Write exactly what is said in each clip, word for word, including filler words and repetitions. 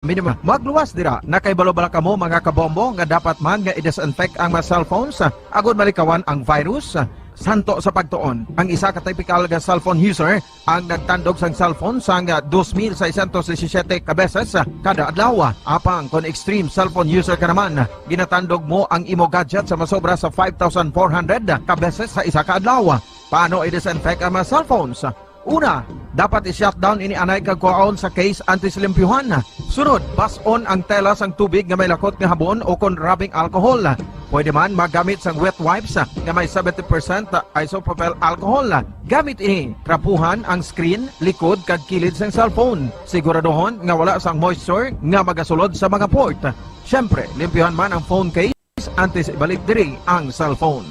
Minimum. Magluwas dira, nakahibalo bala kamo, mga kabombo, nga dapat man nga i-disinfect ang mga cellphones, ah, agod malikawan ang virus? Santo sa pagtuon, ang isa ka typical nga cellphone user ang nagtandog sang cellphone sang, ah, dos mil seiscientos disisiete ka beses, ah, kada adlaw. Apang kon extreme cellphone user ka naman, ginatandog mo ang imo gadget sa masobra sa five thousand four hundred ka beses sa isa ka adlaw. Paano i-disinfect ang mga cellphones? Una, dapat i-shutdown ini anay kag kuhaon sa case antes limpyuhan. Sunod, bas-on ang tela sang tubig nga may lakot nga habon o kon rubbing alcohol. Pwede man magamit sang wet wipes nga may seventy percent isopropyl alcohol. Gamit ini, trapuhan ang screen, likod, kag kilid sang cellphone. Siguraduhon nga wala sang moisture nga magasulod sa mga port. Siyempre, limpyuhan man ang phone case antes ibalik diri ang cellphone.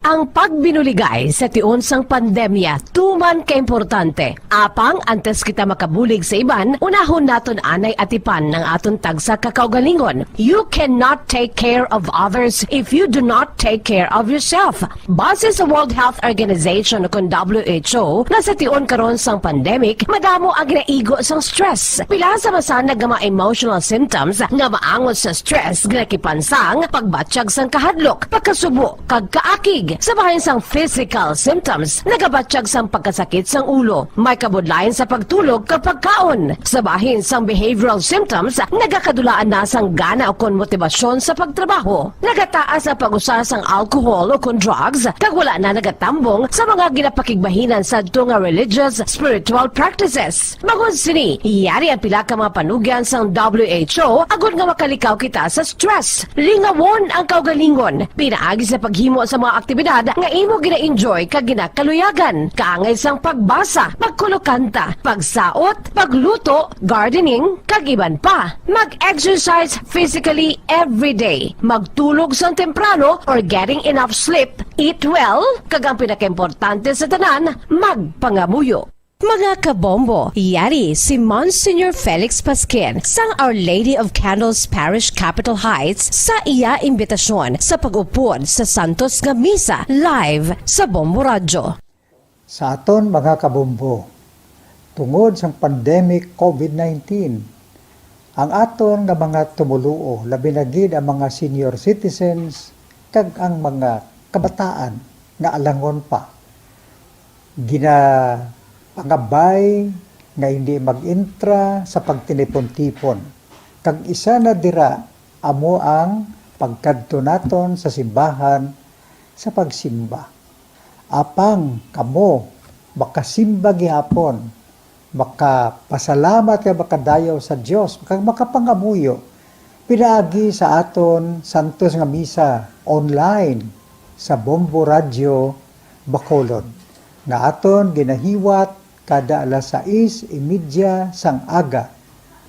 Ang pagbinuligay sa tion sang pandemya tuman ka importante. Apang antes kita makabulig sa iban, unahon naton anay atipan ang aton tagsa ka kaugalingon. You cannot take care of others if you do not take care of yourself. Base sa World Health Organization, kon W H O, nga sa tion karon sang pandemic, madamo ang ginaigo sang stress. Pila sa masanag nga mga emotional symptoms nga maangot sa stress nga nakipansang, pagbatyag sang kahadlok, pagkasubo, kag kaakig. Sa bahin sang physical symptoms, nagabatyag sang pagkasakit sang ulo, may kabudlayan sa pagtulog kag pagkaon. Sa bahin sang behavioral symptoms, nagakadulaan na sang gana ukon motibasyon sa pagtrabaho. Nagataas ang pag-usa sang alcohol ukon drugs, kag wala na nagatambong sa mga ginapakigbahinan sadto nga religious, spiritual practices. Bangod sini, yari ang pila ka mga panugyan sang W H O agod nga makalikaw kita sa stress. Lingawon ang kaugalingon pinaagi sa paghimo sa mga aktibidad nga imo gina-enjoy kag ginakaluyagan, kaangay sang pagbasa, pagkulokanta, pagsaot, pagluto, gardening, kag iban pa. Mag-exercise physically every day. Magtulog sang temprano or getting enough sleep. Eat well, kag ang pinakaimportante sa tanan, magpangamuyo. Mga kabombo, yari si Monsignor Felix Pasquin sang Our Lady of Candles Parish, Capitol Heights, sa iya imbitasyon sa pag-upod sa santos nga misa live sa Bombo Radyo. Sa aton mga kabombo, tungod sang pandemic COVID nineteen, ang aton nga mga tumoluo, labi na gid ang mga senior citizens kag ang mga kabataan nga alangon pa, ginapangabay nga hindi mag-entra sa pagtinipon-tipon, kag isa na dira amo ang pagkadto naton sa simbahan sa pagsimba. Apang kamo makasimba gihapon, makapasalamat kag makadayaw sa Dios, kag makapangamuyo pinaagi sa aton santos nga misa online sa Bombo Radyo Bacolod, nga aton ginahiwat kada alas sais y media sang aga.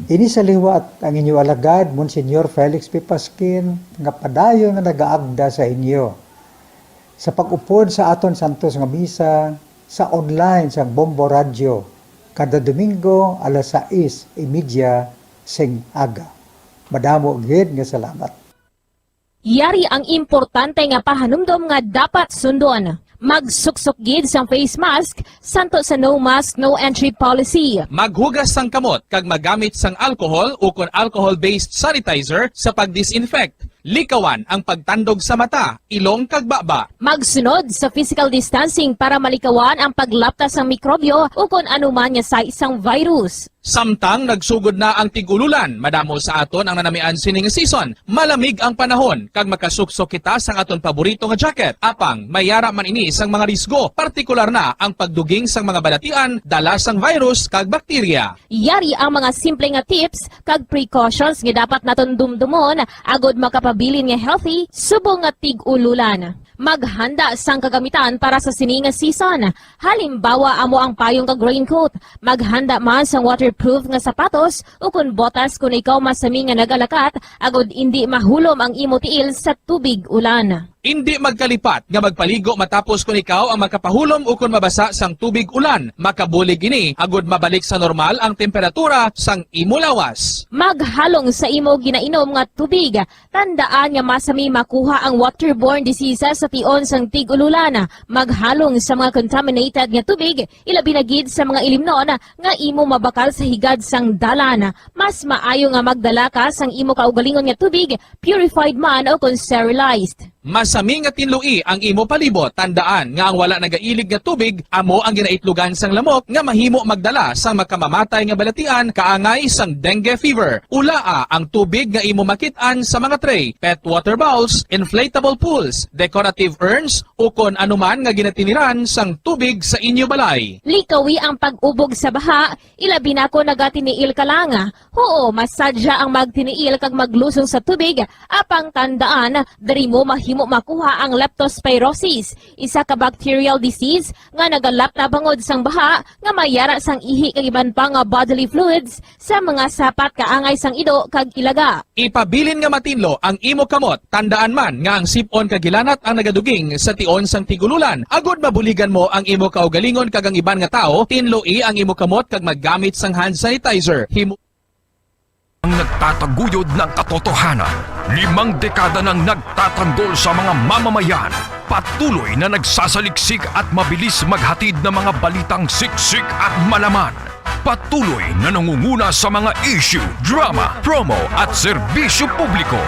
Ini sa liwat ang inyo alagad, Monsignor Felix P. Pasquin, nga padayon nga nagaagda sa inyo sa pag-upod sa aton santos nga misa sa online sang Bombo Radyo kada Domingo alas sais y media sing aga. Madamo gid nga salamat. Yari ang importante nga pahanumdom nga dapat sundon. Magsuksok gid sang face mask, santo sa no mask, no entry policy. Maghugas sang kamot kag magamit sang alcohol ukon alcohol-based sanitizer sa pag-disinfect. Likawan ang pagtandog sa mata, ilong kag baba. Magsunod sa physical distancing para malikawan ang paglapta sang mikrobyo ukon anuman nga sais sang virus. Samtang nagsugod na ang tig-ululan, madamo sa aton ang nanamian sining season. Malamig ang panahon, kag makasuksok kita sang aton paborito nga jacket. Apang, may yara man ini sang mga risgo, partikular na ang pagduging sang mga balatian, dala sang virus kag bakterya. Yari ang mga simple nga tips kag precautions nga dapat naton dumdumon agod makapabilin nga healthy subong nga tig-ululan. Maghanda sang kagamitan para sa sini nga season. Halimbawa, amo ang payong kag raincoat. Maghanda man sang waterproof nga sapatos ukon botas kon ikaw masami nga nagalakat, agod indi mahulom ang imo tiil sa tubig ulan. Indi magkalipat nga magpaligo matapos kon ikaw ang makapahulom ukon mabasa sang tubig ulan. Makabulig ini agud mabalik sa normal ang temperatura sang imo lawas. Maghalong sa imo ginainom nga tubig. Tandaan nga masami makuha ang waterborne diseases sa tion sang tig-ululan. Maghalong sa mga contaminated nga tubig, ilabi na gid sa mga ilimnon nga imo mabakal sa higad sang dalan. Mas maayo nga magdala ka sang imo kaugalingon nga tubig, purified man o kon sterilized. Masami nga tinloi ang imo palibot. Tandaan nga ang wala nagailig nga tubig amo ang ginaitlogan sang lamok nga mahimo magdala sang makamamatay nga balatian kaangay sang dengue fever. Ulaa ang tubig nga imo makit-an sa mga tray, pet water bowls, inflatable pools, decorative urns, ukon anuman nga ginatiniran sang tubig sa inyo balay. Likawi ang pag-ubog sa baha, ilabi na kon nagatiniil ka lang. Huo, masadya ang magtiniil kag maglusong sa tubig, apang tandaan, diri mo mahimo makuha ang leptospirosis, isa ka bacterial disease nga nagalapta bangod sang baha nga may yara sang ihi kag iban pa nga bodily fluids sa mga sapat kaangay sang ido kag ilaga. Ipabilin nga matinlo ang imo kamot. Tandaan man nga ang sip-on kag hilanat ang nagaduging sa tion sang tig-ululan, agud mabuligan mo ang imo kaugalingon kag ang iban nga tawo. Tinloi ang imo kamot kag maggamit sang hand sanitizer. Himo Ang nagtataguyod ng katotohanan. Limang dekada nang nagtatanggol sa mga mamamayan. Patuloy na nagsasaliksik at mabilis maghatid ng mga balitang siksik at malaman. Patuloy na nangunguna sa mga issue, drama, promo at serbisyo publiko.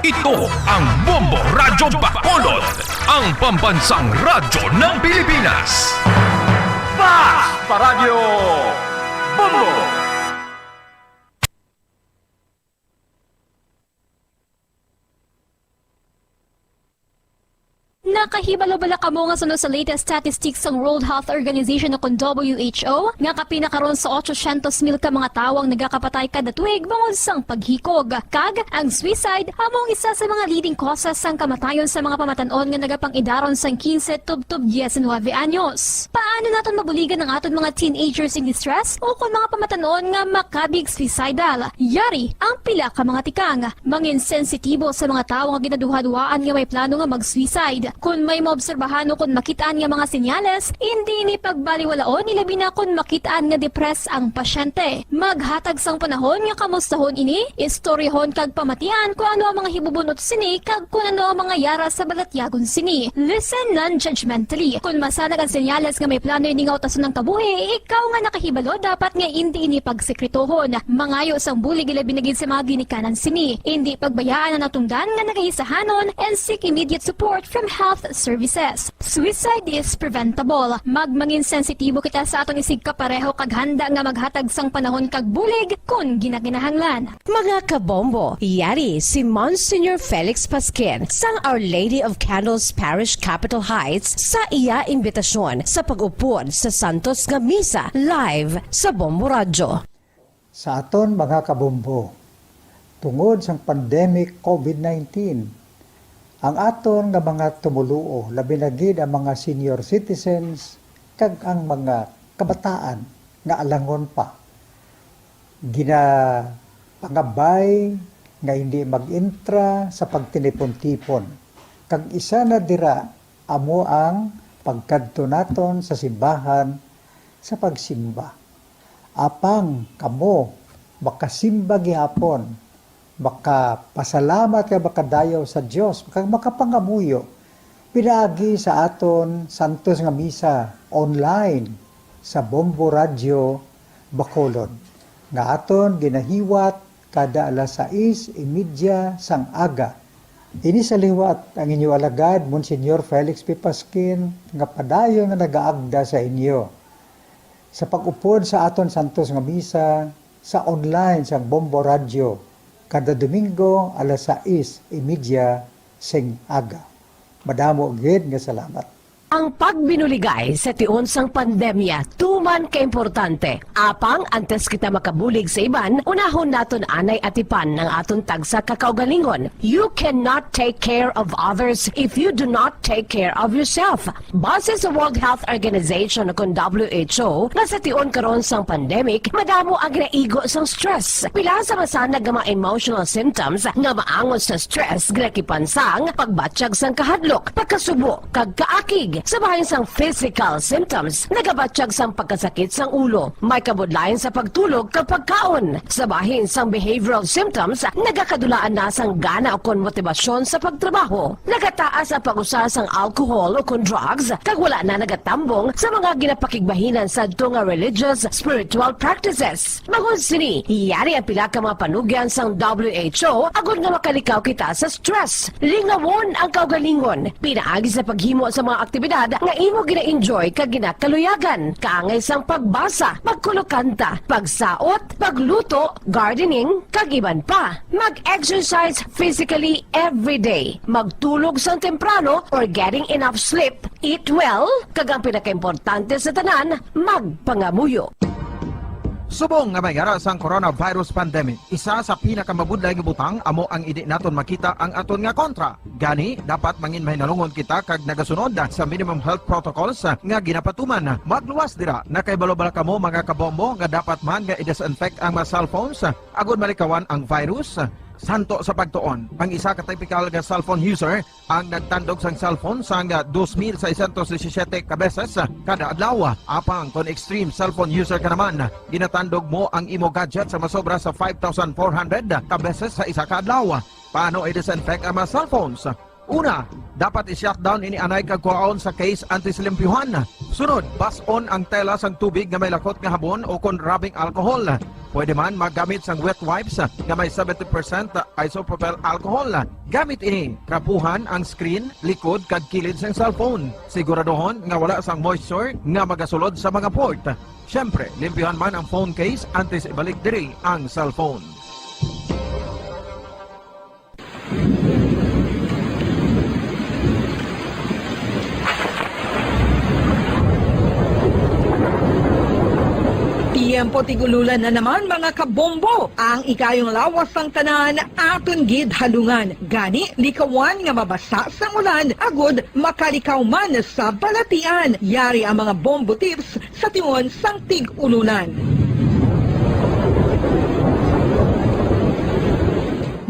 Ito ang Bombo Radyo Bacolod, ang pambansang radyo ng Pilipinas. Fast Paradyo Bombo! Nakahibalo bala kamo nga suno sa latest statistics sang World Health Organization o kon W H O, nga kapin na karon sa ochocientos mil ka mga tawo ang nagakapatay kada tuig bangod sang paghikog? Kag ang suicide amo ang isa sa mga leading causes sang kamatayon sa mga pamatan-on nga nagapang-idaron sang quince tubtob diecinuebe anyos. Paano naton mabuligan ang aton mga teenagers in distress o kon mga pamatan-on nga makabig suicidal? Yari ang pila ka mga tikang. Mangin sensitibo sa mga tawo nga ginaduhaduhaan nga may plano nga mag-suicide. Kon may maobserbahan o kon makit-an nga mga senyales, indi ini pagbaliwalaon, ilabi na kon makit-an nga depressed ang pasyente. Maghatag sang panahon nga kamustahon ini, istoryahon kag pamatian kon ano ang mga hibubun-ot sini kag kon ano ang mga yara sa balatyagon sini. Listen non-judgmentally. Kon masanag ang senyales nga may plano ini nga utason ang kabuhi, ikaw nga nakahibalo dapat nga indi ini pagsekretohon. Mangayo sang bulig, ilabi na gid sa mga ginikanan sini. Indi pagbayaan ang natungdan nga nagahisahanon and seek immediate support from health services. Suicide is preventable. Magmangin sensitibo kita sa aton isigkapareho kag handa nga maghatag sang panahon kag bulig kon ginakinahanglan. Mga kabombo, yari si Monsignor Felix Pasquin sang Our Lady of Candles Parish, Capitol Heights, sa iya imbitasyon sa pag-upod sa Santos nga Misa live sa Bombo Radyo. Sa aton mga kabombo, tungod sang pandemic covid nineteen, ang aton nga mga tumoluo, labi na gid ang mga senior citizens kag ang mga kabataan nga alangon pa, ginapangabay nga hindi mag-intra sa pagtinipon-tipon, kag isa na dira amo ang pagkadto naton sa simbahan sa pagsimba. Apang kamo makasimba gihapon, makapasalamat kag makadayaw sa Dios, kag makapangamuyo pinaagi sa aton santos nga misa online sa Bombo Radyo Bacolod, nga aton ginahiwat kada alas sais y media sang aga. Ini sa liwat ang inyo alagad, Monsignor Felix P. Pasquin, nga padayon nga nagaagda sa inyo sa pag-upod sa aton santos nga misa sa online sang Bombo Radyo kada Domingo alas sais y media sing aga. Madamo gid nga salamat. Ang pagbinuligay sa tion sang pandemya tuman ka importante. Apang antes kita makabulig sa iban, unahon naton anay atipan ang aton tagsa ka kaugalingon. You cannot take care of others if you do not take care of yourself. Base sa World Health Organization, kun W H O, nga sa tion karon sang pandemic, madamo ang ginaigo sang stress. Pila sa masanag nga mga emotional symptoms nga maangot sa stress ginakipan sang pagbatyag sang kahadlok, pagkasubo, kag kaakig. Sa bahin sang physical symptoms, nagabatyag sang pagkasakit sang ulo, may kabudlayan sa pagtulog kag pagkaon. Sa bahin sang behavioral symptoms, nagakadulaan na sang gana ukon motibasyon sa pagtrabaho. Nagataas ang pag-usa sang alcohol ukon drugs, kag wala na nagatambong sa mga ginapakigbahinan sadto nga religious, spiritual practices. Bangod sini, yari ang pila ka mga panugyan sang W H O agod nga makalikaw kita sa stress. Lingawon ang kaugalingon pinaagi sa paghimo sa mga aktibidad nga imo gina-enjoy kag ginakaluyagan, kaangay sang pagbasa, pagkulokanta, pagsaot, pagluto, gardening, kag iban pa. Mag-exercise physically every day. Magtulog sang temprano or getting enough sleep. Eat well, kag ang pinakaimportante sa tanan, magpangamuyo. Subong nga may ara sang coronavirus pandemic, isa sa pinakamabudlay nga butang amo ang indi naton makita ang aton nga kontra. Gani, dapat mangin mahinalungon kita kag nagasunod sa minimum health protocols nga ginapatuman. Magluwas dira, nakahibalo bala kamo, mga kabombo, nga dapat man nga i-disinfect ang mga cellphones agod malikawan ang virus? Santo sa pagtuon, ang isa ka typical nga cellphone user ang nagtandog sang cellphone sang dos mil seiscientos disisiete ka beses kada adlaw. Apang kon extreme cellphone user ka naman, ginatandog mo ang imo gadget sa masobra sa five thousand four hundred ka beses sa isa ka adlaw. Paano i-disinfect ang mga cellphones? Una, dapat i-shutdown ini anay kag kuhaon sa case antes limpyuhan. Sunod, bas-on ang tela sang tubig nga may lakot nga habon o kon rubbing alcohol. Pwede man maggamit sang wet wipes nga may seventy percent isopropyl alcohol. Gamit ini, trapuhan ang screen, likod, kag kilid sang cellphone. Siguraduhon nga wala sang moisture nga magasulod sa mga port. Siyempre, limpyuhan man ang phone case antes ibalik diri ang cellphone. Tiyempo tig-ululan na naman, mga kabombo. Ang ikayong lawas sang tanan aton gid halungan. Gani, likawan nga mabasa sang ulan agod makalikaw man sa balatian. Yari ang mga bombo tips sa tion sang tig-ululan.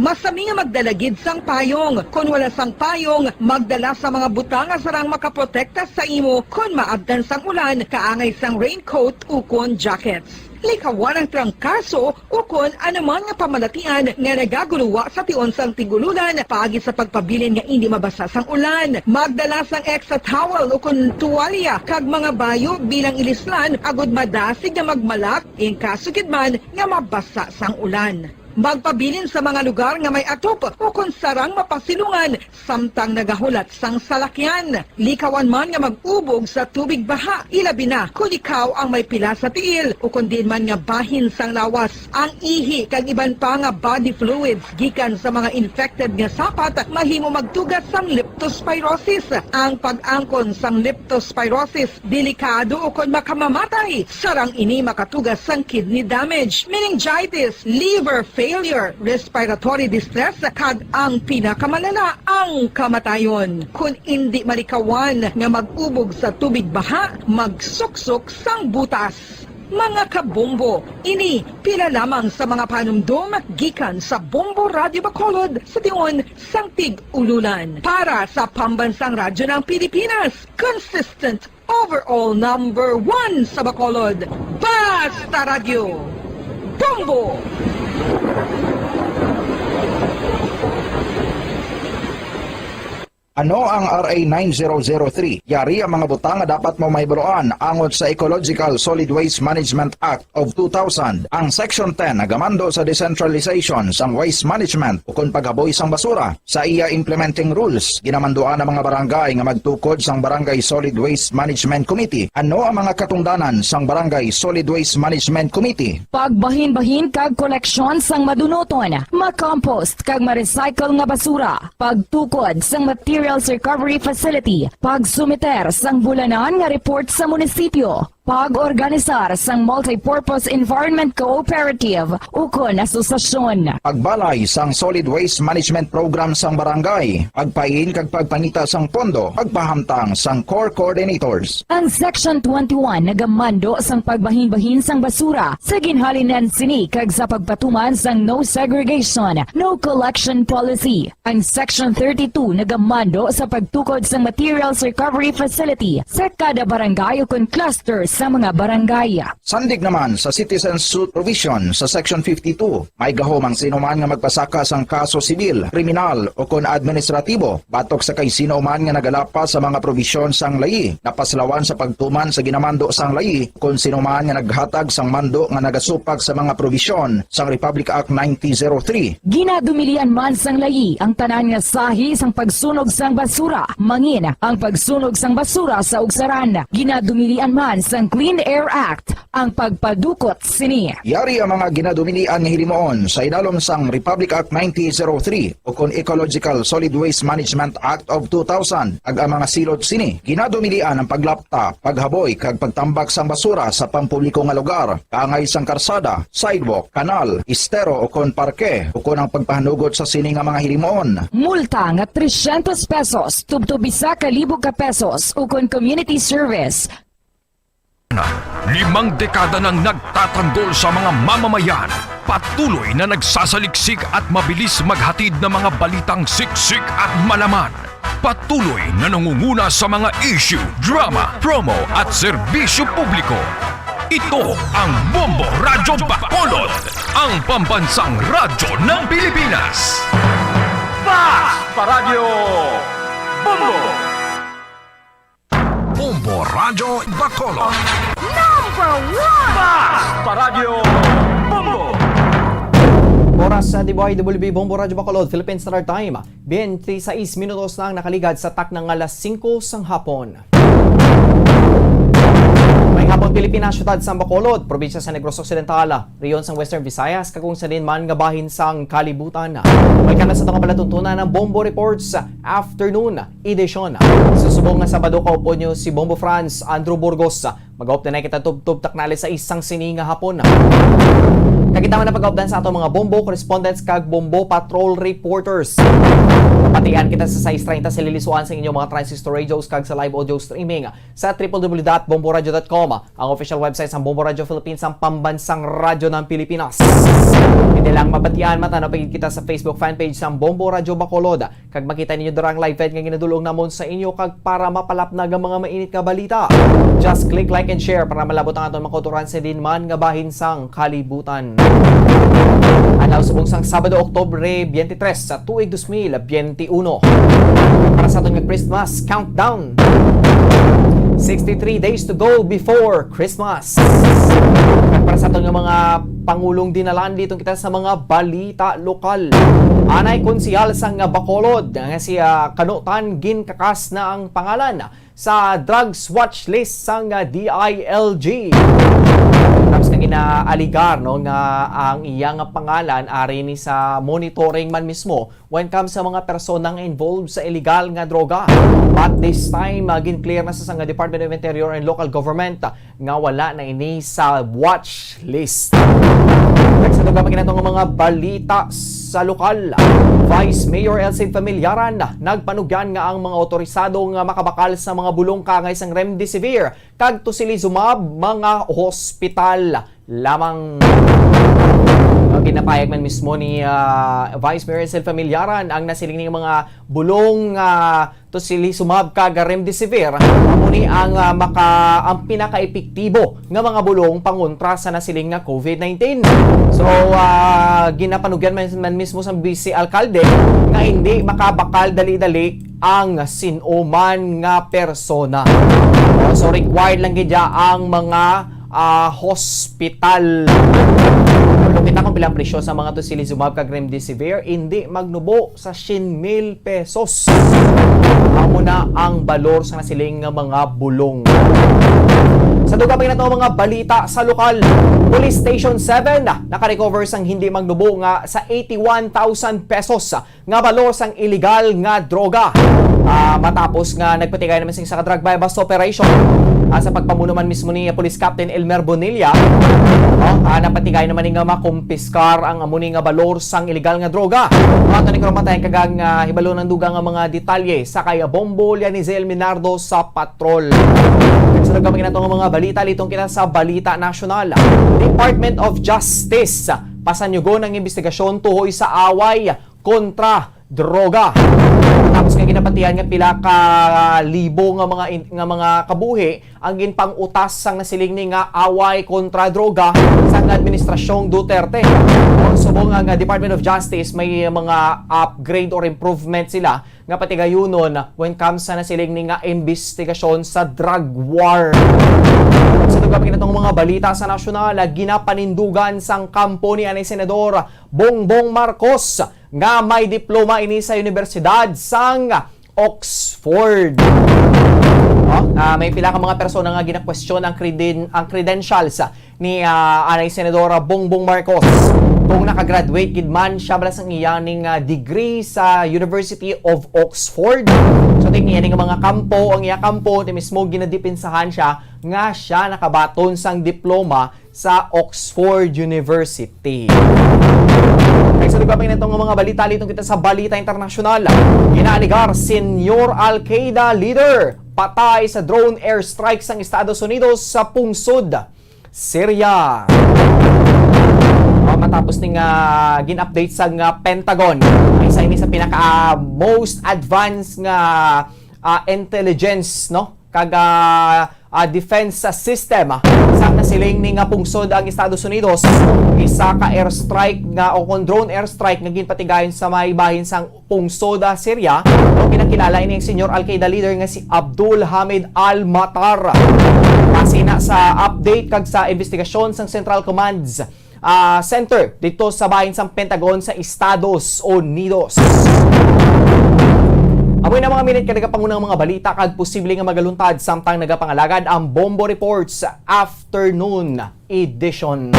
Masami nga magdala gid sang payong. Kon wala sang payong, magdala sa mga butang nga sarang makaprotekta sa imo kon maabtan sang ulan, kaangay sang raincoat ukon jackets. Likawan ang trangkaso ukon anuman nga pamalatian nga nagaguluwa sa tion sang tig-ululan paagi sa pagpabilin nga indi mabasa sang ulan. Magdala sang extra towel ukon tuwalya kag mga bayo bilang ilislan agud madasig nga magmalak. In kaso gid man nga mabasa sang ulan, magpabilin sa mga lugar nga may atop ukon sarang mapasilungan samtang nagahulat sang salakyan. Likawan man nga mag-ubog sa tubig baha, ilabi na kon ikaw ang may pila sa tiil ukon diin man nga bahin sang lawas. Ang ihi kag iban pa nga body fluids gikan sa mga infected nga sapat mahimo magtuga sang leptospirosis. Ang pag-angkon sang leptospirosis delikado ukon makamamatay. Sarang ini makatuga sang kidney damage, meningitis, liver failure, respiratory distress, kag ang pinakamalala, ang kamatayon. Kon indi malikawan nga mag-ubog sa tubig baha, magsuksok sang butas. Mga kabombo, ini pila lamang sa mga panumdom gikan sa Bombo Radyo Bacolod sa tion sang tig-ululan. Para sa Pambansang Radyo ng Pilipinas, consistent overall number one sa Bacolod, Basta Radyo, Bombo! Ano ang R A nine zero zero three? Yari ang mga butang nga dapat mo mahibaluan angot sa Ecological Solid Waste Management Act of two thousand. Ang Section ten nagamando sa decentralization sang waste management ukon paghaboy sang basura. Sa iya implementing rules, ginamanduan ang mga barangay nga magtukod sang Barangay Solid Waste Management Committee. Ano ang mga katungdanan sang Barangay Solid Waste Management Committee? Pagbahinbahin kag koleksyon sang madunuton, makompost kag ma-recycle nga basura, pagtukod sang material Materials Recovery Facility, pagsumiter sang bulanan nga report sa munisipyo, pag-organisar sang Multipurpose Environment Cooperative ukon asosasyon. Pagbalay sang Solid Waste Management Program sang barangay, pagpain kag pagpangita sang pondo, pagpahamtang sang core coordinators. Ang Section twenty-one nagamando sang pagbahinbahin sang basura sa ginhalinan sini kag sa pagpatuman sang no segregation, no collection policy. Ang Section thirty-two nagamando sa pagtukod sang materials recovery facility sa kada barangay ukon cluster sa mga barangay. Sandig naman sa citizen suit provision sa Section fifty-two, may gahom ang sino man nga magpasaka sang kaso sibil, kriminal, ukon administratibo batok sa kay sino man nga nagalapas sa mga probisyon sang layi, napaslawan sa pagtuman sa ginamando sang layi, kon sino man nga naghatag sang mando nga nagasupak sa mga probisyon sang Republic Act nineteen zero three. Ginadumilian man sang layi ang tanan nga sahi sang pagsunog sang basura, mangin ang pagsunog sang basura sa ugsaran. Ginadumilian man sang Clean Air Act ang pagpadukot sini. Yari ang mga ginadumilian nga hilimuon sa idalom sang Republic Act nineteen zero three ukon Ecological Solid Waste Management Act of two thousand, kag ang mga silot sini ginadumilian ang paglapta, paghaboy, kag pagtambak sang basura sa pampubliko nga lugar, kaangay sang karsada, sidewalk, kanal, estero, ukon parke, ukon ang pagpahanugot sa sini nga mga hilimuon. Multa nga tresyentos pesos tubtob isa ka libo ka pesos, ukon community service. Limang dekada nang nagtatanggol sa mga mamamayan, patuloy na nagsasaliksik at mabilis maghatid ng mga balitang siksik at malaman. Patuloy na nangunguna sa mga issue, drama, promo at serbisyo publiko. Ito ang Bombo Radyo Bacolod, ang pambansang radyo ng Pilipinas. Fast Paradyo Bombo! Bombo Radyo Bacolod. Number one! Fast Paradyo Bombo! Oras sa D Y W B Bombo Radyo Bacolod, Philippine Standard Time. Twenty-sais minutos na ang nakaligad sa takna nga alas singko sang hapon. May hapon, Pilipinas, siyudad sang Bacolod, probinsya sa Negros Occidental, rehiyon sang Western Visayas, kag kung sa diin man nga bahin sang kalibutan. Welcome na sa atong palatuntunan ang Bombo Reports Afternoon Edition. Sa subong nga Sabado, kaupod niyo si Bombo Franz Andrew Burgos. Mag-update na kita tubtob takna alas sais sang sini nga hapon. Kag kita man ang pag-updan sa atong mga Bombo correspondents kag Bombo Patrol reporters. Mabatian kita sa sais treinta sa lilisuan sa inyong mga transistor radios kag sa live audio streaming sa triple W dot bomboradio dot com, ang official website sang Bombo Radyo Philippines, ang pambansang radyo ng Pilipinas. Hindi lang mabatian, matanaw pa gid kita sa Facebook fan page sang Bombo Radyo Bacolod. Kag makita ninyo dira ang live feed nga ginadul-ong namon sa inyo, kag para mapalapnag ang mga mainit nga balita, just click like and share para malabot ang aton mga kautoran sa diin man nga bahin sang kalibutan. Adlaw subong sang Sabado, Oktubre twenty-three sa tuig dos mil biyente uno. Para sa aton nga Christmas countdown, sixty-three days to go before Christmas. Kag para sa aton nga mga pangulong dinalan, didto kita sa mga balita lokal. Anay konsehal sang Bacolod nga si, ah, Kanutan, ginkakas na ang pangalan sa drugs watch list sang D I L G. Tapos nga ginaaligar, no, nga ang iya nga pangalan ari ni sa monitoring man mismo when comes sa mga persona nga involved sa illegal nga droga. But this time, ah, gin-clear na sa sang Department of Interior and Local Government nga wala na ini sa watch list. Kag sa dugang pa gid nato nga mga balita sa lokal, Vice Mayor Elcid Familiaran nagpanugyan nga ang mga otorisado nga makabakal sa mga bulong kaangay sang remdesivir kag tocilizumab mga hospital lamang. Ginapahayag man mismo ni, ah, Vice Mayor Elcid Familiaran ang nasiling ni mga bulong, ah, tocilizumab kag remdesivir, amo ni ang, ah, maka-, ang pinakaepektibo nga mga bulong pangontra sa nasiling nga COVID nineteen. So, ah, ginapanugyan man, man mismo sa Vice Alkalde nga hindi makabakal dali-dali ang sin-o man nga persona. So, required lang gid ang mga, ah, hospital. Kung kita kung pila ang presyo sa mga tocilizumab kag remdesivir, hindi magnubo sa syen mil pesos. Amo na ang balor sa nasiling nga mga bulong. Sa dugang pa nato mga balita sa lokal, Police Station seven nakarecover sang hindi magnubo nga sa eighty-one thousand pesos nga balor sang iligal nga droga. Ah, matapos nga nagpatigay naman sing sa drug buy-bust operation, ah, sa pagpamuno man mismo ni Police Captain Elmer Bonilla, no? Ah, napatigay naman ni nga makumpiskar ang amo ni nga balor sang iligal nga droga. Ato ni karon matayan kag ang, ah, hibalo ng dugang nga mga detalye sa kay Bombo Lianizel Minardo sa Patrol. Sa dugang pa nato nga mga balita, liton kita sa balita nasyonal. Department of Justice, pasanyugon ang investigasyon tuhoy sa away kontra droga. Tapos nga ginapatihan nga pila ka libo nga mga in-, nga mga kabuhi ang ginpang-utas sang nasiling ni nga away kontra droga sang administrasyong Duterte. Subong nga, nga Department of Justice may mga upgrade or improvement sila nga patigayunon when comes sa nasiling ni nga investigasyon sa drug war. Sa dugang pa nato nga mga balita sa nasyonal, ginapanindugan sang kampo ni anay Senador Bongbong Marcos nga may diploma ini sa Universidad sang Oxford. Oh, ah, may pila ka mga persona nga ginakwestiyon ang creden-, ang credentials ni, ah, anay Senadora Bongbong Marcos kung nakagraduate gid man siya bala sang iya ning, ah, degree sa University of Oxford. So, ting iya ning mga kampo, ang iya kampo, ti mismo ginadipinsahan siya nga siya nakabaton sang diploma sa Oxford University. Kay sa dugang pa nato nga mga balita, liton kita sa balita internasyonal. Ginaaligar, Senyor Al-Qaeda leader patay sa drone airstrike sang Estados Unidos sa pungsod Syria. Ah, matapos ni nga gin-update sa nga Pentagon, isa ini sa pinaka, ah, most advanced nga, ah, intelligence, no? Kag, ah, ah, defense system, ah, sa nasiling ni nga pungsod ang Estados Unidos, isa ka airstrike nga o kon drone airstrike nga ginpatigayon sa may bahin sang pungsod, ah, Syria, o pinakilala ini ang senior Al-Qaeda leader nga si Abdul Hamid Al-Matar. Base na sa update kag sa investigasyon sang Central Command's, ah, Center dito sa bahin sang Pentagon sa Estados Unidos. Amoy na mga minute ka nagapangunang mga balita kag posible nga magaluntad samtang nagapangalagad ang Bombo Reports afternoon edition.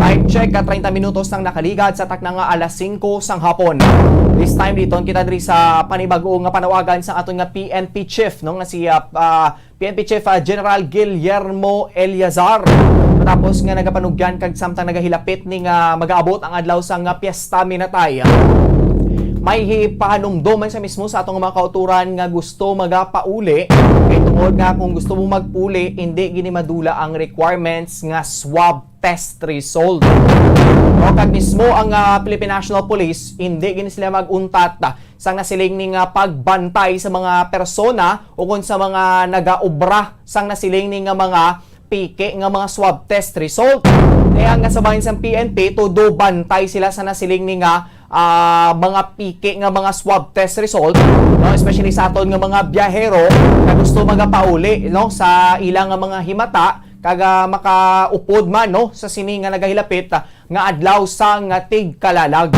Time check, ka treinta minutos nang nakaligad sa takna nga alas singko sang hapon. This time, liton kita diri sa panibag-o nga panawagan sa aton nga P N P chief, no, nga si, ah, ah, P N P chief, ah, General Guillermo Eleazar. Matapos nga nagapanugyan kag samtang nagahilapit ni nga magaabot ang adlaw sang nga piyesta minatay, may hipahanumdom man sa mismo sa atong mga kauturan nga gusto magapauli. Kay tungod nga kung gusto mo magpuli, hindi gini madula ang requirements nga swab test result. No, kag mismo ang, ah, Philippine National Police, hindi gini sila mag-untat, ah, sang nasiling ni nga pagbantay sa mga persona ukon sa mga nagaobra sang nasiling ni nga mga piki nga mga swab test result. Kaya nga sa bahin sang P N P, todo bantay sila sa nasiling ni nga, ah, mga piki nga mga swab test result, no? Especially sa aton nga mga biyahero nga gusto magapauli, no, sa ila nga mga himata, kag, ah, makaupod man, no, sa sini nga nagahilapit, ah, nga adlaw sang, ah, tigkalalag.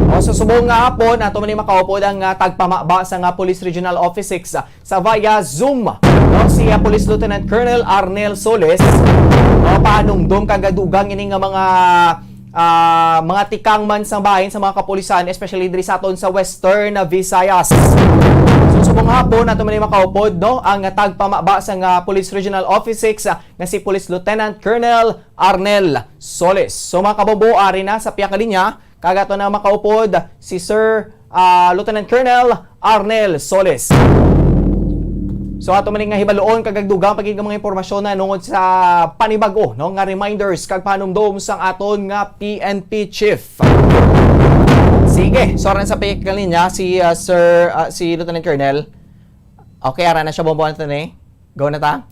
O, sa subong nga hapon, ato man ni makaupod ang, ah, tagpamaba sa nga Police Regional Office six, ah, sa via Zoom, no, si, ah, Police Lieutenant Colonel Arnel Solis, no, pahanumdom kag dugang ini nga mga, ah, mga tikang man sa bahin sa mga kapulisan, especially diri sa aton sa Western Visayas. So, subong hapon, ato man ni makaupod, no, ang tagpamaba sa nga Police Regional Office six, ah, nga si Police Lieutenant Colonel Arnel Solis. So, mga kabombo, ari na sa pihak nga linya, kag ato na makaupod si Sir, ah, Lieutenant Colonel Arnel Solis. So, ato man nga hibaluon kag dugang pa gid nga mga impormasyon na nungod sa panibag-o, no, nga reminders kag panumdom sang aton nga P N P chief. Sige, so, aran sa pihak nga linya si, ah, Sir, ah, si Lieutenant Colonel. Okay, ara na siya, bombo, Anthony. Go na ta?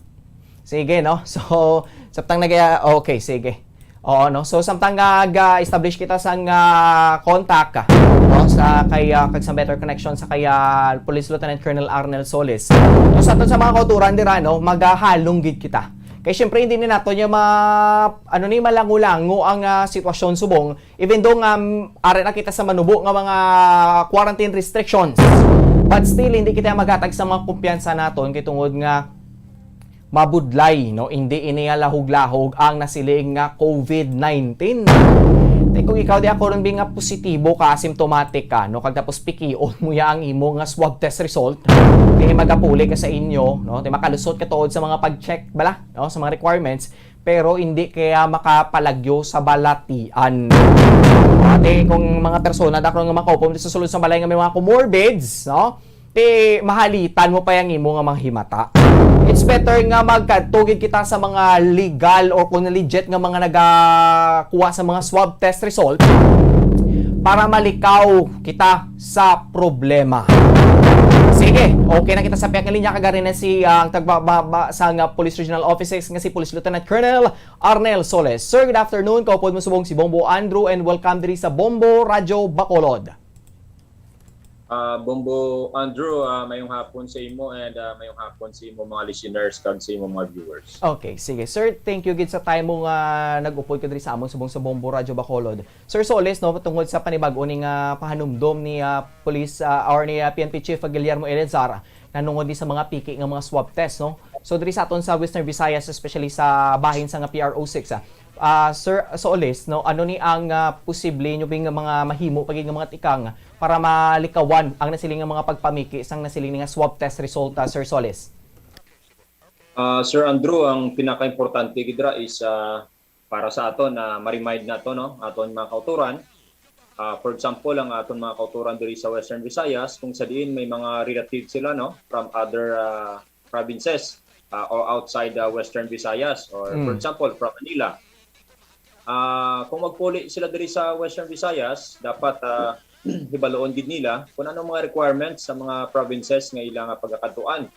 Sige, no? So, samtang nag-, okay, sige. Oo, no? So, samtang nag-establish kita sang, ah, contact, no? Sa kay, ah, kag sa better connection sa kay, ah, Police Lieutenant Colonel Arnel Solis. So, sa aton sa mga kauturan dira, no? Magahalong gid kita. Kay syempre, hindi ni nato niya ma-, ano ni, malango-lango ang, ah, sitwasyon subong. Even though nga, mm, ari na kita sa manubo nga mga quarantine restrictions, but still, hindi kita maghatag sa mga kumpiyansa naton kay tungod nga mabudlay, no? Hindi ini nga lahog-lahog ang nasiling nga COVID nineteen. Tay, kung ikaw di ako ron, bi, nga positibo ka, asymptomatic ka, no? Kag tapos pikion mo ya ang imo nga swab test result, di magapuli ka sa inyo, no? Di makalusot ka tuod sa mga pag-check bala, no? Sa mga requirements, pero hindi kaya makapalagyo sa balatian. Ate, kung mga persona, dakron nga makaupom sa sulod sa balay nga may mga comorbids, no? Ti mahalitan mo pa yang imo nga mga himata. It's better nga magkadto gid kita sa mga legal or kung legit nga mga nagakuha sa mga swab test result para malikaw kita sa problema. Sige, okay na kita sa pihak nga linya, kag ari na si, ah, ang tagba-, ba-, ba-, sa nga Police Regional Office Six nga si Police Lieutenant Colonel Arnel Soles. Sir, good afternoon. Kaupod mo subong si Bombo Andrew, and welcome diri sa Bombo Radyo Bacolod. Ah, Bombo Andrew, ah, mayong hapon sa imo and, ah, mayong hapon sa imo mga listeners kag sa imo mga viewers. Okay, sige. Sir, thank you gid sa time mo nga nag-upod ka diri sa amon subong sa Bombo Radyo Bacolod. Sir Soles, no, tungod sa panibag-o ni nga pahanumdom ni, ah, police, ah, or ni, ah, P N P Chief Guillermo Eleazar, nanungod ni sa mga piki nga mga swab test, no? So, diri sa aton sa Western Visayas, especially sa bahin sa nga P R O six, ah, ah, Sir Soles, no, ano ni ang, ah, posible nyo bing mga mahimo pa gid nga mga tikang para malikawan ang nasiling nga mga pagpamiki sang nasiling nga swab test result, ah, Sir Soles? Ah, Sir Andrew, ang pinakaimportante gid ra is, ah, para sa aton na ma-remind nato, no, aton mga kauturan. Ah, for example, ang aton mga kauturan diri sa Western Visayas, kung sa diin may mga relative sila, no, from other, ah, provinces, ah, or outside, ah, Western Visayas, or for Mm. example, from Manila. Ah, kung magpuli sila diri sa Western Visayas, dapat, ah, hibaloon gid nila kung ano mga requirements sa mga provinces nga ila nga pagakadtuan.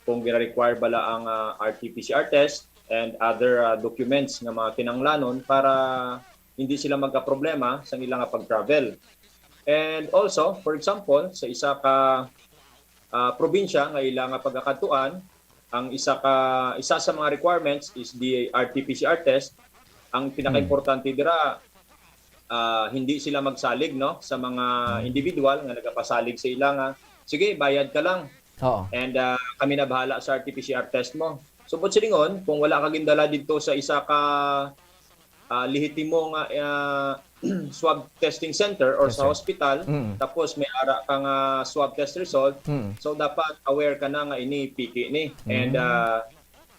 Kung gina-require bala ang, ah, R T P C R test and other, ah, documents nga mga kinahanglanon para hindi sila magkaproblema sa ila nga pag-travel. And also, for example, sa isa ka, ah, probinsya nga ila nga pagakadtuan, ang isa ka, isa sa mga requirements is the R T P C R test. Ang Hmm. pinakaimportante dira, ah, hindi sila magsalig, no, sa mga Hmm. individual nga nagapasalig sa ila nga, "Sige, bayad ka lang. Oo. And, ah, kami na bahala sa R T P C R test mo." So, buot silingon, kung wala ka gindala didto sa isa ka, ah, lehitimo nga, ah, swab testing center or Yes, sa sir. hospital, Mm. tapos may ara ka nga swab test result, Mm. so dapat aware ka na nga ini piki ni. And, Mm. ah,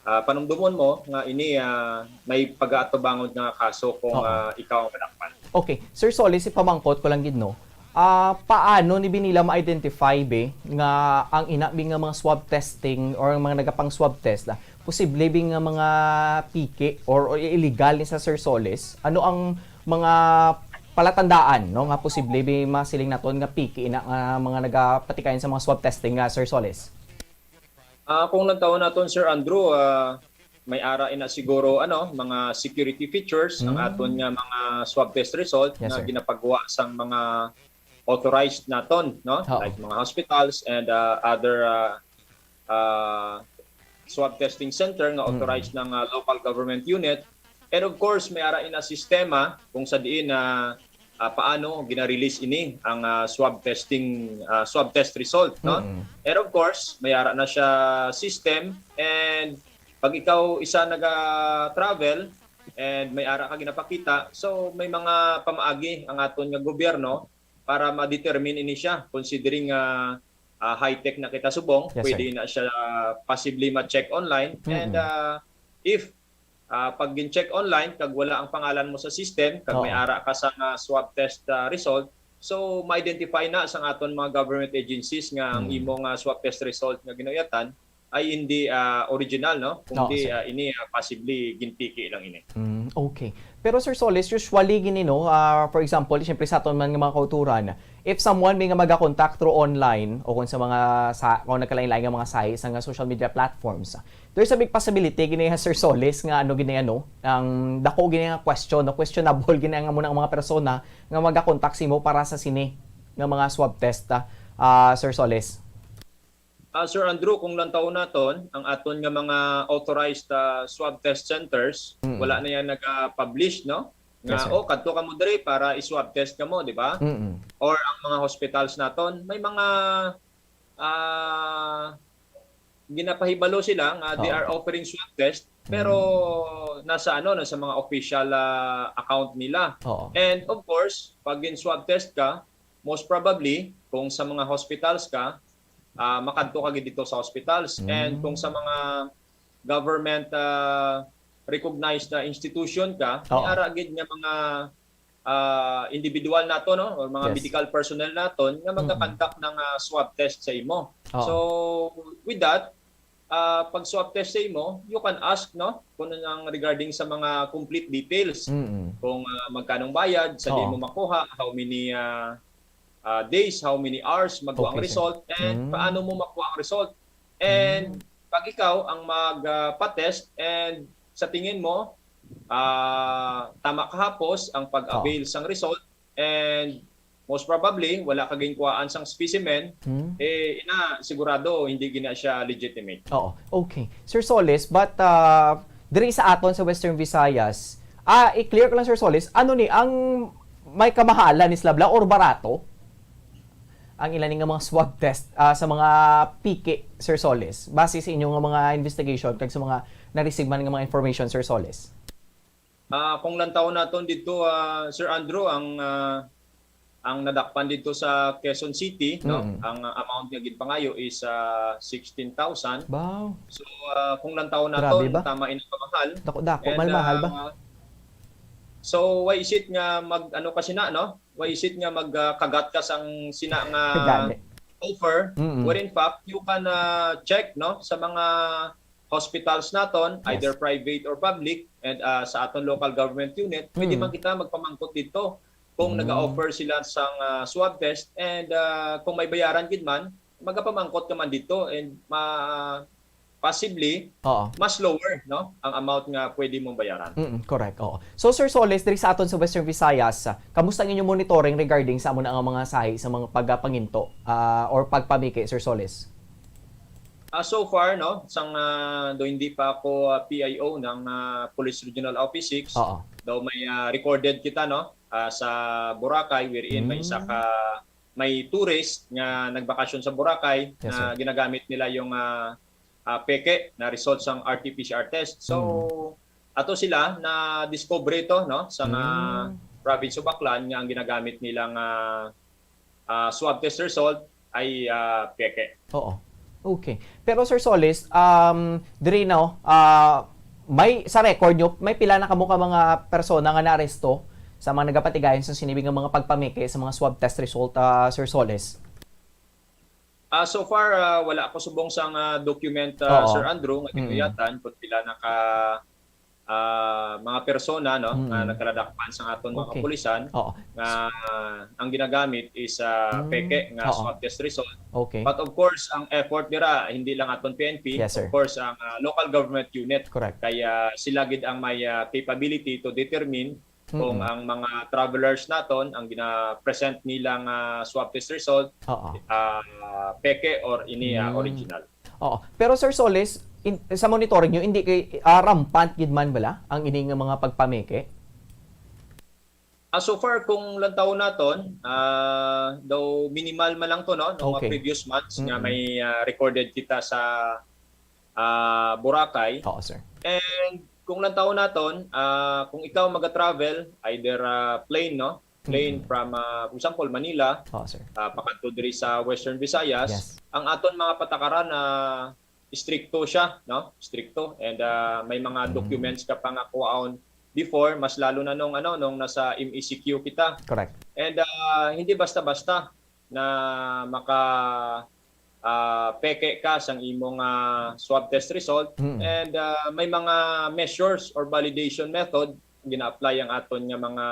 ah, panumdumon mo nga ini, ah, may pagaatubangon nga kaso kung, Oo. ah, ikaw ang madakpan. Okay. Sir Solis, ipamangkot ko lang gid, no? Ah, paano ni bi nila ma-identify, be, nga ang ina bi nga mga swab testing or ang mga nagapang swab test, ah, posible bi nga mga piki or, or illegal ni sa Sir Solis? Ano ang mga palatandaan, no, nga posible bi masiling naton nga piki ina nga mga nagapatikayon sa mga swab testing nga, Sir Solis? Ah, kung lantawon naton, Sir Andrew, ah, may ara ina siguro, ano, mga security features ang Mm. aton nga mga swab test result Yes, nga sir. ginapagwa sang mga authorized naton, no? Oo. Like mga hospitals and, ah, other, ah, ah, swab testing center nga Mm. authorized ng, ah, local government unit. And of course, may ara ina sistema kung sa diin na, ah, paano gina-release ini ang, ah, swab testing, ah, swab test result, no? Mm. And of course, may ara na siya system, and pag ikaw isa naga-travel and may ara ka ginapakita, so may mga pamaagi ang aton nga gobyerno para ma-determine ini siya, considering nga, ah, high-tech na kita subong, Yes, pwede sir. na siya possibly ma-check online. And, Mm-mm. ah, if, ah, pag gin-check online, kag wala ang pangalan mo sa system, kag may Oo. ara ka sa nga swab test, ah, result, so ma-identify na sang aton mga government agencies nga ang Mm. imo nga swab test result nga ginauyatan ay hindi, ah, original, no? Oo, Kundi, sir. ah, ini, ah, possibly ginpiki lang ini. Mm, okay. Pero, Sir Solis, usually gini, no, ah, for example, siyempre sa aton man nga mga kauturan, if someone may nga maga-contact through online o kung sa mga sa, kung nagkalain-lain nga mga sites nga social media platforms, there's a big possibility gini, Sir Solis, nga ano gini, ano, ang dako gini nga question, no, questionable gini nga muna ang mga persona nga maga-contact sa imo para sa sini nga mga swab test, ah, ah, Sir Solis. Ah, Sir Andrew, kung lantaw naton, ang aton nga mga authorized, ah, swab test centers, Mm. wala na yan nag-publish, no? Nga, Yes, sir. "Oh, kadto ka mo diri para i-swab test ka mo," di ba? Mm. Or ang mga hospitals naton, may mga, ah, ginapahibalo sila nga they Oo. are offering swab test, pero Mm. nasa ano, nasa mga official, ah, account nila. Oo. And of course, pag gin-swab test ka, most probably, kung sa mga hospitals ka, ah, makadto ka gid dito sa hospitals. And Mm. kung sa mga government, ah, recognized na institution ka, may Oo. ara gid nga mga, ah, individual nato, no, or mga Yes. medical personnel naton nga Mm. magka-conduct ng, ah, swab test sa imo. Oo. So, with that, ah, pag swab test sa imo, you can ask, no, kung ano ang regarding sa mga complete details. Mm. Kung, ah, magkanong bayad, sa di Oo. mo makuha, how many, ah, ah, days, how many hours makuha ang Okay, sir. result, and Mm. paano mo makuha ang result. And Mm. pag ikaw ang mag, ah, pa-test and sa tingin mo, ah, tama kahapos ang pag-avail Oo. sang result, and most probably, wala ka ginkuhaan sang specimen, Hmm. eh, ina, sigurado, hindi gina siya legitimate. Oo. Okay. Sir Solis, but, ah, diri sa aton sa Western Visayas, ah, i-clear ko lang, Sir Solis, ano ni ang may kamahalan ni sila bala or barato ang ila ni nga mga swab test, ah, sa mga piki, Sir Solis, base sa inyo nga mga investigation kag sa mga na-receive man nga mga information, Sir Solis? Ah, kung lantawon naton didto, ah, Sir Andrew, ang, ah, ang nadakpan didto sa Quezon City, no, Mm. ang, ah, amount nga ginpangayo is, ah, sixteen thousand. Wow. So, ah, kung lantawon Grabe naton, ba? tama ina kamahal. Dako-dako, And, mahal-mahal ba? ah, so, why is it nga mag, ano ka sina, no? Why is it nga mag, ah, kagat ka sang sina nga Gani. offer, Mm-mm. where in fact, you can, ah, check, no, sa mga hospitals naton, Yes. either private or public, and, ah, sa aton local government unit, pwede Mm. man kita magpamangkot didto kung Mm. nag-a-offer sila sang, ah, swab test, and, ah, kung may bayaran gid man, magapamangkot ka man didto, and ma-, possibly, Oo. mas lower, no, ang amount nga pwede mong bayaran. Mm, correct, oo. So, Sir Solis, diri sa aton sa Western Visayas, ah, kamusta ang inyong monitoring regarding sa amo na nga mga sahi sa mga pagpanginto, ah, or pagpamiki, Sir Solis? Ah, so far, no, sang, ah, do hindi pa ako, ah, P I O ng, ah, Police Regional Office six, Oo. daw may, ah, recorded kita, no, ah, sa Boracay, wherein may isa Mm. ka, may tourist nga nagbakasyon sa Boracay Yes, na sir. ginagamit nila yung, ah, ah, peke na result sang R T P C R test. So, Mm. ato sila na-discover ito, no, sa nga Mm. province of Aklan nga ang ginagamit nila nga, ah, swab test result ay, ah, peke. Oo. Okay. Pero, Sir Solis, um, diri, no, ah, may, sa record nyo, may pila na kamo ka mga persona nga naaresto sa mga nagapatigayon sa sini nga mga pagpamiki sa mga swab test result, ah, Sir Solis? Ah, so far, ah, wala ako subong sang, ah, document, ah, Oo. Sir Andrew, nga Mm. ginuyatan kung pila na ka, ah, mga persona, no, nga Mm. nagkaladakpan sa aton mga Okay. kapulisan Oo. nga ang ginagamit is, ah, Mm. peke nga Oo. swab test result. Okay. But of course, ang effort dira, hindi lang aton P N P, Yes, sir. of course, ang, ah, local government unit. Correct. Kaya sila gid ang may, ah, capability to determine kung Mm. ang mga travelers naton, ang gina-present nila nga swab test result, Oo. ah, peke or ini, ah, Mm. original. Oo. Pero, Sir Solis, in, sa monitoring nyo, hindi kay, ah, rampant gid man bala ang ini nga mga pagpameke? Ah, so far, kung lantawon naton, ah, daw minimal man lang to, no, nung mga Okay. previous months nga Mm-mm. may, ah, recorded kita sa, ah, Boracay. Oo, sir. And kung lantawon naton, ah, kung ikaw maga-travel, either, ah, plane, no? Plane Mm-mm. from, ah, for example, Manila, Oo, sir. ah, pakadto diri sa Western Visayas, Yes. ang aton mga patakaran na istrikto siya, no? Istrikto. And, ah, may mga Mm. documents ka pa nga kuhaon before, mas lalo na nung, ano, nung nasa M E C Q kita. Correct. And, ah, hindi basta-basta na maka, ah, peke ka sang imong, ah, swab test result. Mm. And, ah, may mga measures or validation method gina-apply ang aton nga mga,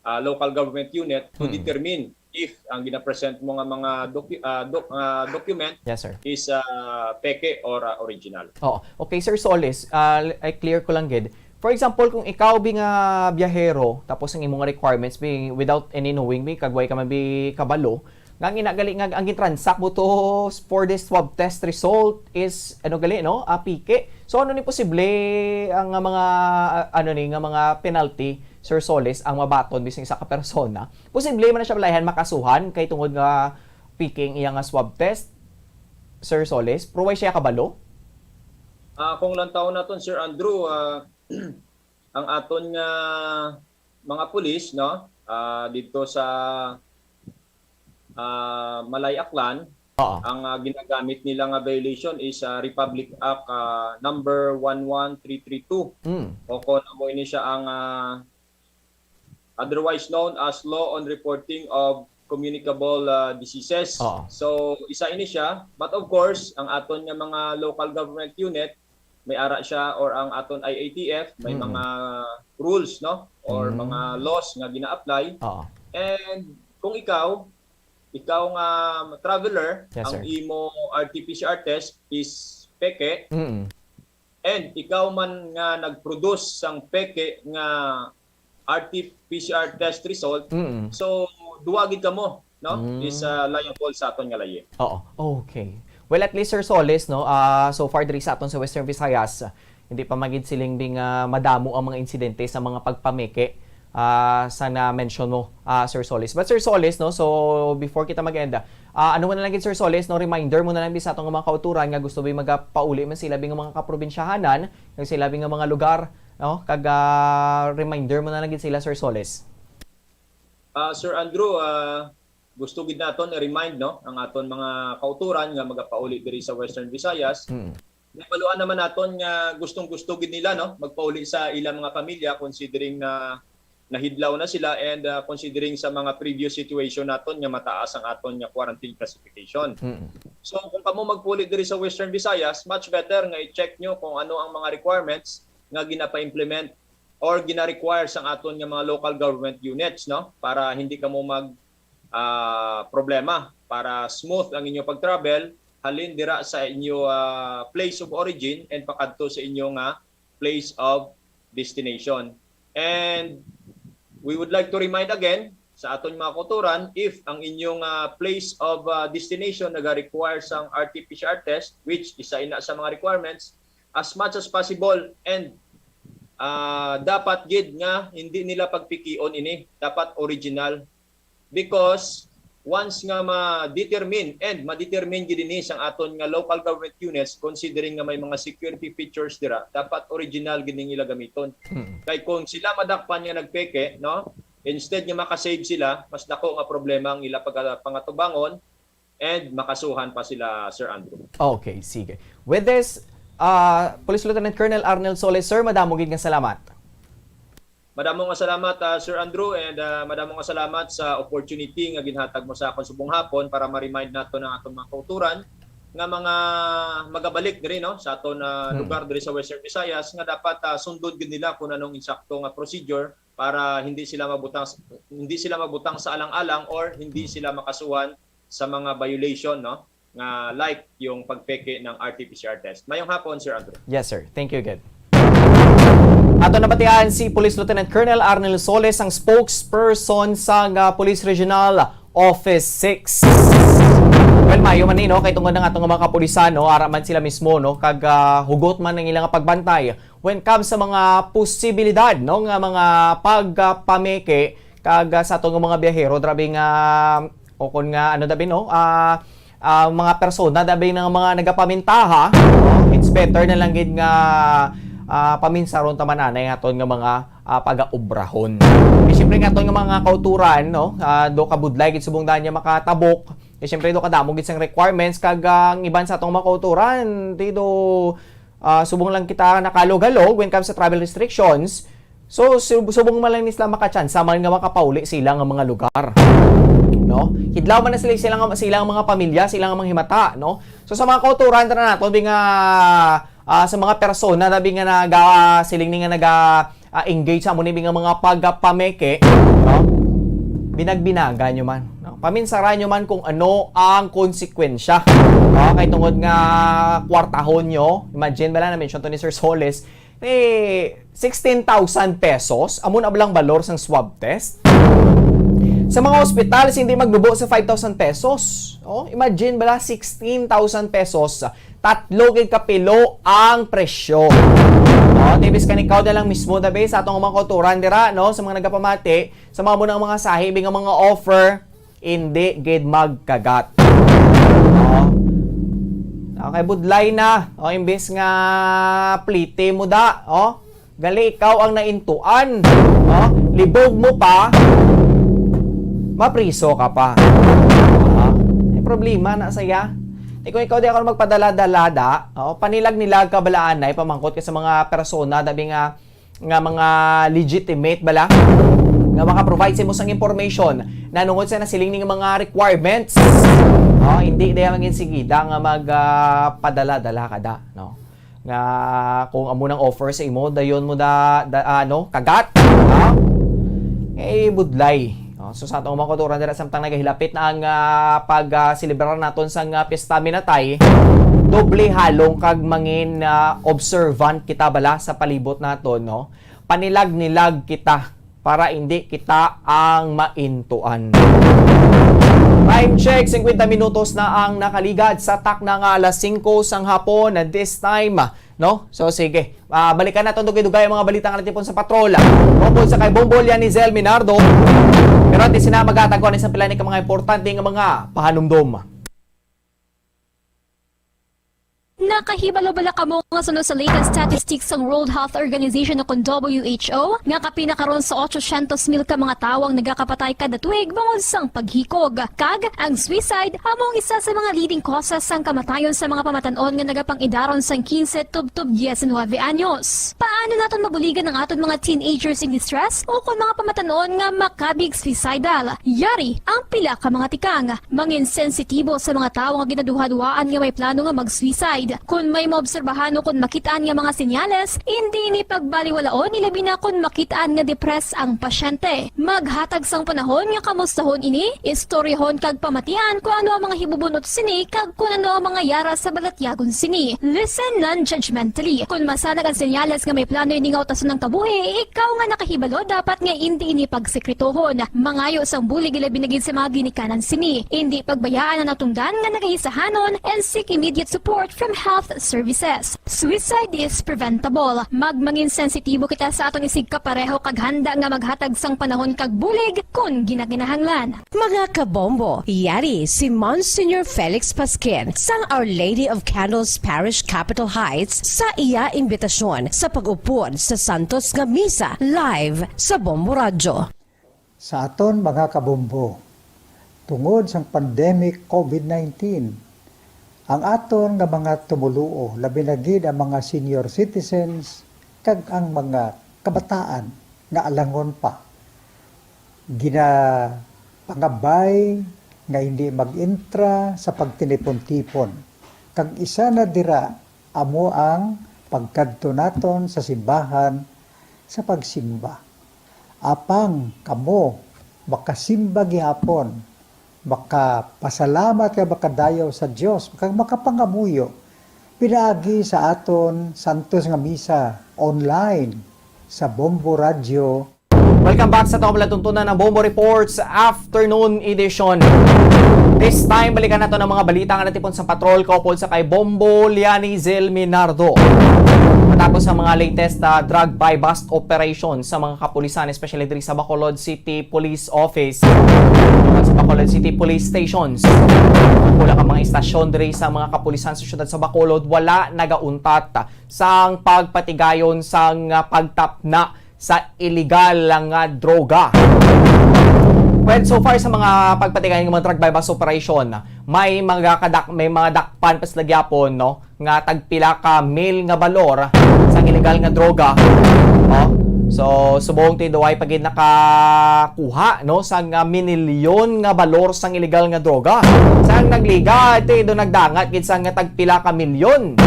ah, local government unit to Mm. determine if ang gina-present mo nga mga docu-, ah, doc-, ah, document Yes, sir. is, ah, peke or, ah, original. Oo. Okay, Sir Solis, ah, I clear ko lang gid. For example, kung ikaw bi nga biyahero, tapos ang imong requirements bi without any knowing bi, kag way ka man bi kabalo, nga ang ina gali nga ang gintransact mo to for this swab test result is, ano gali, no? Ah, peke. So, ano ni posible ang, ah, mga, ah, ano ni, nga mga penalty, Sir Solis, ang mabaton bisan isa ka persona? Posible man na siya balayan makasuhan kay tungod nga peke ang iya nga swab test? Sir Solis? Pero wala siya kabalo? Ah, kung lantawon naton, Sir Andrew, ah, ang aton nga mga pulis, no, ah, dito sa ah, Malay Aklan, Oo. ang ah, ginagamit nila nga violation is ah, Republic Act ah, number one one three three two, Mm. o kung amo ini siya ang ah, otherwise known as Law on Reporting of Communicable ah, Diseases. Oo. So, isa ini siya. But of course, ang aton nga mga local government unit, may ara siya, or ang aton I A T F, may Mm. mga rules, no? Or Mm. mga laws nga gina-apply. Oo. And kung ikaw, ikaw nga traveler, Yes, ang sir. imo R T P C R test is peke, Mm. and ikaw man nga nag-produce sang peke nga R T P C R test result, Mm. so duwa gid kamo, no? Mm. Is ah, liable sa aton nga layi. Oo. Okay. Well, at least, Sir Solis, no, ah, so far diri sa aton sa Western Visayas, ah, hindi pa magid siling bing ah, madamo ang mga insidente sa mga pagpameke ah, sa na-mention mo, ah, Sir Solis. But Sir Solis, no, so before kita mag-end, ah, ano mo na lang gid, Sir Solis, no, reminder mo na lang gid sa atong mga kauturan nga gusto bi magapauli man sila bing mga kaprobinsyahanan, nga sila bing mga lugar, no, kag ah, reminder mo na lang gid sila, Sir Solis. Ah, Sir Andrew, ah, gusto gid naton i-remind, no, ang aton mga kauturan nga magapauli diri sa Western Visayas. Mm. Nabaluan naman naton nga gustong-gusto gid nila, no, magpauli sa ilang mga pamilya, considering na nahidlaw na sila, and ah, considering sa mga previous situation naton nga mataas ang aton nga quarantine classification. Mm. So kung kamo magpauli diri sa Western Visayas, much better nga i-check nyo kung ano ang mga requirements nga ginapa-implement or gina-require sang aton nga mga local government units, no, para hindi kamo mag ah, problema, para smooth ang inyo pag-travel halin dira sa inyo ah, place of origin and pakadto sa inyo nga place of destination. And we would like to remind again sa aton mga kauturan, if ang inyong ah, place of ah, destination naga-require sang R T P C R test, which isa ina sa mga requirements, as much as possible and ah, dapat gid nga hindi nila pagpikion ini, dapat original. Because once nga ma-determine, and ma-determine gid ini sang aton nga local government units, considering nga may mga security features dira, dapat original gid ning ila gamiton. Mm. Kay kung sila madakpan nga nagpeke, no, instead nga makasave sila, mas dako nga problema ang ila pag-, pangatubangon, and makasuhan pa sila, Sir Andrew. Okay, sige. With this, ah, Police Lieutenant Colonel Arnel Solis, sir, madamo gid nga salamat. Madamo nga salamat, ah, Sir Andrew, and ah, madamo nga salamat sa opportunity nga ginhatag mo sa akon subong hapon para ma-remind nato ang aton mga kauturan nga mga magabalik diri, no, sa aton ah, Hmm. lugar diri sa Western Visayas, nga dapat ah, sundon gid nila kung anong insakto nga procedure para hindi sila mabutang, hindi sila mabutang sa alang-alang or hindi sila makasuhan sa mga violation, no, nga like yung pagpeke ng R T P C R test. Mayong hapon, Sir Andrew. Yes, sir. Thank you again. Ato nabatian si Police Lieutenant Colonel Arnel Solis, ang spokesperson sa nga Police Regional Office six. Well, mayo man ni, no, kay tungod ang atong mga kapulisan, no, ara man sila mismo, no, kag ah, hugot man ang ilang pagbantay when comes sa mga posibilidad, no, nga mga pagpameke kag ah, sa atong mga biyahero, grabe nga, o kun nga ano, dabi, no, ah, ah, mga persona, dabi, nga mga nagapamintaha, no, it's better na lang gid nga ah, paminsaron ta man anay ang aton nga mga ah, pagaubrahon. E, siyempre, nga aton nga mga kauturan, no, ah, do kabudlay gid subong daan niya makatabok. E, siyempre, do kadamo gid sang requirements, kag ah, ang iban sa atong mga kauturan, di do ah, subong lang kita nakahalog-halog when comes sa travel restrictions. So, sub- subong man lang ni sila makatsansa man nga makapauli sila nga mga lugar. No? Hidlaw man na sila, sila, nga- sila nga mga pamilya, sila nga mga himata, no? So, sa mga kauturan, tara nato, bi nga, ah, sa mga persona, dabi nga naga, siling ni nga naga, ah, engage sa amo ni, bi nga mga pagpameke, no? Binagbinaga nyo man, no? Paminsaran nyo man kung ano ang konsekwensya, no? Kay tungod nga kwartahon nyo, imagine bala, na-mention to ni Sir Solis, eh, sixteen thousand pesos, amo na bala ang balor sang swab test. Sa mga ospital, hindi magnubo sa five thousand pesos. Oh, imagine bala, sixteen thousand pesos, tatlo gid ka pilo ang presyo. Oh, tibis ka ni ikaw na lang mismo, dabi, sa atong mga kauturan dira, no, sa mga nagapamati, sa mga muna mga sahi, bi nga mga offer, hindi gid magkagat. Oh. Okay, budlay na. O, imbes nga plite mo da, o, gali ikaw ang naintuan. O, libog mo pa, mapriso ka pa. Ah, may problema na saya. Di ko ikaw di ako magpadala-dala da. O, panilag-nilag ka balaanay, pamangkot ka sa mga persona, dabi nga, nga mga legitimate bala, nga maka-provide sa imo sang information nanungod sa nasiling ning mga requirements. O, hindi diya mangin sigida nga mag, ah, padala-dala ka da, no? Nga kung amo nang offer sa imo, dayon mo da, da ano, kagat, ha? Eh, budlay. O, so sa atong mga kauturan dira, samtang nagahilapit na ang, ah, pag, ah, selebrar naton sang, ah, Pista Minatay, doble halong kag mangin, ah, observant kita bala sa palibot naton, no? Panilag-nilag kita para hindi kita ang maintuan. Time check, singkwenta minutos na ang nakaligad sa takna nga alas singko sang hapon. This time, no? So, sige. Ah, balikan naton dugay-dugay ang mga balita nga natipon sa patrol. Upod sa kay Bombo Lianizel Minardo. Pero antes na, maghatag ko ani sa pila ni ka mga importante nga mga pahanumdom. Nakahibalo bala kamo nga suno sa latest statistics sang World Health Organization o kon W H O nga kapin na karon sa otsosyentos mil ka mga tawo ang nagakapatay kada tuig bangod sang paghikog? Kag ang suicide amo ang isa sa mga leading causes sang kamatayon sa mga pamatan-on nga nagapang-idaron sang quince tubtob diecinuebe anyos. Paano naton mabuligan ang aton mga teenagers in distress o kon mga pamatan-on nga makabig suicidal? Yari ang pila ka mga tikang. Mangin sensitibo sa mga tawo nga ginaduhaduhaan nga may plano nga mag-suicide. Kon may maobserbahan o kon makit-an nga mga senyales, indi ini pagbaliwalaon, ilabi na kon makit-an nga depressed ang pasyente. Maghatag sang panahon nga kamustahon ini, istoryahon kag pamatian kon ano ang mga hibubunot sini kag kon ano ang mga yara sa balatyagon sini. Listen non-judgmentally. Kon masanag ang senyales nga may plano ini nga utason ang kabuhi, ikaw nga nakahibalo dapat nga indi ini pagsekretohon. Mangayo sang bulig ilabi na gid sa mga ginikanan sini. Indi pagbayaan ang natungdan nga nagaisahanon and seek immediate support from health services. Suicide is preventable. Magmangin sensitibo kita sa aton isigkapareho kag handa nga maghatag sang panahon kag bulig kon ginakinahanglan. Mga kabombo, yari si Monsignor Felix Pasquin sang Our Lady of Candles Parish, Capitol Heights, sa iya imbitasyon sa pag-upod sa Santos nga Misa live sa Bombo Radyo. Sa aton mga kabombo, tungod sang pandemic COVID nineteen, ang aton nga mga tumoluo, labi na gid ang mga senior citizens kag ang mga kabataan nga alangon pa, ginapangabay nga hindi mag-intra sa pagtinipon-tipon, kag isa na dira amo ang pagkadto naton sa simbahan sa pagsimba. Apang kamo makasimba gihapon, makapasalamat kag makadayaw sa Dios, kag makapangamuyo pinaagi sa aton santos nga misa online sa Bombo Radyo. Welcome back sa atong palatuntunan ng Bombo Reports Afternoon Edition. This time, balikan nato ang mga balita nga natipon sa patrol kaupod sa kay Bombo Lianizel Minardo. Matapos ang mga latest, ah, drug buy-bust operation sa mga kapulisan, especially diri sa Bacolod City Police Office at sa Bacolod City Police Stations, kulang ang mga istasyon diri sa mga kapulisan sa siyudad sa Bacolod, wala nagauntat sang pagpatigayon sang, ah, pagtapna sa iligal nga droga. Well, so far sa mga pagpatigayon ng mga drug buy-bust operation, may mga kadak-, may mga dakpan pa sila gyapon, no, nga tagpila ka mil nga balor sa iligal nga droga. Oh. So, subong ti duway pa gid nakakuha, no, sa nga minilyon nga balor sang iligal nga droga. Sang nagliga, ti do nagdangat gid sa nga tagpila ka milyon.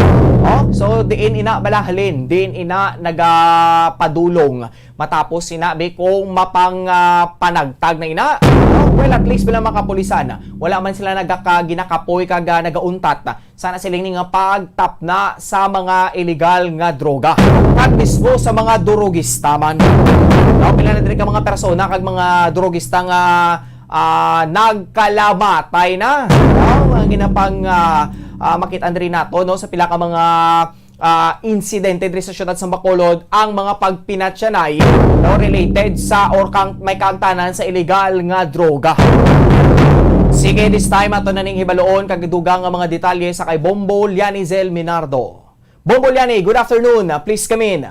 Oh, so diin ina bala halin, diin ina nagapadulong matapos sinabi kung mapang, ah, panagtag na ina. Well, at least bilang mga kapulisan, wala man sila nagaka-, ginakapoy kag, ah, nagauntat sa nasiling ni nga pagtapna sa mga iligal nga droga, kag mismo sa mga durugista man. No, pila na diri ka mga persona kag mga durugista nga, ah, nagkalamatay na. No, ang ginapang, ah, ah, makit-an diri nato, no, sa pila ka mga, ah, insidente diri sa siyudad sa Bacolod ang mga pagpinatyanay, no, related sa or kang, may kaangtanan sa iligal nga droga. Sige, this time ato na ning hibaloon kag dugang nga mga detalye sa kay Bombo Lianizel Minardo. Bombo Liani, good afternoon. Please come in.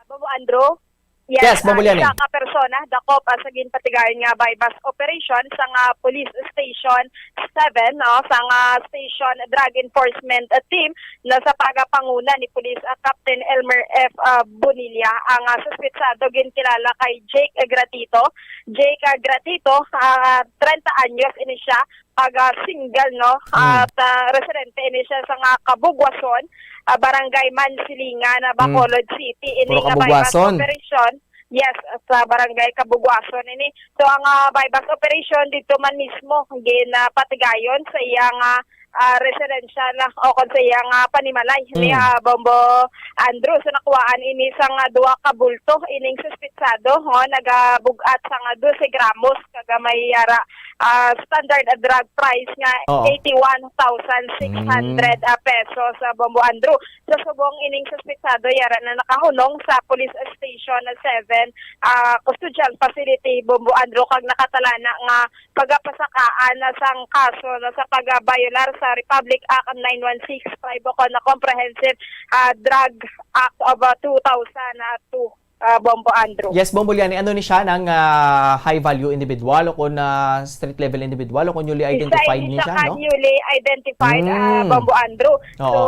Bombo Andrew? Yes, Bombo Liani. Isa ka persona dakop, ah, sa ginpatigayon nga buy-bust operation sa nga Police Station seven, no, sa nga Station Drug Enforcement, ah, Team, no, sa pagapanguna ni Police, ah, Captain Elmer F, ah, Bonilla. Ang, ah, suspetsado ginkilala kay Jake Gratito. Jake, ah, Gratito, ah, treinta anyos ini siya, taga single, no? Mm. At, ah, residente ini siya sa nga Kabugwason, ah, Barangay Mansilingan, ah, Mm. Bacolod City. Ini Puro nga buy-bust Kabugwason. Operation, yes, sa Barangay Kabugwason ini. So, ang, ah, buy-bust operation dito man mismo, ginapatigayon sa iyang, ah, ah, residential, ah, o kon sa iyang, ah, panimalay ni, Mm. ah, Bombo Andrew. So, nakuhaan ini sa nga duha ka bulto ining suspetsado, ho, nagabug-at sa nga dose gramos, kag may yara, ah, standard drug price nga Oo. eighty-one thousand six hundred, Mm. ah, pesos, ah, Bombo Andrew. Sa subong ining suspetsado, yara na nakahunong sa Police Station seven, ah, Custodial Facility, Bombo Andrew, kag nakatalana nga pagapasakaan na sang kaso na sa pagbayolar sa Republic Act nine one six five o kon na Comprehensive, ah, Drug Act of, ah, two thousand two, ah, Bombo Andrew. Yes, Bombo Liani, ano ni siya, nang, ah, high value individual o kon, ah, street level individual o kon newly Isa identified ini ni siya siya, ka no? Newly identified, ah, Mm. Bombo Andrew. Oo. So,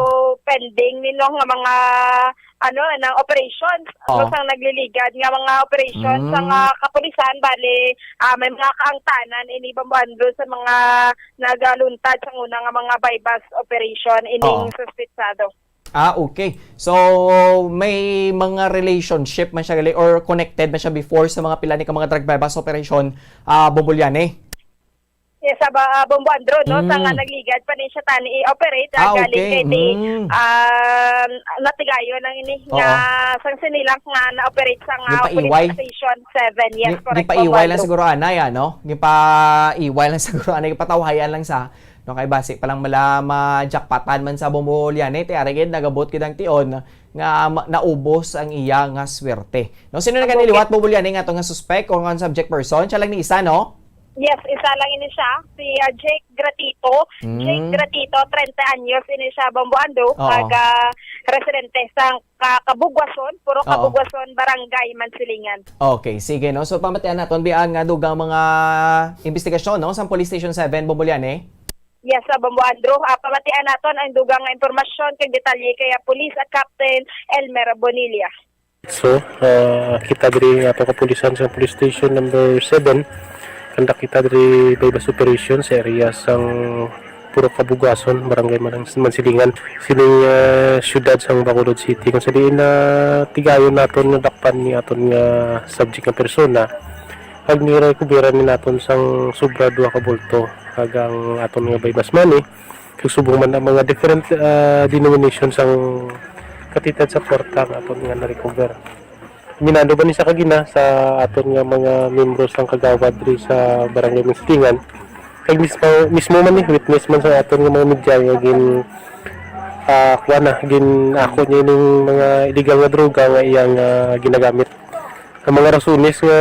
pending ni, no, nga mga, ano, nang operations, ano, Oo. sang nagliligad nga mga operations Mm. sa nga kapulisan, bali, ah, may mga kaangtanan ini, Bombo Andrew, sa mga nagaluntad sa una nga mga buy-bust operation ining Oo. suspetsado. Ah, okay. So, may mga relationship man siya gali or connected man siya before sa mga pila ni ka mga drug buy-bust operation, ah, Bombo Liani? Yes, sa ba, ah, Bombo Andrew, no? Sa nga Mm. nagligad pa ni siya tani i-operate, ah, Ah, galing okay. kay di, Mm. ah, natigayon ang ini Oo. nga sang sinilang nga na-operate sa nga Gipaiway. Police Station seven. Yes, Gi-, correct, gipaiway Bombo lang Andrew. Siguro anay, ano? Gipaiway lang siguro anay, gipatawhayan lang sa, no, kay basi pa lang mala ma-jackpotan man sa Bombo Liani, ti arigid nagabot gid ang tion nga ma-, naubos ang iya nga swerte. No, sino na Ang gani bukid. Liwat, Bombo Liani, nga to nga suspect o nga subject person? Siya lang ni isa, no? Yes, isa lang ini siya, si, ah, Jake Gratito. Mm. Jake Gratito, treinta anyos ini siya, Bombo Andrew, Oo. Kag, ah, residente sa ka-, Kabugwason, puro Oo. Kabugwason, Barangay Mansilingan. Okay, sige, no? So, pamatian naton, bi, ang, ah, dugang mga investigasyon, no, sa Police Station seven, Bombo Liani? Yes, sa Bombo Andrew. Ah, pamatian naton ang dugang nga impormasyon kag detalye kay, ah, Police, ah, Captain Elmer Bonilla. So, ah, kita diri nga ato kapulisan sa Police Station number seven. Kanda kita diri buy-bust operation sa area sang Purok Kabugason, Barangay Manang-, Mansilingan, sining, ah, siyudad sang Bacolod City. Kung sa diin na tigayon naton nga dakpan ni aton nga subject nga persona, kag nirecoveran ni naton sang sobra duha ka bulto, kag ang aton nga buy-bust money, kag subong man ang mga different, ah, denomination sang katitad sa kwarta nga aton nga na-recover. Minado ba ni sa kagina sa aton nga mga miyembro sang kagawad diri sa Barangay Mansilingan? Kag mismo, mismo man ni, witness man sa aton nga mga media nga gin, ah, kuha na, gin-ako niya ining mga illegal nga droga nga iyang, ah, ginagamit. Ang mga rasones nga,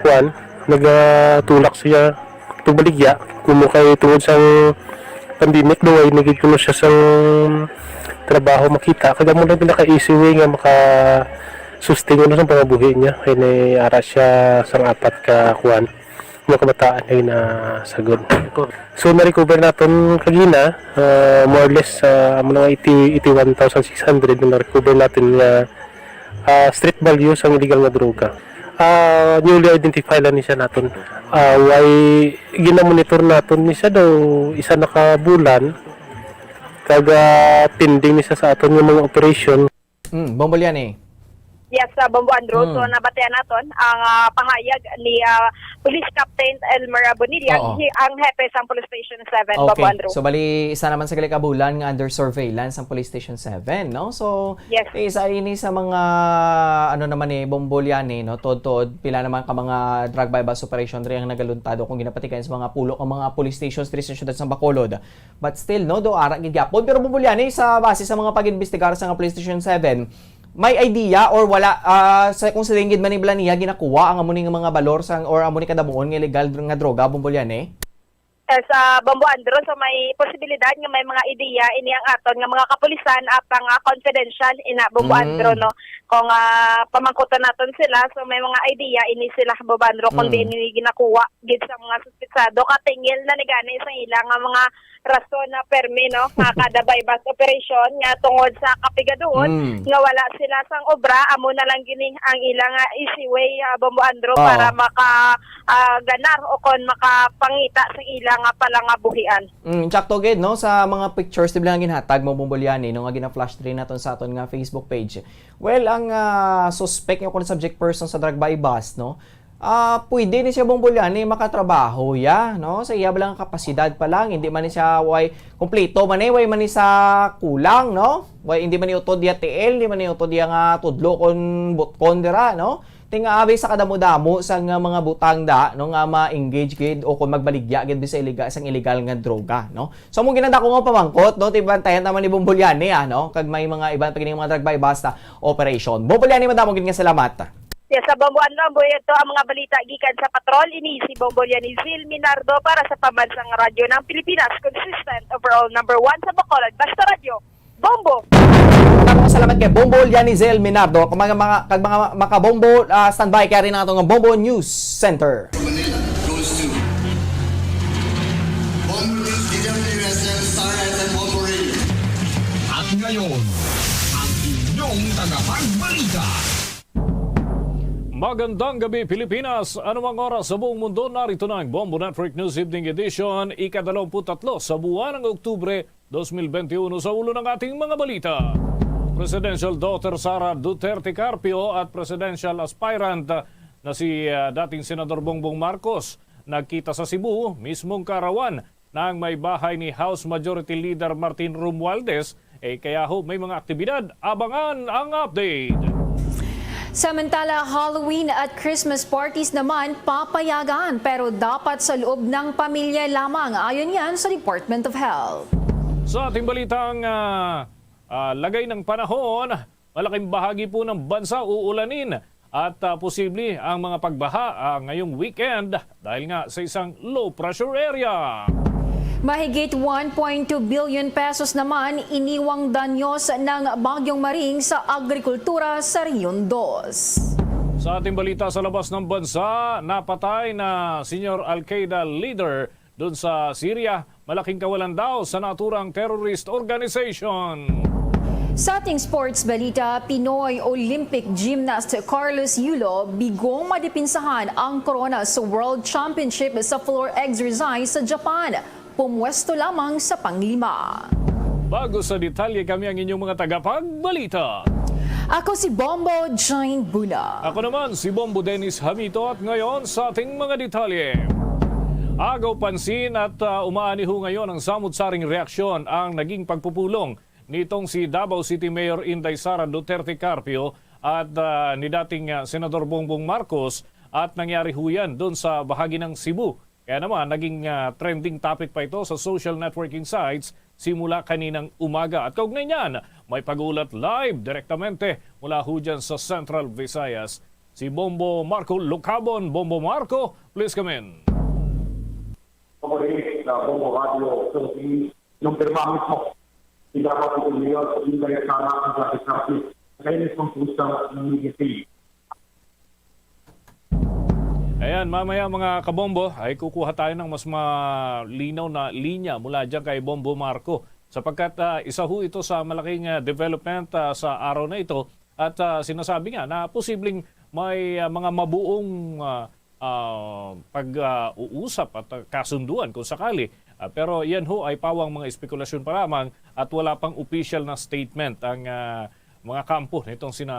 kuwan, nagatulak siya tugbaligya, kumo kay tungod sang pandemic daw ay nagid kuno siya sang trabaho makita. Kag amo lang pinaka easy way nga maka-sustain kuno sang pangabuhi niya. Kay ni ara siya sang apat ka, kuwan, mga kabataan ay nasagod. So, na-recover naton kagina, ah, more or less, ah, amo na nga eighty, eighty-one thousand six hundred na na-recover natin nga, ah, street value sang illegal nga droga. Ah, newly identified lang ni siya naton. Ah, why ginamonitor naton ni siya daw isa na ka bulan, kag, ah, pending ni siya sa aton nga mga operation. Mm, Bombo Liani. Yes, ah, Bombo Andrew. Mm. So, nabatian naton ang, ah, pahayag ni, ah, Police Captain Elmer Bonilla, Oo. hi-, ang hepe sang Police Station seven, Bombo Okay. Andrew. So, bali, isa naman sa gali ka bulan nga under surveillance ang Police Station seven, no? So, Yes. eh, isa ini sa mga, ano naman ni Bombo Liani, no? Tuod-tuod, pila naman ka mga drug buy-bust operation diri ang nagaluntado kung ginapatigayon sa mga pulo ka mga police stations diri sa siyudad sa Bacolod. But still, no, do ara gid gyapon. Pero Bombo Liani, sa base sa mga pag-imbestigar sa nga Police Station seven, May idea or wala, ah, sa kung sa tingin man ni bala niya ginakuha ang amo ni nga mga balor sang, or amo ni kadamuon nga illegal dr-, nga droga, Bombo Liani? Eh, sa Bombo Andro, so may posibilidad nga may mga ideya ini ang aton nga mga kapulisan, apang, ah, confidential ina, Bombo Mm. Andro, no? Kung, ah, pamangkuton naton sila, so may mga ideya ini sila, Bombo Andro, kung Mm. diin ini ginakuha gid sa mga suspitsado. Katingil na ni gani sa ila nga mga rason na permi, no, nga kada buy-bust operation nga tungod sa kapigaduhon Mm. nga wala sila sang obra, amo na lang gini ang ila nga easy way, ah, Bombo Andro, Oo. para maka, ah, ganar o kon makapangita sa ila nga palangabuhian. Mm, sakto gid, no, sa mga pictures, di ba, nga ginhatag mo, Bombo Liani, no, nga gina-flash rin naton sa aton nga Facebook page. Well, ang, ah, suspect nga, kung subject person sa drug buy-bust, no, ah, pwede ni siya, Bombo Liani, makatrabaho ya, no? Sa iya bala nga kapasidad pa lang, hindi man ni siya, way, kompleto man ni, way man ni sa kulang, no? Way, hindi man ni utod ya tiil, hindi man ni utod ya nga tudlo kon butkon dira, no? Tinga abi sa kadamo-damo sa nga mga butang da, no, nga ma-engage gid o kon magbaligya gid sa iliga-, sang illegal nga droga, no? So, among ginadako nga pamangkot, no, tibantayan naman ni Bombo Liani, ah, no? Kag may mga iban pa gini nga mga drug buy-bust operation. Bombo Liani, madamo gid nga salamat. Yes, sa Bombo Andro, Bombo, ito ang mga balita gikan sa Patrol. Ini si Bombo Liani Zil Minardo para sa Pambansang Radyo ng Pilipinas, consistent, overall number one sa Bacolod. Basta Radyo, Bombo! Maraming salamat kay Bombo Liani Zil Minardo. Kag mga, mga, kag mga makabombo, ah, standby kay ari na atong Bombo News Center. Manila goes to Bombo News, D W S M, Star F M, Bombo Radio. At ngayon, ang inyong tagapagbalita. Magandang gabi, Pilipinas! Anumang oras sa buong mundo, narito na ang Bombo Network News Evening Edition, ikadalawamput tatlo sa buwan ng Oktubre, dos mil benti uno. Sa ulo ng ating mga balita, Presidential Daughter Sara Duterte Carpio at Presidential Aspirant na si, ah, dating Senador Bongbong Marcos nagkita sa Cebu, mismong kaarawan ng may bahay ni House Majority Leader Martin Romualdez. Eh, kaya ho, may mga aktibidad. Abangan ang update. Samantala, Halloween at Christmas parties naman papayagan, pero dapat sa loob ng pamilya lamang, ayon yan sa Department of Health. Sa ating balitang, ah, ah, lagay ng panahon, malaking bahagi po ng bansa uulanin at, ah, posible ang mga pagbaha, ah, ngayong weekend dahil nga sa isang low pressure area. Mahigit one point two billion pesos naman iniwang danyos ng Bagyong Maring sa agrikultura sa Region Dos. Sa ating balita sa labas ng bansa, napatay na senior Al-Qaeda leader dun sa Syria, malaking kawalan daw sa naturang terrorist organization. Sa ating sports balita, Pinoy Olympic gymnast Carlos Yulo bigong madipinsahan ang korona sa World Championship sa floor exercise sa Japan. Pumwesto lamang sa panglima. Bago sa detalye, kami ang inyong mga tagapagbalita. Ako si Bombo Jane Buna. Ako naman si Bombo Dennis Hamito at ngayon sa ating mga detalye. Agaw pansin at, ah, umaani ho ngayon ang samot-saring reaksyon ang naging pagpupulong nitong si Davao City Mayor Inday Sara Duterte Carpio at, ah, ni dating, ah, Senador Bongbong Marcos, at nangyari ho yan doon sa bahagi ng Cebu. Kaya naman, naging, ah, trending topic pa ito sa social networking sites simula kaninang umaga. At kaugnay niyan, may pag-uulat live direktamente mula ho dyan sa Central Visayas, si Bombo Marco Lucabon. Bombo Marco, please come in. Ako rin sa Bombo Radio Philippines, nung pirma mismo, si Davao City Mayor Inday Sara Duterte Carpio, kaya mismo sa isang media team. Ayan, mamaya, mga kabombo, ay kukuha tayo ng mas malinaw na linya mula dyan kay Bombo Marco. Sapagkat, ah, isa ho ito sa malaking, ah, development, ah, sa araw na ito. At, ah, sinasabi nga na posibleng may, ah, mga mabuong, ah, ah, pag, ah, uusap at, ah, kasunduan kung sakali. Ah, pero yan ho ay pawang mga espekulasyon pa lamang at wala pang opisyal na statement ang, ah, mga kampo nitong sina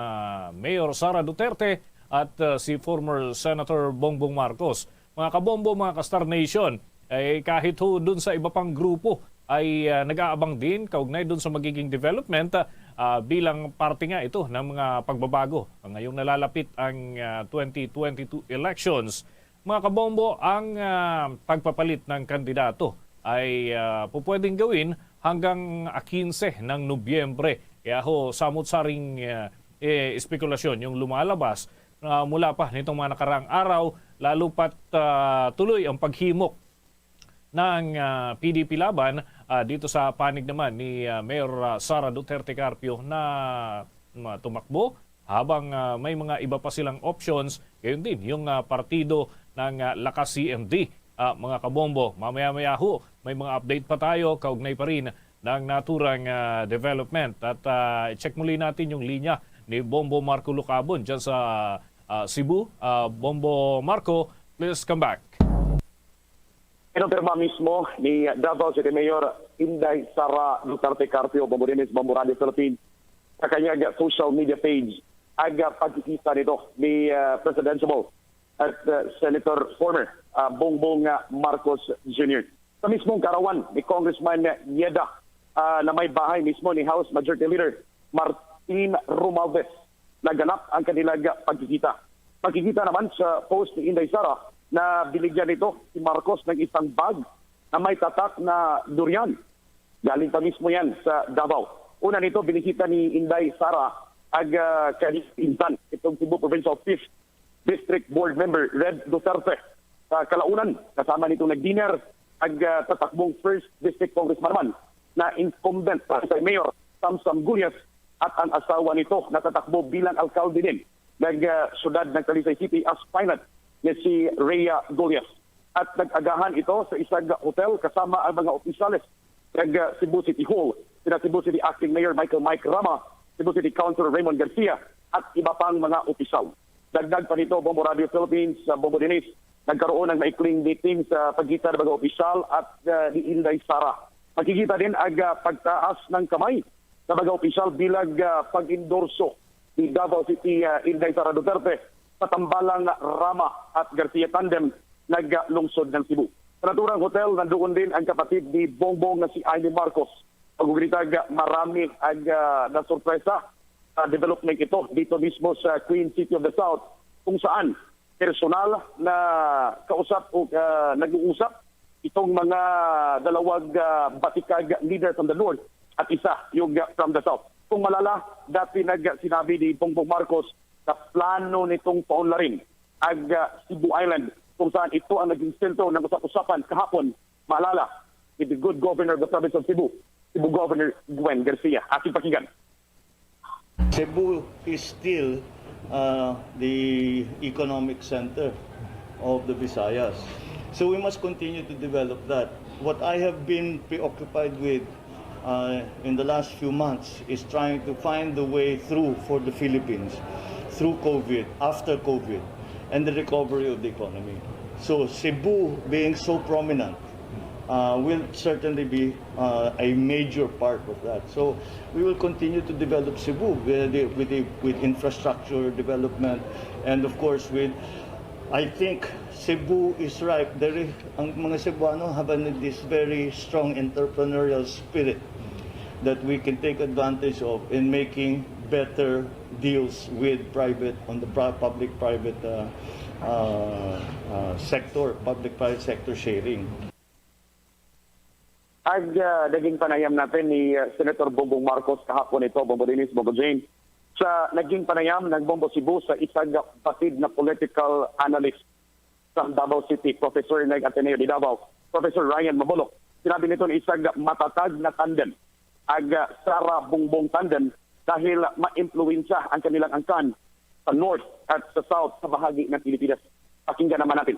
Mayor Sara Duterte at, ah, si former Senator Bongbong Marcos. Mga kabombo, mga ka-Star Nation, eh, kahit ho dun sa iba pang grupo ay, ah, nag-aabang din kaugnay dun sa magiging development, ah, bilang parte nga ito ng mga pagbabago ngayong nalalapit ang, ah, twenty twenty-two elections. Mga kabombo, ang, ah, pagpapalit ng kandidato ay, ah, pupwedeng gawin hanggang, ah, kinse ng Nobyembre. Kaya ho, samot-saring, ah, eh, espekulasyon yung lumalabas na mula pa nitong mga nakaraang araw, lalo pat, ah, tuloy ang paghimok ng, ah, P D P Laban, ah, dito sa panig naman ni, ah, Mayor, ah, Sara Duterte Carpio na ma-, tumakbo, habang, ah, may mga iba pa silang options. Gayon din yung, ah, partido ng, ah, Lakas C M D, ah, mga kabombo. Mamaya-maya ho, may mga update pa tayo kaugnay pa rin ng naturang, ah, development. At, ah, i-check muli natin yung linya ni Bombo Marco Lucabon dyan sa, ah, Cebu. Ah, Bombo Marco, please come back. Pinapirma mismo ni Davao City Mayor Inday Sara Duterte Carpio, Bombo Dennis, Bombo Radio Philippines, sa kanyang social media page, ang pagkikita nito ni, ah, President Sumol at, ah, Senator former, ah, Bongbong, ah, Marcos Junior. Sa mismong kaarawan ni Congressman Yeda, ah, na may bahay mismo ni House Majority Leader Martin Romualdez, naganap ang kanilang pagkikita. Pagkikita naman sa post ni Inday Sara na binigyan nito si Marcos ng isang bag na may tatak na durian. Galing pa mismo yan sa Davao. Una nito, binisita ni Inday Sara ang, ah, kanyang pinsan, itong Cebu Provincial Fifth District Board Member Red Duterte. Sa kalaunan, kasama nitong nag-dinner ang, ah, tatakbong First District Congressman naman na incumbent para sa Mayor, Samsam Gullas, at ang asawa nito na tatakbo bilang alkalde din ng, ah, siyudad ng Talisay City, aspirant niya si Rhea Gullas. At nag-agahan ito sa isang hotel kasama ang mga opisyales ng, ah, Cebu City Hall, sina Cebu City Acting Mayor Michael Mike Rama, Cebu City Councilor Raymond Garcia, at iba pang mga opisyal. Dagdag pa nito, Bombo Radio Philippines, sa Bombo Dennis, nagkaroon ng maikling meeting sa pagitan ng mga opisyal at, ah, ni Inday Sara. Makikita din ang, ah, pagtaas ng kamay sa mga opisyal bilang, ah, pag-endorso ni Davao City, ah, Inday Sara Duterte sa tambalang Rama at Garcia tandem naglungsod ng Cebu. Sa naturang hotel, nandoon din ang kapatid ni Bongbong na si Imee Marcos. Pag-ugritag, marami ang, ah, nasurpresa sa development ito dito mismo sa Queen City of the South, kung saan personal na kausap o, ah, nag-uusap itong mga dalawang, ah, batikag leader from the north at isa yung, ah, from the south. Kung malala, dati nagsinabi ni Bongbong Marcos na plano nitong paunlarin ang, ah, Cebu Island, kung saan ito ang naging sentro ng usap-usapan kahapon, maalala, with the good governor of the province of Cebu, Cebu Governor Gwen Garcia. Ating pakinggan. Cebu is still, uh, the economic center of the Visayas. So we must continue to develop that. What I have been preoccupied with, uh, in the last few months is trying to find the way through for the Philippines through COVID, after COVID, and the recovery of the economy. So Cebu being so prominent, uh, will certainly be, uh, a major part of that. So we will continue to develop Cebu with the, with the, with infrastructure development, and of course with, I think Cebu is ripe. There is, ang mga Cebuano have an, this very strong entrepreneurial spirit that we can take advantage of in making better deals with private, on the pri-, public-private, uh, uh, uh, sector, public-private sector sharing. Ag, ah, naging panayam natin ni, ah, Senator Bongbong Marcos kahapon ito, Bongbong Dennis, Bongbong Jane, sa naging panayam ng Bombo Cebu sa isang batid na political analyst sa Davao City, Professor ng Ateneo de Davao, Professor Ryan Maboloc. Sinabi nito na isang matatag na tandem ang, ah, Sara Bongbong tandem dahil maimpluwensya ang kanilang angkan sa North at sa South sa bahagi ng Pilipinas. Pakinggan naman natin.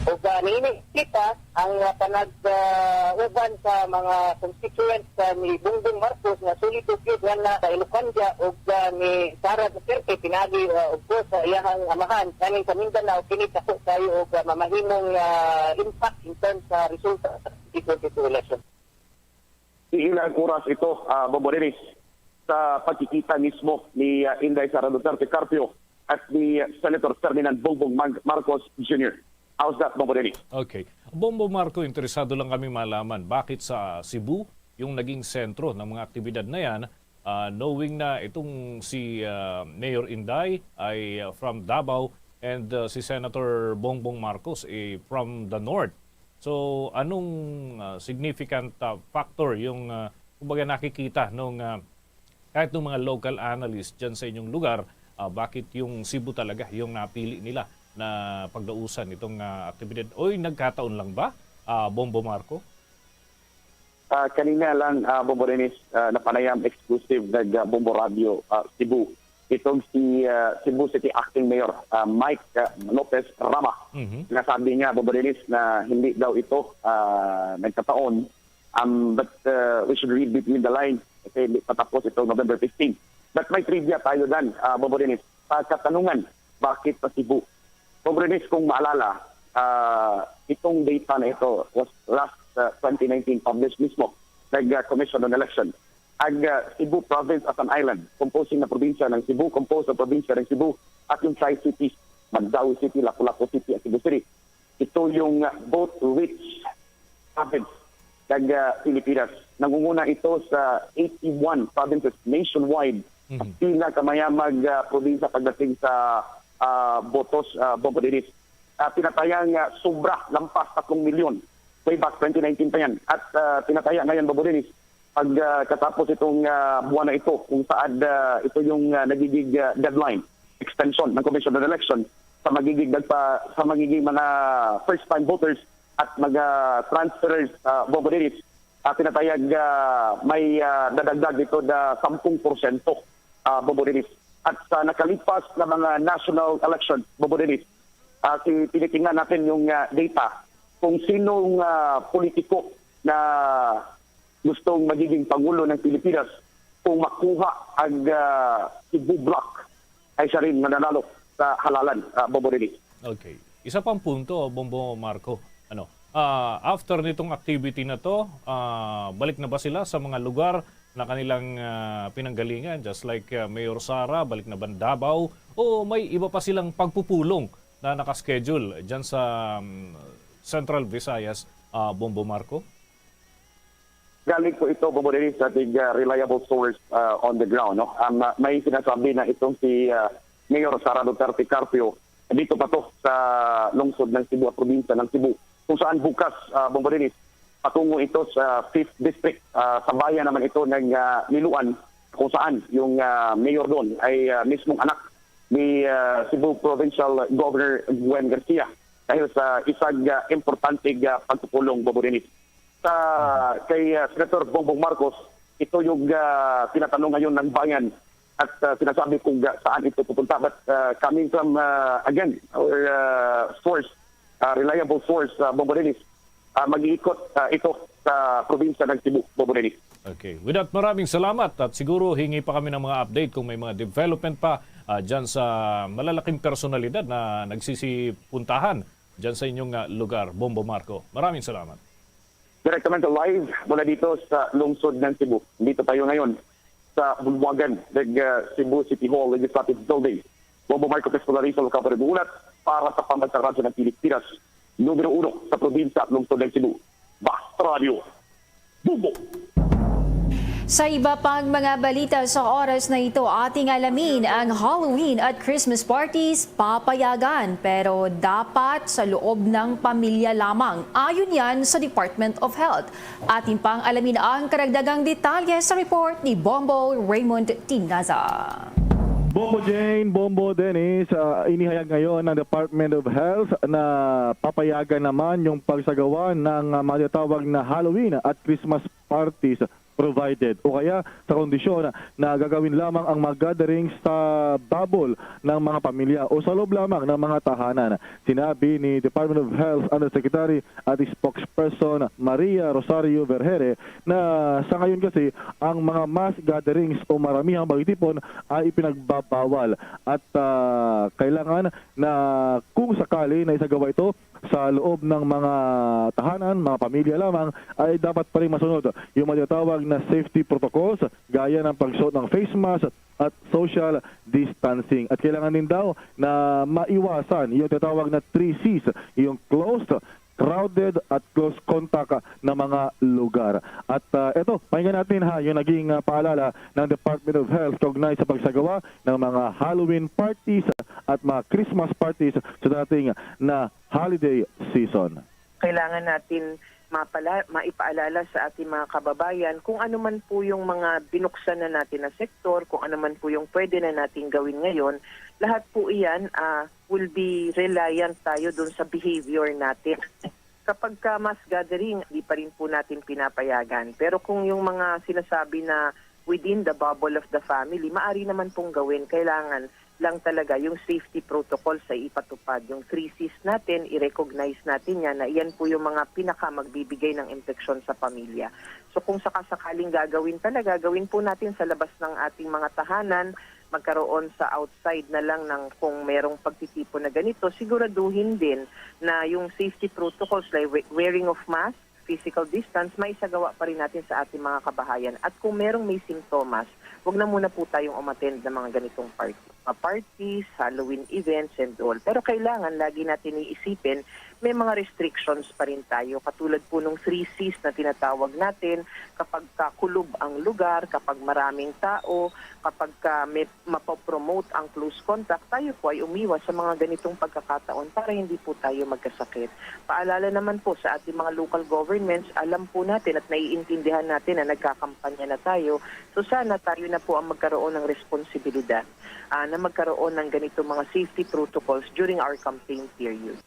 Ug, ah, niini kita ang, ah, panag, ah, uban sa mga constituents, ah, ni Bongbong Marcos nga solid gyud nga na sa Ilocanda ug, ah, ni Sara Duterte pinagi, ah, of course, sa iyahang amahan kaning sa Mindanao, kini dako kayo og, ah, mamahimong, ah, impact in terms sa resulta sa twenty twenty-two election. Diin ang oras ito, ah, Bombo Dennis, sa pagkikita mismo ni, ah, Inday Sara Duterte Carpio at ni Senator Ferdinand Bongbong Mar-, Marcos Junior. How's that, Bombo Dennis? Okay. Bombo Marco, interesado lang kami malaman bakit sa Cebu yung naging sentro ng mga aktibidad na yan, ah, knowing na itong si, ah, Mayor Inday ay, ah, from Davao and, ah, si Senator Bongbong Marcos, eh, from the North. So, anong, ah, significant, ah, factor yung, ah, kumbaga, nakikita nung, ah, kahit ng mga local analyst dyan sa inyong lugar, ah, bakit yung Cebu talaga yung napili nila na pagdausan itong, ah, aktibidad? Oy, nagkataon lang ba, ah, Bombo Marco? Ah, kanina lang, ah, Bombo Dennis, ah, napanayam exclusive nag ah, Bombo Radio ah, Cebu. Itong si ah, Cebu City Acting Mayor ah, Mike ah, Lopez Rama. Mhm. Nasabi niya, Bombo Dennis, na hindi daw ito ah, nagkataon. Um, but ah, we should read between the lines kasi hindi patapos itong November fifteen. But may trivia tayo dyan, ah, Bombo Dennis. Sa katanungan, bakit sa Cebu? Bombo Dennis, kung maalala, ah, itong data na ito was last ah, twenty nineteen published mismo nag ah, Commission on Election. Ang ah, Cebu province as an island, composing na probinsya ng Cebu, composed ng probinsya ng Cebu at yung Tri-Cities, Mandaue City, Lapu-Lapu City, at Cebu City. Ito yung ah, vote rich province ng ah, Pilipinas. Nangunguna ito sa eighty-one provinces nationwide. Mhm. Pinakamayamag ah, probinsya pagdating sa ah, botos, ah, Bombo Dennis. Ah, pinatayang ah, sobra, lampas tatlong milyon way back twenty nineteen pa yan. At ah, pinataya ngayon, Bombo Dennis, pag ah, katapos itong ah, buwan na ito, kung saan ah, ito yung ah, nagigig ah, deadline, extension ng Commission on Election sa magigig nagpa, sa magiging mga first-time voters at mga transferees, ah, Bombo Dennis, ah, pinatayag ah, may ah, dadagdag dito na sampung porsyento, ah, Bombo Dennis. At sa nakalipas na mga national election, Bombo Dennis, ah, si, tinitingnan natin yung ah, data kung sinong ah, politiko na gustong magiging pangulo ng Pilipinas kung makuha ang ah, Cebu Bloc ay siya rin mananalo sa halalan, ah, Bombo Dennis. Okay. Isa pang punto, Bombo Marco. Ano, ah, after nitong activity na to, ah, balik na ba sila sa mga lugar na kanilang ah, pinanggalingan? Just like ah, Mayor Sara, balik na ba Davao? O may iba pa silang pagpupulong na nakaschedule dyan sa um, Central Visayas, ah, Bombo Marco? Galing po ito, Bombo Dennis, sa ating ah, reliable source ah, on the ground. No? Um, ah, may sinasabi na itong si ah, Mayor Sara Duterte Carpio dito pa to sa lungsod ng Cebu at probinsya ng Cebu, kung saan bukas, ah, Bombo Dennis, patungo ito sa Fifth District. Ah, sa bayan naman ito ng ah, Liloan, kung saan yung ah, mayor doon ay ah, mismong anak ni ah, Cebu Provincial Governor Gwen Garcia dahil sa isang ah, importante ah, pagpupulong, Bombo Dennis. Sa kay ah, Senator Bongbong Marcos, ito yung ah, tinatanong ngayon ng bayan at ah, sinasabi kung ah, saan ito pupunta. But ah, coming from, ah, again, our ah, source, ah, reliable source, ah, Bombo Dennis, ah, mag-iikot ah, ito sa probinsya ng Cebu, Bombo Dennis. Okay. With that, maraming salamat at siguro hingi pa kami ng mga update kung may mga development pa ah, dyan sa malalaking personalidad na nagsisipuntahan dyan sa inyong ah, lugar, Bombo Marco. Maraming salamat. Direktamente live mula dito sa lungsod ng Cebu. Dito tayo ngayon sa Bulwagan, nag ah, Cebu City Hall Legislative Building. Bombo Marco Cruz Polarizo, Kabaril Bulat, para sa Pambansang Radyo ng Pilipinas, numero uno sa probinsya at lungsod ng Cebu. Basta Radio, Bombo! Sa iba pang mga balita sa oras na ito, ating alamin ang Halloween at Christmas parties papayagan, pero dapat sa loob ng pamilya lamang. Ayon yan sa Department of Health. Atin pang alamin ang karagdagang detalye sa report ni Bombo Raymond Tinaza. Bombo Jane, Bombo Dennis, ah, inihayag ngayon ng Department of Health na papayagan naman yung pagsagawa ng ah, mga tinatawag na Halloween at Christmas parties, provided o kaya sa kondisyon na gagawin lamang ang mga gatherings sa bubble ng mga pamilya o sa loob lamang ng mga tahanan. Sinabi ni Department of Health Undersecretary at Spokesperson Maria Rosario Vergere na sa ngayon kasi ang mga mass gatherings o maramihang pagtitipon ay ipinagbabawal at ah, kailangan na kung sakali na isagawa ito sa loob ng mga tahanan, mga pamilya lamang, ay dapat pa rin masunod yung matatawag na safety protocols gaya ng pagsuot ng face mask at social distancing. At kailangan din daw na maiwasan yung tinatawag na three Cs, yung closed, crowded at close contact na mga lugar. At ah, eto, pakinggan natin ha, yung naging ah, paalala ng Department of Health kaugnay sa pagsagawa ng mga Halloween parties at mga Christmas parties sa darating na holiday season. Kailangan natin mapala-, maipaalala sa ating mga kababayan kung ano man po yung mga binuksan na natin na sektor, kung ano man po yung pwede na nating gawin ngayon, lahat po iyan, ah, will be reliant tayo dun sa behavior natin. Kapag ka mass gathering, di pa rin po natin pinapayagan. Pero kung yung mga sinasabi na within the bubble of the family, maari naman pong gawin. Kailangan lang talaga yung safety protocols ay ipatupad. Yung three Cs natin, i-recognize natin yan na iyan po yung mga pinakamagbibigay ng impeksyon sa pamilya. So kung sakasakaling gagawin talaga, gawin po natin sa labas ng ating mga tahanan, magkaroon sa outside na lang ng kung merong pagtitipon na ganito, siguraduhin din na yung safety protocols like we-, wearing of mask, physical distance, maisagawa pa rin natin sa ating mga kabahayan. At kung merong may simptomas, wag na muna po tayong umattend ng mga ganitong party. Mga parties, Halloween events, and all. Pero kailangan lagi natin iisipin, may mga restrictions pa rin tayo. Katulad po nung three Cs na tinatawag natin, kapag kakulob ang lugar, kapag maraming tao, kapag ka may mapopromote ang close contact, tayo po ay umiwas sa mga ganitong pagkakataon para hindi po tayo magkasakit. Paalala naman po sa ating mga local governments, alam po natin at naiintindihan natin na nagkakampanya na tayo. So sana tayo na po ang magkaroon ng responsibilidad, ah, na magkaroon ng ganitong mga safety protocols during our campaign period.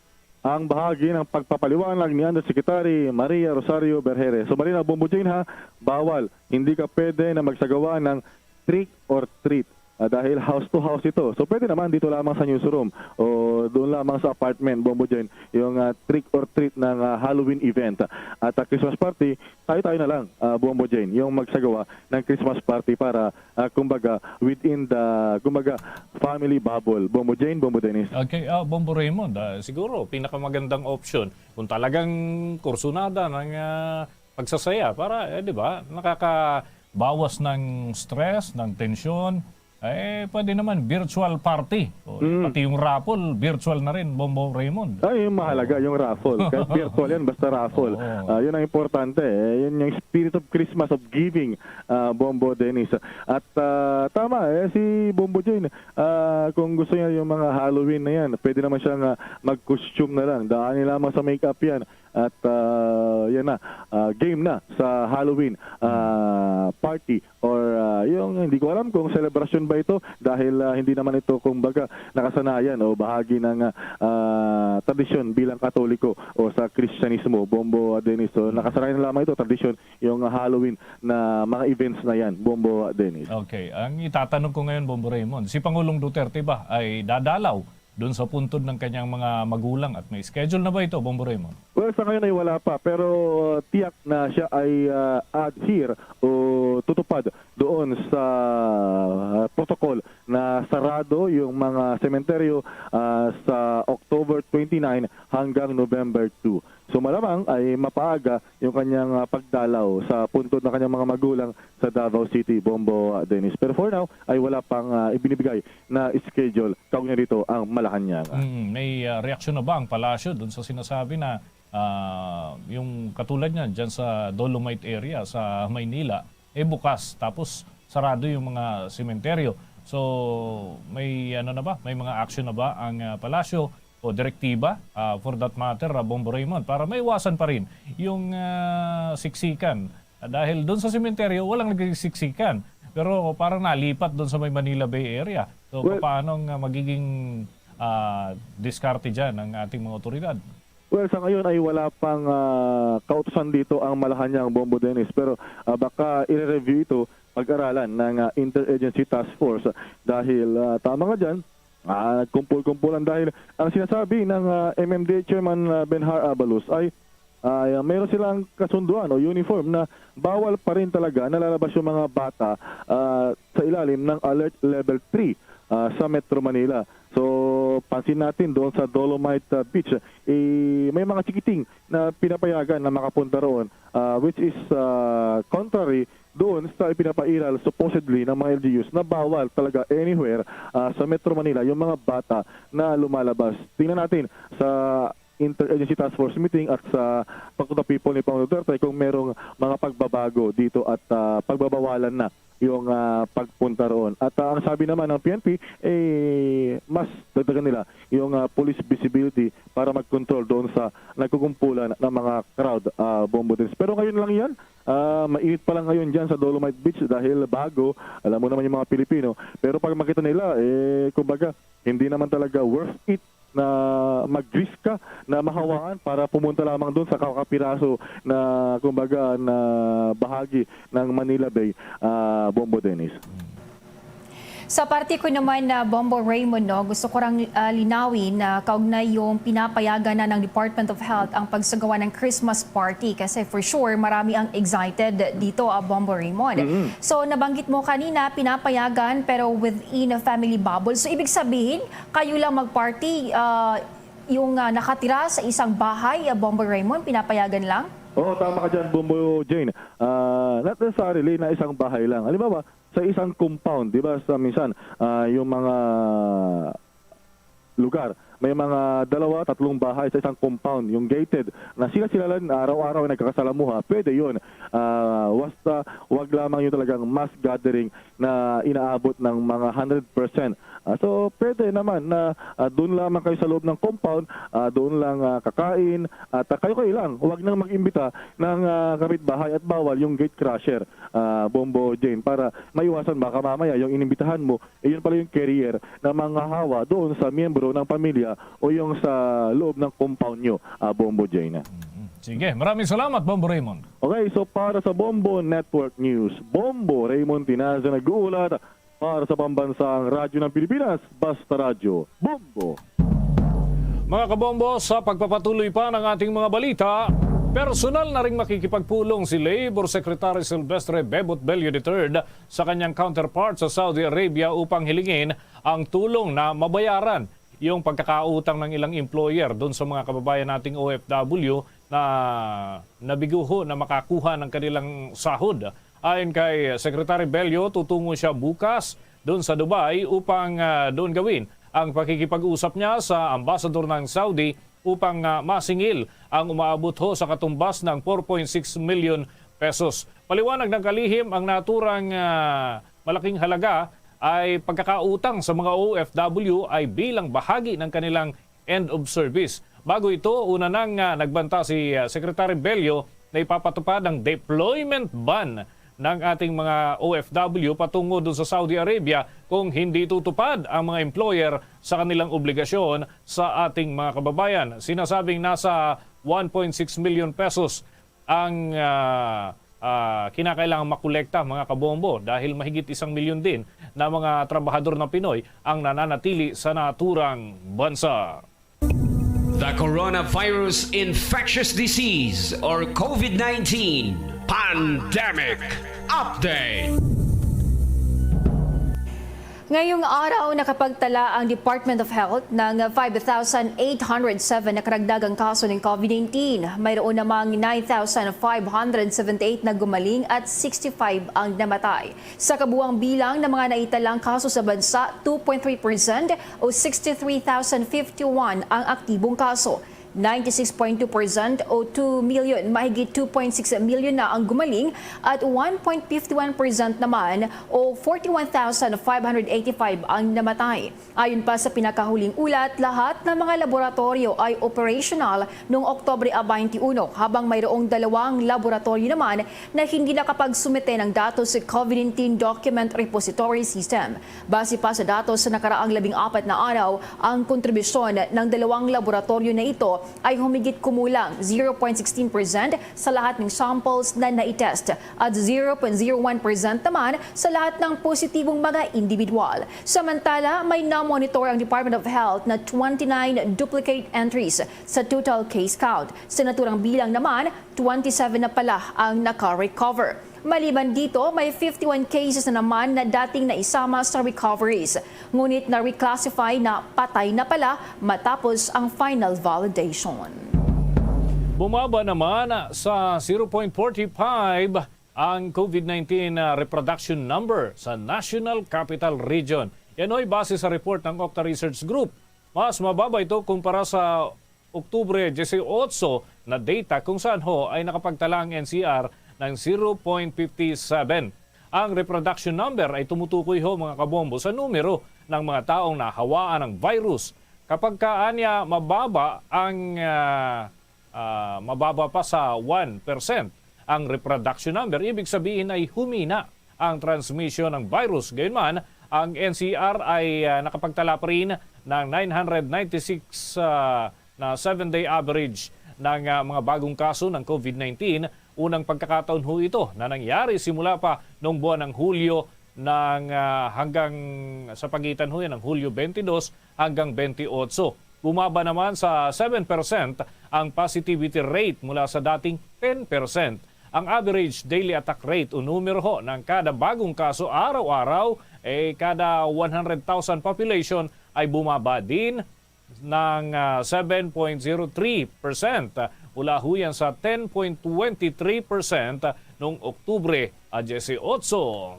Ang bahagi ng pagpapaliwanag ni Undersecretary Maria Rosario Berhere. So, malinaw, Bombo Jane, ha, bawal. Hindi ka pwede na magsagawa ng trick or treat. Ah, dahil house to house ito. So, pwede naman dito lamang sa newsroom o doon lamang sa apartment, Bombo Jane, yung, ah, trick or treat ng, ah, Halloween event. At, ah, Christmas party, tayo-tayo na lang, ah, Bombo Jane, yung magsagawa ng Christmas party para, ah, kumbaga, within the, kumbaga, family bubble. Bombo Jane, Bombo Dennis. Okay, ah, Bombo Raymond, ah, siguro pinakamagandang option kung talagang kursunada ng, ah, pagsasaya para, eh, di ba, nakakabawas ng stress, ng tensyon. Eh, pwede naman virtual party. O, Mm. pati yung raffle, virtual na rin, Bombo Raymond. Ay, yung mahalaga, Oo. yung raffle. Kahit virtual yan, basta raffle. Oo. Ah, yun ang importante. Eh. Yun yung spirit of Christmas, of giving, ah, Bombo Dennis. At, ah, tama, eh, si Bombo Jane, ah, kung gusto niya yung mga Halloween na yan, pwede naman siyang, ah, mag-costume na lang. Daanin lamang sa makeup yan. At, ah, yan na, ah, game na sa Halloween, ah, party. Or, ah, yung, hindi ko alam kung celebration ba ito dahil, ah, hindi naman ito, kumbaga, nakasanayan o bahagi ng, ah, tradisyon bilang Katoliko o sa Kristyanismo, Bombo, ah, Dennis. So, Mm. nakasanayan lamang ito, tradisyon, yung Halloween na mga events na yan, Bombo, ah, Dennis. Okay. Ang itatanong ko ngayon, Bombo Raymond, si Pangulong Duterte ba ay dadalaw doon sa puntod ng kanyang mga magulang at may schedule na ba ito, Bombo Raymond? Well, sa ngayon ay wala pa, pero tiyak na siya ay, ah, adhere o tutupad doon sa, ah, protocol na sarado yung mga sementeryo, ah, sa October twenty-nine hanggang November two. So malamang ay mapaaga yung kanyang, ah, pagdalaw sa puntod ng kanyang mga magulang sa Davao City, Bombo, ah, Dennis. Pero for now ay wala pang, ah, ibinibigay na schedule kaugnay dito ang Malacañang. Mm, may, ah, reaksyon na ba ang palasyo dun sa sinasabi na, ah, yung katulad niyan dyan sa Dolomite area sa Maynila, eh, bukas, tapos sarado yung mga sementeryo? So, may ano na ba? May mga action na ba ang, ah, palasyo o direktiba, ah, for that matter, ah, Bombo Raymond, para maiwasan pa rin yung, ah, siksikan? Ah, dahil doon sa sementeryo, walang nagsiksikan. Pero parang nalipat doon sa may Manila Bay Area. So, Well, paano ang, ah, magiging, ah, diskarte dyan ng ating mga otoridad? Well, sa ngayon ay wala pang, ah, kautusan dito ang Malacañang, Bombo Dennis. Pero, ah, baka i-review ito, pag-aralan ng, ah, Interagency Task Force. Dahil, ah, tama nga dyan, ah, nagkumpul-kumpulan dahil ang sinasabi ng, ah, M M D A Chairman, ah, Benhar Abalos ay, ay, ah, mayroon silang kasunduan o uniform na bawal pa rin talaga na lalabas yung mga bata, ah, sa ilalim ng Alert Level three, ah, sa Metro Manila. So, pansin natin doon sa Dolomite, ah, Beach, eh, may mga chikiting na pinapayagan na makapunta roon, ah, which is, ah, contrary doon sa ipinapairal supposedly ng mga L G Us na bawal talaga anywhere, ah, sa Metro Manila yung mga bata na lumalabas. Tingnan natin sa Interagency Task Force meeting at sa Pagkutang People ni Pangulong Duterte kung merong mga pagbabago dito at, ah, pagbabawalan na yung, ah, pagpunta roon. At, ah, ang sabi naman ng P N P, eh, mas dagdagan nila yung, ah, police visibility para mag-control doon sa nagkukumpulan ng mga crowd, ah, Bombo Dennis. Pero ngayon lang yan, ah, mainit pa lang ngayon dyan sa Dolomite Beach dahil bago, alam mo naman yung mga Pilipino. Pero pag makita nila, eh, kumbaga, hindi naman talaga worth it na mag-risk ka na mahawaan para pumunta lamang doon sa kakapiraso na, kumbaga, na bahagi ng Manila Bay, ah, Bombo Dennis. Sa parte ko naman na Bombo Raymond, no, gusto ko rang, ah, linawin na kaugnay yung pinapayagan na ng Department of Health ang pagsagawa ng Christmas party kasi for sure marami ang excited dito, ah, Bombo Raymond. So nabanggit mo kanina pinapayagan pero within a family bubble. So ibig sabihin kayo lang mag-party, ah, yung, ah, nakatira sa isang bahay, ah, Bombo Raymond, pinapayagan lang? Oo, tama ka dyan, Bombo Jane. Ah, not necessarily na isang bahay lang. Halimbawa, sa isang compound, di ba, sa minsan, ah, yung mga lugar, may mga dalawa, tatlong bahay sa isang compound, yung gated, na sila-sila lang araw-araw ay nagkakasalamuha, pwede yun. Ah, basta wag lamang yung talagang mass gathering na inaabot ng mga hundred percent. Ah, so, pwede naman na, ah, doon lamang kayo sa loob ng compound, ah, doon lang, ah, kakain, at, ah, kayo-kayo lang. Huwag nang mag-imbita ng, ah, kapitbahay at bawal yung gate crusher, ah, Bombo Jane, para maiwasan baka mamaya yung inimbitahan mo, eh, yun pala yung carrier na manghahawa doon sa miyembro ng pamilya o yung sa loob ng compound nyo, ah, Bombo Jane. Mhm. Sige, maraming salamat, Bombo Raymond. Okay, so para sa Bombo Network News, Bombo Raymond Tinaza nag-uulat para sa Pambansang Radyo ng Pilipinas, Basta Radyo, Bombo. Mga kabombo, sa pagpapatuloy pa ng ating mga balita, personal na ring makikipagpulong si Labor Secretary Silvestre Bebot Bello the third sa kanyang counterpart sa Saudi Arabia upang hilingin ang tulong na mabayaran yung pagkakautang ng ilang employer doon sa mga kababayan nating O F W na nabiguho na makakuha ng kanilang sahod. Ayon kay Secretary Bello, tutungo siya bukas doon sa Dubai upang, ah, doon gawin ang pakikipag-usap niya sa ambasador ng Saudi upang, ah, masingil ang umaabot ho sa katumbas ng four point six million pesos. Paliwanag ng kalihim, ang naturang, ah, malaking halaga ay pagkakautang sa mga O F W ay bilang bahagi ng kanilang end of service. Bago ito, una nang, ah, nagbanta si, ah, Secretary Bello na ipapatupad ang deployment ban ng ating mga O F W patungo dun sa Saudi Arabia kung hindi tutupad ang mga employer sa kanilang obligasyon sa ating mga kababayan. Sinasabing nasa one point six million pesos ang, ah, ah, kinakailangang makolekta, mga kabombo, dahil mahigit isang milyon din na mga trabahador na Pinoy ang nananatili sa naturang bansa. The Coronavirus Infectious Disease or COVID nineteen Pandemic Update. Ngayong araw, nakapagtala ang Department of Health ng five thousand eight hundred seven na karagdagang kaso ng COVID nineteen. Mayroon namang nine thousand five hundred seventy-eight na gumaling at sixty-five ang namatay. Sa kabuang bilang ng mga naitalang kaso sa bansa, two point three percent o sixty-three thousand fifty-one ang aktibong kaso. Ninety-six point two percent o two million, mahigit two point six million na ang gumaling at one point fifty one percent naman o forty-one thousand five hundred eighty-five ang namatay. Ayon pa sa pinakahuling ulat, lahat ng mga laboratoryo ay operational noong Oktubre twenty-one, habang mayroong dalawang laboratoryo naman na hindi nakapagsumite ng datos sa COVID nineteen Document Repository System. Base pa sa datos sa nakaraang labing apat na araw, ang kontribusyon ng dalawang laboratoryo na ito ay humigit kumulang zero point sixteen percent sa lahat ng samples na naitest at zero point zero one percent naman sa lahat ng positibong mga individual. Samantala, may na-monitor ang Department of Health na twenty-nine duplicate entries sa total case count. Sa naturang bilang naman, twenty-seven na pala ang naka-recover. Maliban dito, may fifty-one cases na naman na dating naisama sa recoveries, ngunit na-reclassify na patay na pala matapos ang final validation. Bumaba naman sa zero point forty-five ang COVID nineteen, ah, reproduction number sa National Capital Region. Yan ho'y base sa report ng Octa Research Group. Mas mababa ito kumpara sa Oktubre dieciocho na data kung saan ho ay nakapagtala ang N C R ng zero point fifty seven. Ang reproduction number ay tumutukoy ho, mga kabombo, sa numero ng mga taong nahawaan ng virus. Kapag kaanya mababa ang, ah, ah, mababa pa sa one percent ang reproduction number, ibig sabihin ay humina ang transmission ng virus. Gayunman, ang N C R ay, ah, nakapagtala pa rin ng nine hundred ninety-six, ah, na seven-day average ng, ah, mga bagong kaso ng COVID nineteen. Unang pagkakataon ho ito na nangyari simula pa noong buwan ng Hulyo ng, ah, hanggang sa pagitan ho yan ng Hulyo twenty-two hanggang twenty-eight. Bumaba naman sa seven percent ang positivity rate mula sa dating ten percent. Ang average daily attack rate o numero ho ng kada bagong kaso araw-araw, eh, kada one hundred thousand population ay bumaba din ng, ah, seven point zero three percent. Mula ho yan sa ten point twenty three percent noong Oktubre, ah, dieciocho.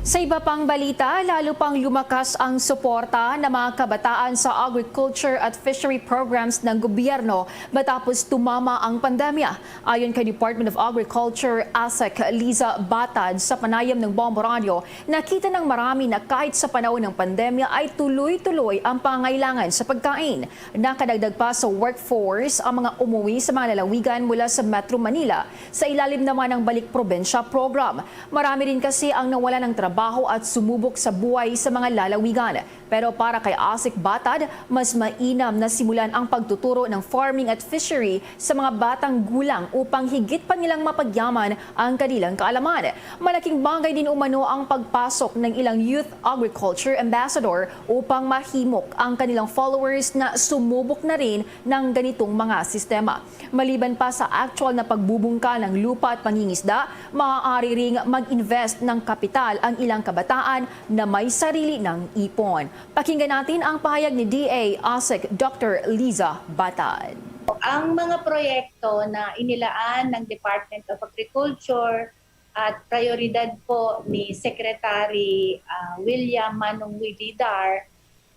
Sa iba pang balita, lalo pang lumakas ang suporta ng mga kabataan sa agriculture at fishery programs ng gobyerno matapos tumama ang pandemya. Ayon kay Department of Agriculture ASEC Liza Batad sa panayam ng Bombo Radio, nakita ng marami na kahit sa panahon ng pandemya ay tuloy-tuloy ang pangailangan sa pagkain. Nakadagdag pa sa workforce ang mga umuwi sa mga lalawigan mula sa Metro Manila sa ilalim naman ng Balik Probinsya Program. Marami rin kasi ang nawala ng trabaho at sumubok sa buhay sa mga lalawigan. Pero para kay ASEC Batad, mas mainam na simulan ang pagtuturo ng farming at fishery sa mga batang gulang upang higit pa nilang mapagyaman ang kanilang kaalaman. Malaking bagay din umano ang pagpasok ng ilang Youth Agriculture Ambassador upang mahimok ang kanilang followers na sumubok na rin ng ganitong mga sistema. Maliban pa sa actual na pagbubungka ng lupa at pangingisda, maaari ring mag-invest ng kapital ang ilang kabataan na may sarili ng ipon. Pakinggan natin ang pahayag ni D A ASEC Doctor Liza Batad. Ang mga proyekto na inilaan ng Department of Agriculture at prioridad po ni Secretary, ah, William Manong Wididar,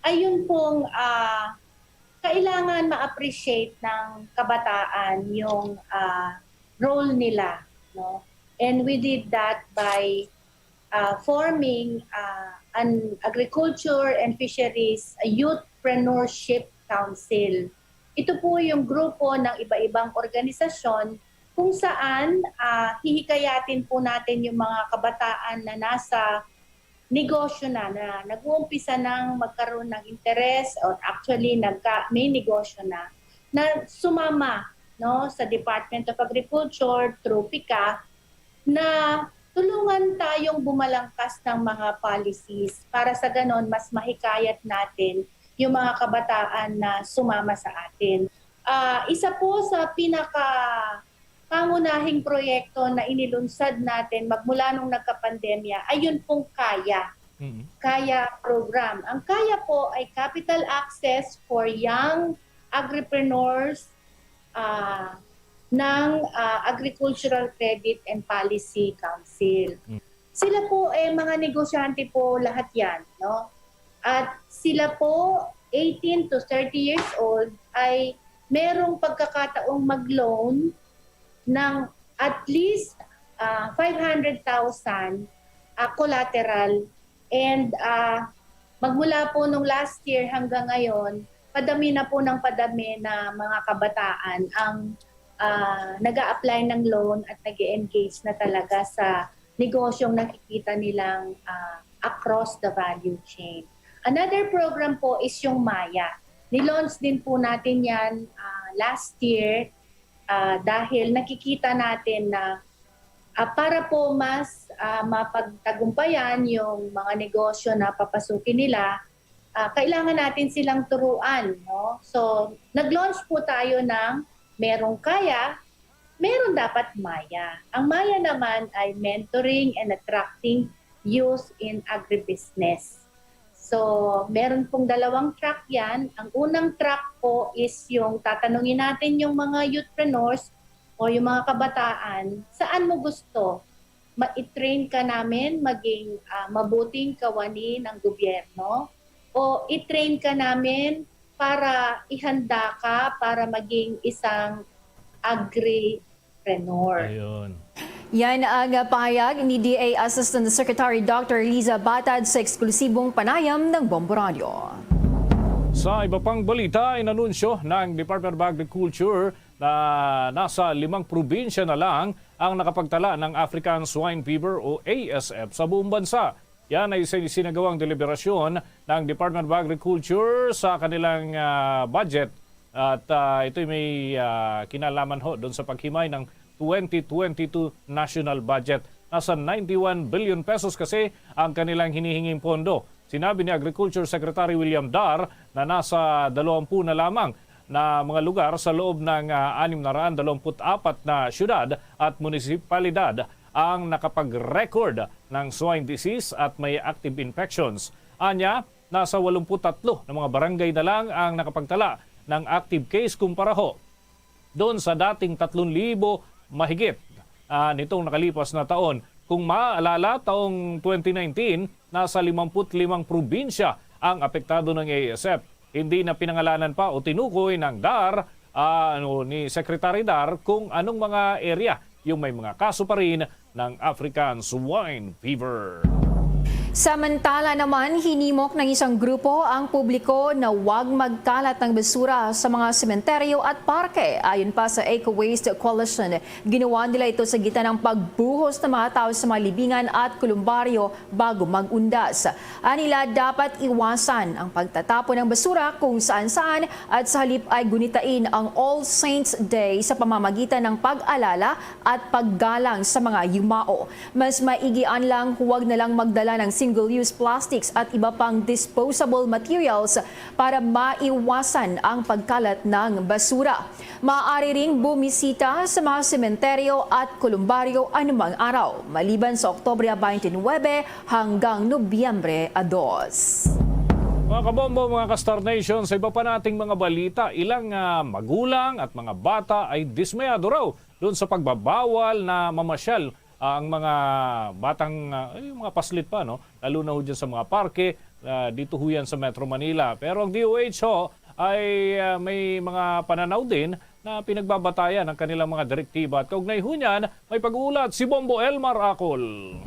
ay yun pong, ah, kailangan ma-appreciate ng kabataan yung, ah, role nila, no? And we did that by, ah, forming, ah, an Agriculture and Fisheries Youthpreneurship Council. Ito po yung grupo ng iba-ibang organisasyon kung saan, ah, hihikayatin po natin yung mga kabataan na nasa negosyo na, na nag-uumpisa nang magkaroon ng interes or actually nagka-, may negosyo na, na sumama, no, sa Department of Agriculture through PICA na tulungan tayong bumalangkas ng mga policies para sa ganon mas mahikayat natin yung mga kabataan na sumama sa atin. Ah, isa po sa pinaka pangunahing proyekto na inilunsad natin magmula nung nagkapandemya ay yun pong Kaya. Mm. Kaya program. Ang Kaya po ay capital access for young agripreneurs, ah, ng, ah, Agricultural Credit and Policy Council. Mm. Sila po, eh, mga negosyante po lahat yan, no? At sila po, eighteen to thirty years old, ay merong pagkakataong mag-loan ng at least, ah, five hundred thousand, ah, collateral. And, ah, magmula po nung last year hanggang ngayon, padami na po ng padami na mga kabataan ang, ah, nag-a-apply ng loan at nag-e-engage na talaga sa negosyong nakikita nilang, ah, across the value chain. Another program po is yung Maya. Nilaunch din po natin yan, ah, last year, ah, dahil nakikita natin na, ah, para po mas, ah, mapagtagumpayan yung mga negosyo na papasukin nila, ah, kailangan natin silang turuan, no? So, nag-launch po tayo ng Merong Kaya, Meron Dapat Maya. Ang Maya naman ay Mentoring and Attracting Youth in Agribusiness. So, meron pong dalawang track yan. Ang unang track po is yung tatanungin natin yung mga youthpreneurs o yung mga kabataan, saan mo gusto? Ma-, i-train ka namin maging, ah, mabuting kawani ng gobyerno? O i-train ka namin para ihanda ka para maging isang agri-, entrepreneur. Ayun. Yan ang pahayag ni D A Assistant Secretary Doctor Liza Batad sa eksklusibong panayam ng Bombo Radio. Sa iba pang balita, inanunsyo ng Department of Agriculture na nasa limang probinsya na lang ang nakapagtala ng African Swine Fever o A S F sa buong bansa. Yan ay sa isinagawang deliberasyon ng Department of Agriculture sa kanilang ah, budget at ah, ito'y may ah, kinalaman ho doon sa paghimay ng twenty twenty-two national budget. Nasa ninety-one billion pesos kasi ang kanilang hinihinging pondo. Sinabi ni Agriculture Secretary William Dar na nasa dalawampu na lamang na mga lugar sa loob ng ah, anim na raan dalawampu't apat na syudad at munisipalidad ang nakapag-record ng swine disease at may active infections. Anya, nasa walumpu't tatlo na mga barangay na lang ang nakapagtala ng active case kumpara ho doon sa dating tatlong libo mahigit ah, nitong nakalipas na taon. Kung maaalala, taong twenty nineteen, nasa limampu't limang probinsya ang apektado ng A S F. Hindi na pinangalanan pa o tinukoy ng Dar, ah, ano, ni Secretary Dar kung anong mga area yung may mga kaso pa rin ng African Swine Fever. Samantala naman, hinimok ng isang grupo ang publiko na huwag magkalat ng basura sa mga sementeryo at parke. Ayon pa sa Eco Waste Coalition, ginawa nila ito sa gitna ng pagbuhos ng mga tao sa mga libingan at kolumbaryo bago mag-undas. Anila, dapat iwasan ang pagtatapon ng basura kung saan-saan at sa halip ay gunitain ang All Saints Day sa pamamagitan ng pag-alala at paggalang sa mga yumao. Mas maigian lang huwag na lang magdala ng single-use plastics at iba pang disposable materials para maiwasan ang pagkalat ng basura. Maaari ring bumisita sa mga sementeryo at kolumbaryo anumang araw, maliban sa Oktubre twenty-nine hanggang Nobyembre dos. Mga kabombo, mga ka-Star Nation, sa iba pa nating mga balita, ilang ah, magulang at mga bata ay dismayado raw doon sa pagbabawal na mamasyal ah, ang mga batang, ah, ay, mga paslit pa, no? Lalo na ho dyan sa mga parke, ah, dito ho yan sa Metro Manila. Pero ang D O H ho ay ah, may mga pananaw din na pinagbabatayan ang kanilang mga direktiba. At kaugnay ho niyan, may pag-uulat si Bombo Elmar Acol.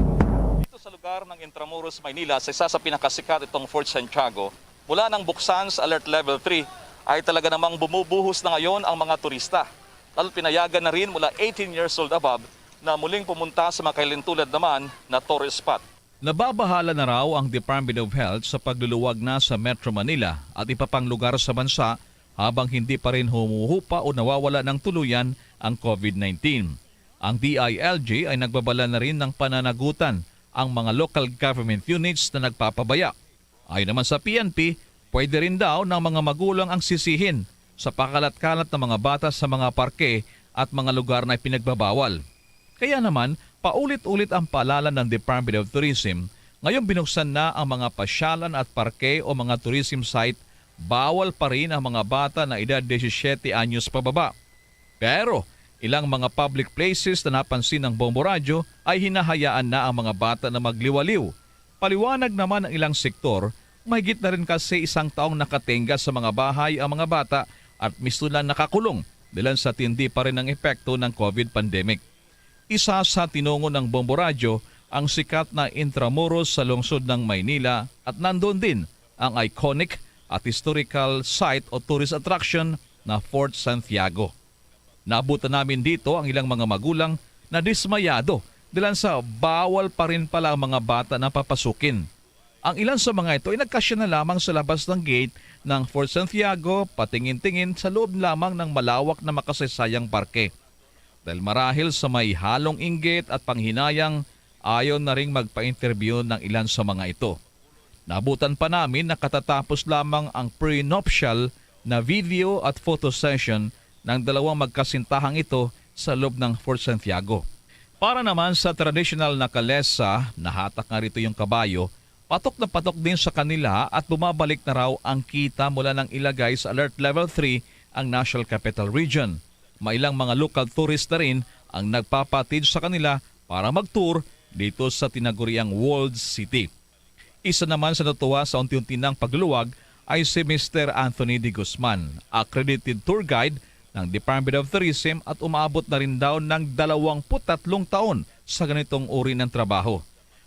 Dito sa lugar ng Intramuros, Maynila, sa isa sa pinakasikat itong Fort Santiago, mula nang buksan sa Alert Level three, ay talaga namang bumubuhos na ngayon ang mga turista. Lalo't pinayagan na rin mula eighteen years old above na muling pumunta sa mga kailintulad naman na tourist spot. Nababahala na raw ang Department of Health sa pagluluwag na sa Metro Manila at iba pang lugar sa bansa habang hindi pa rin humuhupa o nawawala ng tuluyan ang COVID-nineteen. Ang D I L G ay nagbabala na rin ng pananagutan ang mga local government units na nagpapabaya. Ayon naman sa P N P, pwede rin daw ng mga magulang ang sisihin sa pakalat-kalat ng mga bata sa mga parke at mga lugar na pinagbabawal. Kaya naman, paulit-ulit ang paalala ng Department of Tourism, ngayong binuksan na ang mga pasyalan at parke o mga tourism site, bawal pa rin ang mga bata na edad disisiete anyos pababa. Pero ilang mga public places na napansin ng Bombo Radyo ay hinahayaan na ang mga bata na magliwaliw. Paliwanag naman ang ilang sektor, mahigit na rin kasi isang taong nakatenga sa mga bahay ang mga bata at mismo lang nakakulong dahil sa tindi pa rin ang epekto ng COVID pandemic. Isa sa tinungo ng Bombo Radyo ang sikat na Intramuros sa lungsod ng Maynila at nandun din ang iconic at historical site o tourist attraction na Fort Santiago. Naabutan namin dito ang ilang mga magulang na dismayado dahil sa bawal pa rin pala ang mga bata na papasukin. Ang ilan sa mga ito ay nagkasya na lamang sa labas ng gate ng Fort Santiago, patingin-tingin sa loob lamang ng malawak na makasaysayang parke. Dahil marahil sa may halong inggit at panghinayang, ayaw na ring magpa-interview ng ilan sa mga ito. Naabutan pa namin na katatapos lamang ang prenuptial na video at photo session ng dalawang magkasintahang ito sa loob ng Fort Santiago. Para naman sa traditional na kalesa, nahatak nga rito yung kabayo, patok na patok din sa kanila at bumabalik na raw ang kita mula nang ilagay sa Alert Level three ang National Capital Region. May ilang mga local tourist na rin ang nagpapatid sa kanila para mag-tour dito sa tinaguriang Walled City. Isa naman sa natuwa sa unti-unti nang pagluluwag ay si Mister Anthony De Guzman, accredited tour guide ng Department of Tourism at umaabot na rin daw ng dalawampu't tatlong taon sa ganitong uri ng trabaho.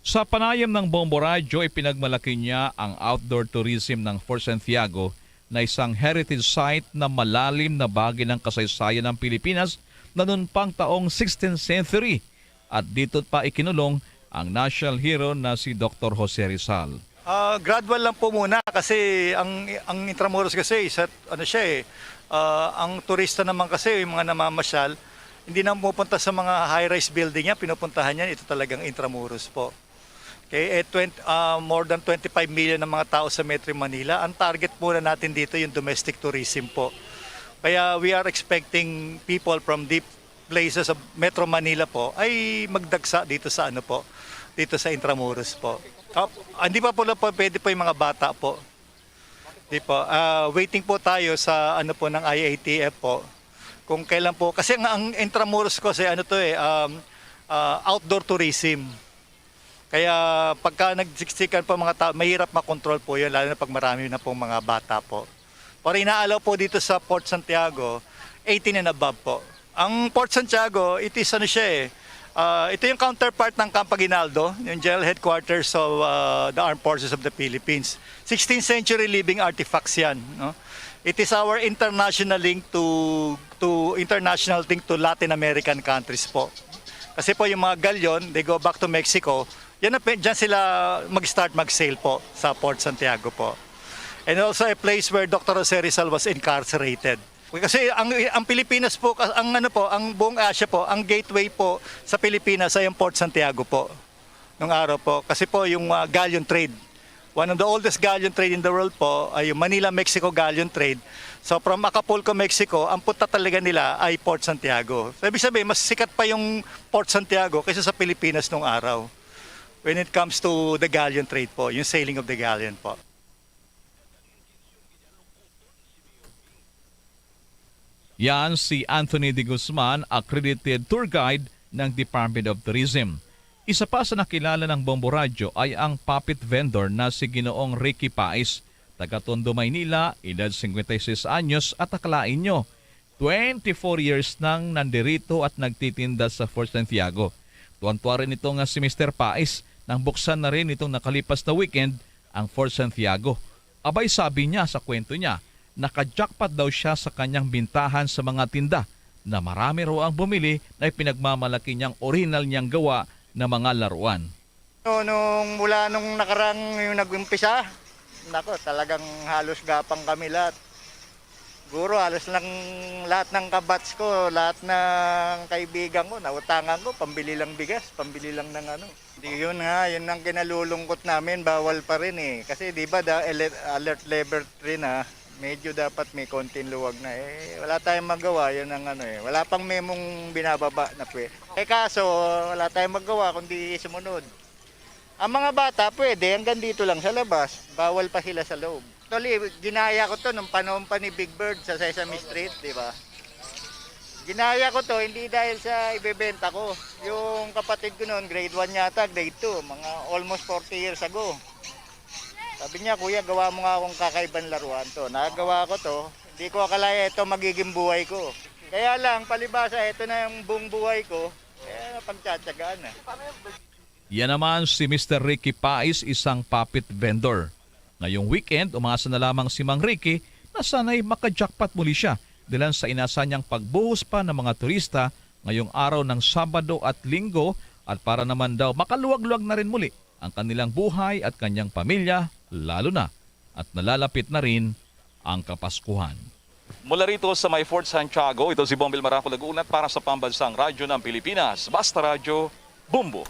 Sa panayam ng Bombo Radyo, ipinagmalaki niya ang outdoor tourism ng Fort Santiago na isang heritage site na malalim na bahagi ng kasaysayan ng Pilipinas na noon pang taong sixteenth century, at dito pa ikinulong ang national hero na si Doktor Jose Rizal. Ah, gradual lang po muna kasi ang ang Intramuros kasi isa, ano siya eh, ah, ang turista naman kasi, yung mga namamasyal, hindi na pumupunta sa mga high-rise building yan, pinupuntahan yan ito talagang Intramuros po. Okay, eh, twenty, ah, more than twenty-five million ang mga tao sa Metro Manila. Ang target muna natin dito yung domestic tourism po. Kaya we are expecting people from deep places of Metro Manila po ay magdagsa dito sa ano po, dito sa Intramuros po. Ah, hindi pa po, po pwede po yung mga bata po. Di po. Ah, waiting po tayo sa ano po ng I A T F po. Kung kailan po, kasi ang, ang Intramuros kasi ano to eh, um, ah, outdoor tourism. Kaya pagka nagsiksikan po mga tao, mahirap makontrol po yun, lalo na pag marami na pong mga bata po. Pero inaalaw po dito sa Port Santiago, eighteen and above po. Ang Port Santiago, it is ano siya eh, ah, ito yung counterpart ng Camp Aguinaldo, yung General Headquarters of ah, the Armed Forces of the Philippines. Sixteenth century living artifacts yan. No? It is our international link to to international link to Latin American countries po. Kasi po yung mga galyon, they go back to Mexico. Yan na, pe- dyan sila mag-start mag-sail po sa Port Santiago po. And also a place where Doctor Jose Rizal was incarcerated. Kasi ang ang Pilipinas po, ang ano po, ang buong Asia po, ang gateway po sa Pilipinas ay ang Port Santiago po. Nung araw po, kasi po yung ah, galleon trade. One of the oldest galleon trade in the world po ay yung Manila-Mexico galleon trade. So from Acapulco, Mexico, ang punta talaga nila ay Port Santiago. So, ibig sabihin, mas sikat pa yung Port Santiago kaysa sa Pilipinas nung araw when it comes to the galleon trade po, yung sailing of the galleon po. Yan si Anthony de Guzman, accredited tour guide ng Department of Tourism. Isa pa sa nakilala ng Bombo Radyo ay ang puppet vendor na si Ginoong Ricky Paez, taga Tondo, Maynila, edad cincuenta y seis anyos at akalain nyo, twenty-four years nang nandirito at nagtitinda sa Fort Santiago. Tuwan-tuwa rin ito nga si Mister Paez nang buksan na rin nitong nakalipas na weekend ang Fort Santiago. Abay, sabi niya sa kwento niya, naka-jackpot daw siya sa kanyang bintahan sa mga tinda na marami raw ang bumili na ipinagmamalaki niyang orihinal niyang gawa na mga laruan. No, nung mula nung nakarang yung nag-umpisa, nako, talagang halos gapang kami lahat. Siguro halos lang lahat ng kabatch ko, lahat ng kaibigan ko, nautangan ko, pambili lang bigas, pambili lang ng ano. Di yun nga, yun ang kinalulungkot namin, bawal pa rin eh. Kasi di ba da, alert, alert level three na, medyo dapat may konting luwag na eh. Wala tayong magawa, yun ang ano eh. Wala pang memong binababa na pwe. Eh kaso, wala tayong magawa kundi sumunod. Ang mga bata pwede hanggang dito lang sa labas, bawal pa sila sa loob. Actually, ginaya ko to nung panahon pa ni Big Bird sa Sesame Street, di ba? Ginaya ko to hindi dahil sa ibebenta ko. Yung kapatid ko noon, grade one yata, grade two, mga almost forty years ago. Sabi niya, "Kuya, gawa mo nga akong kakaibang laruan to." Nagawa ko to. Hindi ko akalaya ito magiging buhay ko. Kaya lang, palibasa, ito na yung buong buhay ko. Kaya napagtsatsagaan na. Yan naman si Mister Ricky Paez, isang puppet vendor. Ngayong weekend, umasa na lamang si Mang Ricky na sana'y maka-jackpot muli siya dahil sa inasa niyang pagbuhos pa ng mga turista ngayong araw ng Sabado at Linggo, at para naman daw makaluwag-luwag na rin muli ang kanilang buhay at kanyang pamilya, lalo na at nalalapit na rin ang Kapaskuhan. Mula rito sa may Fort Santiago, ito si Bombil Marangkol nag-uulat para sa Pambansang Radyo ng Pilipinas, Basta Radyo, Bombo.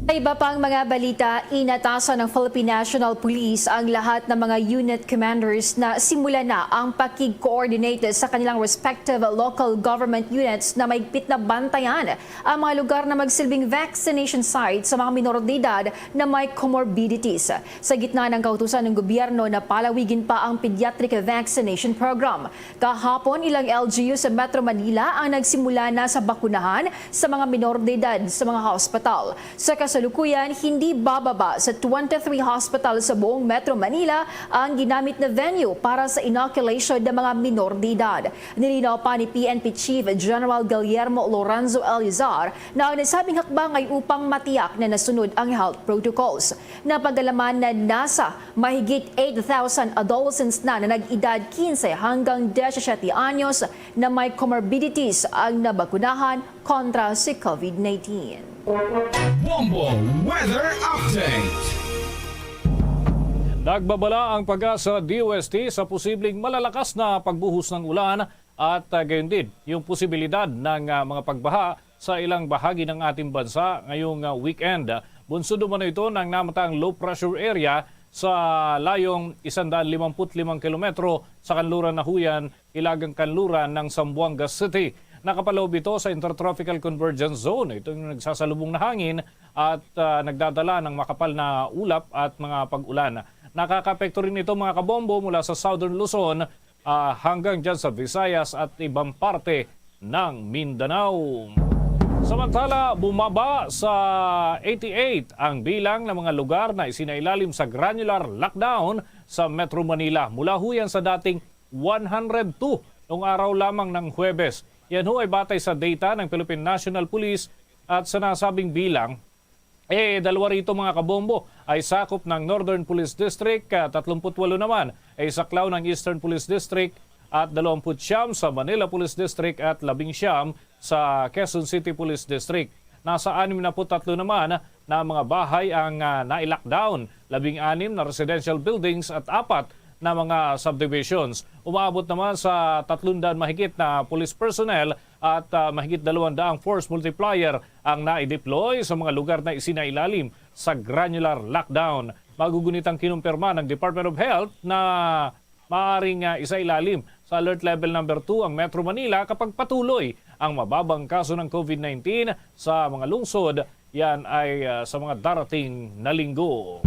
Sa iba pang mga balita, inatasan ng Philippine National Police ang lahat ng mga unit commanders na simulan na ang pakig-coordinate sa kanilang respective local government units na mahigpit na bantayan ang mga lugar na magsilbing vaccination site sa mga minor de edad na may comorbidities. Sa gitna ng kautusan ng gobyerno na palawigin pa ang pediatric vaccination program, kahapon, ilang L G U sa Metro Manila ang nagsimula na sa bakunahan sa mga minor de edad sa mga hospital. Sa Kasalukuyan, hindi bababa sa twenty-three hospital sa buong Metro Manila ang ginamit na venue para sa inoculation ng mga minor de edad. Nilinaw pa ni P N P Chief General Guillermo Lorenzo Elizar na ang nasabing hakbang ay upang matiyak na nasunod ang health protocols. Napagalaman na nasa mahigit eight thousand adolescents na, na nag-edad quince hanggang diyesisiyete anyos na may comorbidities ang nabakunahan kontra si COVID nineteen. Bombo Weather Update. Nagbabala ang PAGASA D O S T sa posibleng malalakas na pagbuhos ng ulan at, ah, gayon din yung posibilidad ng, ah, mga pagbaha sa ilang bahagi ng ating bansa ngayong, ah, weekend. Bunsod umano ito ng namataang low pressure area sa layong isang daan limampu't limang kilometro sa kanluran nahuyan, hilagang kanluran ng Zamboanga City. Nakapaloob ito sa Intertropical Convergence Zone. Ito yung nagsasalubong na hangin at, ah, nagdadala ng makapal na ulap at mga pag-ulan. Nakakaapekto rin ito, mga kabombo, mula sa Southern Luzon, ah, hanggang dyan sa Visayas at ibang parte ng Mindanao. Samantala, bumaba sa eighty-eight ang bilang ng mga lugar na isinailalim sa granular lockdown sa Metro Manila. Mula ho yan sa dating one hundred two noong araw lamang ng Huwebes. Yan ho ay batay sa data ng Philippine National Police at sa nasabing bilang, eh, dalawa rito, mga kabombo, ay sakop ng Northern Police District, ah, tatlumpu't walo naman ay saklaw ng Eastern Police District at dalawampu't siyam sa Manila Police District at labing siyam sa Quezon City Police District. Nasa anim na put tatlo naman na mga bahay ang, ah, nai-lockdown, labing anim na residential buildings at apat na mga subdivisions. Umaabot naman sa tatlong daan mahigit na police personnel at, ah, mahigit dalawang daang force multiplier ang nai-deploy sa mga lugar na isinailalim sa granular lockdown. Magugunit ang kinumpirma ng Department of Health na maaring, ah, isailalim sa Alert Level Number Two ang Metro Manila kapag patuloy ang mababang kaso ng COVID nineteen sa mga lungsod. Yan ay, ah, sa mga darating na linggo.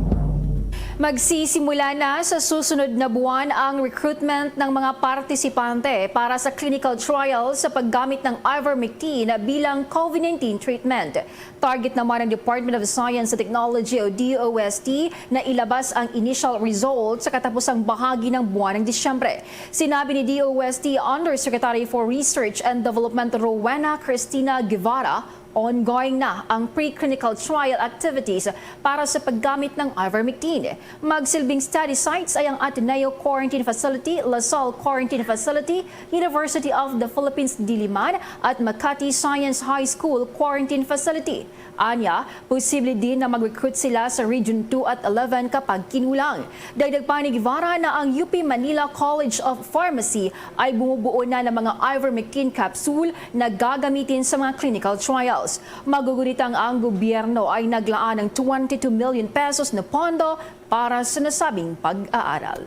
Magsisimula na sa susunod na buwan ang recruitment ng mga partisipante para sa clinical trial sa paggamit ng ivermectin bilang COVID nineteen treatment. Target naman ng Department of Science and Technology o D O S T na ilabas ang initial result sa katapusang bahagi ng buwan ng Disyembre. Sinabi ni D O S T Undersecretary for Research and Development Rowena Cristina Guevara, ongoing na ang preclinical trial activities para sa paggamit ng ivermectin. Magsilbing study sites ay ang Ateneo Quarantine Facility, La Salle Quarantine Facility, University of the Philippines Diliman, at Makati Science High School Quarantine Facility. Anya, posible din na mag-recruit sila sa Region two at eleven kapag kinulang. Dagdag pa ni Guevara na ang U P Manila College of Pharmacy ay bumubuo na ng mga ivermectin capsule na gagamitin sa mga clinical trials. Magugunit ang, ang gobyerno ay naglaan ng twenty-two million pesos na pondo para sa nasabing pag-aaral.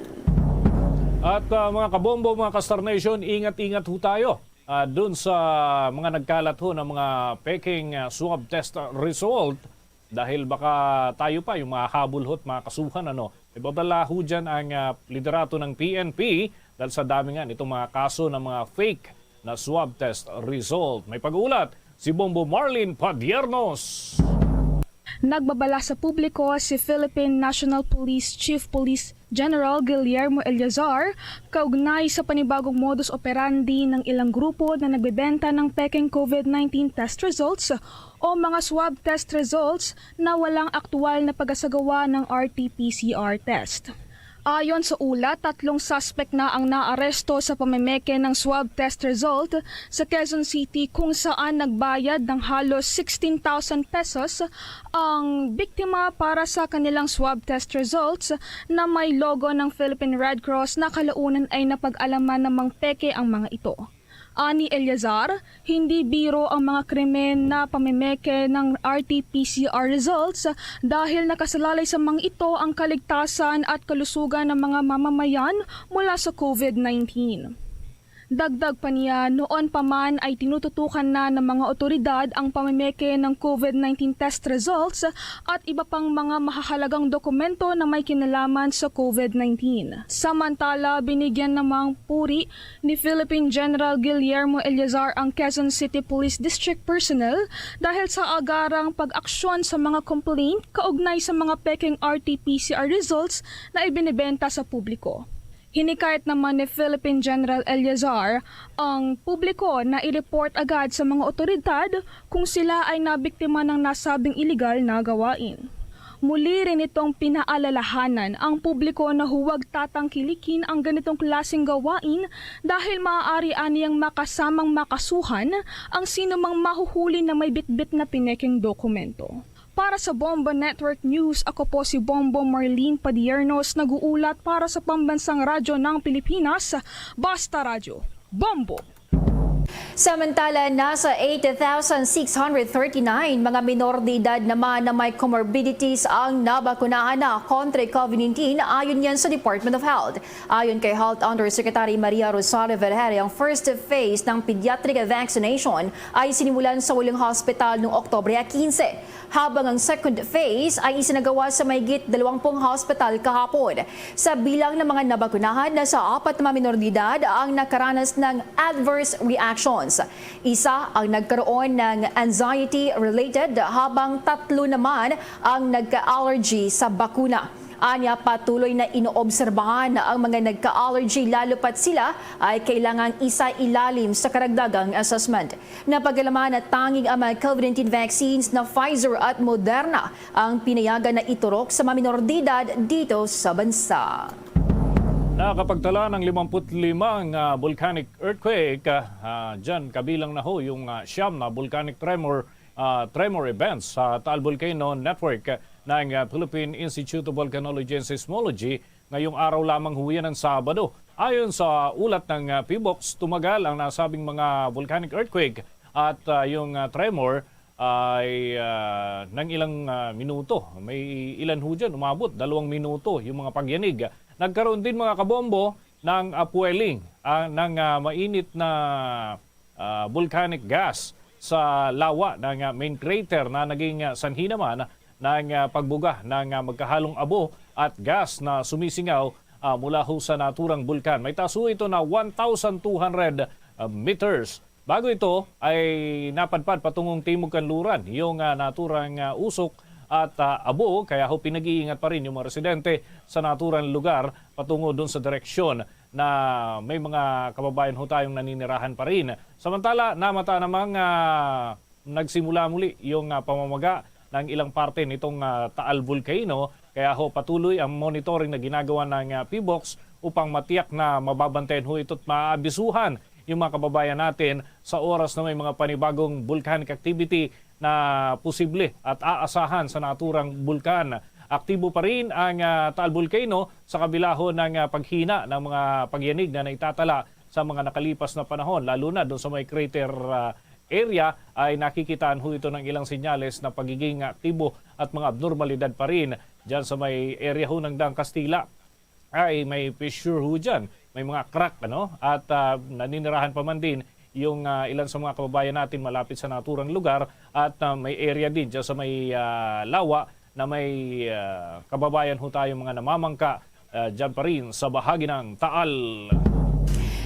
At, ah, mga kabombo, mga ka-Star Nation, ingat-ingat ho tayo, ah, dun sa mga nagkalat ho ng mga peking, ah, swab test result, dahil baka tayo pa yung mahahabol ho at makasuhan, ano. May babala ho dyan ang, ah, liderato ng P N P dahil sa dami nga nitong mga kaso ng mga fake na swab test result. May pag-uulat si Bombo Marlin Padiernos. Nagbabala sa publiko si Philippine National Police Chief Police General Guillermo Eleazar kaugnay sa panibagong modus operandi ng ilang grupo na nagbebenta ng pekeng COVID nineteen test results o mga swab test results na walang aktual na pagasagawa ng R T P C R test. Ayon sa ulat, tatlong suspect na ang naaresto sa pamemeke ng swab test result sa Quezon City, kung saan nagbayad ng halos sixteen thousand pesos ang biktima para sa kanilang swab test results na may logo ng Philippine Red Cross na kalaunan ay napag-alaman namang peke ang mga ito. Ani Eleazar, hindi biro ang mga krimen na pamemeke ng R T P C R results dahil nakasalalay sa mga ito ang kaligtasan at kalusugan ng mga mamamayan mula sa COVID nineteen. Dagdag pa niya, noon pa man ay tinututukan na ng mga otoridad ang pamimeke ng COVID nineteen test results at iba pang mga mahahalagang dokumento na may kinalaman sa COVID nineteen. Samantala, binigyan namang puri ni Philippine General Guillermo Eleazar ang Quezon City Police District personnel dahil sa agarang pag-aksyon sa mga complaint kaugnay sa mga pekeng R T P C R results na ibinebenta sa publiko. Hinikayat naman ni Philippine General Eleazar ang publiko na i-report agad sa mga otoridad kung sila ay nabiktima ng nasabing iligal na gawain. Muli rin itong pinaalalahanan ang publiko na huwag tatangkilikin ang ganitong klaseng gawain dahil maaari aniyang makasamang makasuhan ang sinumang mahuhuli na may bitbit na pinekeng dokumento. Para sa Bombo Network News, ako po si Bombo Marlene Padiernos, nag-uulat para sa Pambansang Radyo ng Pilipinas, Basta Radyo, Bombo! Samantala, nasa eighty thousand six hundred thirty-nine mga minor de edad naman na may comorbidities ang nabakunahan na kontra COVID nineteen, ayon yan sa Department of Health. Ayon kay Health Undersecretary Maria Rosario Vergeire, ang first phase ng pediatric vaccination ay sinimulan sa uling hospital noong Oktubre quince, habang ang second phase ay isinagawa sa mahigit dalawang pung hospital kahapon. Sa bilang ng mga nabakunahan, nasa apat na mga minor de edad ang nakaranas ng adverse reactions. Isa ang nagkaroon ng anxiety-related, habang tatlo naman ang nagka-allergy sa bakuna. Anya, patuloy na inoobserbahan ang mga nagka-allergy, lalo pat sila ay kailangang isailalim sa karagdagang assessment. Napagalaman na tanging ang mga COVID nineteen vaccines na Pfizer at Moderna ang pinayagan na iturok sa mga minor de edad dito sa bansa. Nakapagtala ng limampu't limang, ah, volcanic earthquake, ah, ah, dyan kabilang na ho yung, ah, siyam na volcanic tremor, ah, tremor events sa Taal Volcano Network ng, ah, Philippine Institute of Volcanology and Seismology ngayong araw lamang ho yan ng Sabado. Ayon sa ulat ng, ah, PHIVOLCS, tumagal ang nasabing mga volcanic earthquake at, ah, yung, ah, tremor ay, ah, ng ilang, ah, minuto. May ilan ho dyan, umabot dalawang minuto yung mga pagyanig. Nagkaroon din, mga kabombo, ng upwelling, ah, ng, ah, mainit na, ah, volcanic gas sa lawa ng, ah, main crater na naging, ah, sanhi naman ng, ah, pagbuga ng, ah, magkahalong abo at gas na sumisingaw, ah, mula ho sa naturang bulkan. May taas ho ito na one thousand two hundred, ah, meters. Bago ito ay napadpad patungong timog kanluran yung, ah, naturang, ah, usok at, ah, abo, kaya ho pinag-iingat pa rin yung mga residente sa naturang lugar patungo dun sa direksyon na may mga kababayan ho tayong naninirahan pa rin. Samantala, namata namang, ah, nagsimula muli yung, ah, pamamaga ng ilang parte nitong, ah, Taal Volcano. Kaya ho, patuloy ang monitoring na ginagawa ng, ah, PHIVOLCS upang matiyak na mababantayan ho ito at maabisuhan yung mga kababayan natin sa oras na may mga panibagong volcanic activity na posible at aasahan sa naturang bulkan. Aktibo pa rin ang, ah, Taal Volcano sa kabila ho ng, ah, paghina ng mga pagyanig na naitatala sa mga nakalipas na panahon, lalo na doon sa may crater, ah, area, ay nakikitaan ho ito ng ilang senyales na pagiging aktibo at mga abnormalidad pa rin. Diyan sa may area ho ng Dang Kastila ay may fissure ho dyan, may mga crack, ano? At, ah, naninirahan pa man din yung, ah, ilan sa mga kababayan natin malapit sa naturang lugar at, ah, may area din dyan sa may, ah, lawa na may, ah, kababayan ho tayo mga namamangka, ah, dyan pa rin sa bahagi ng Taal.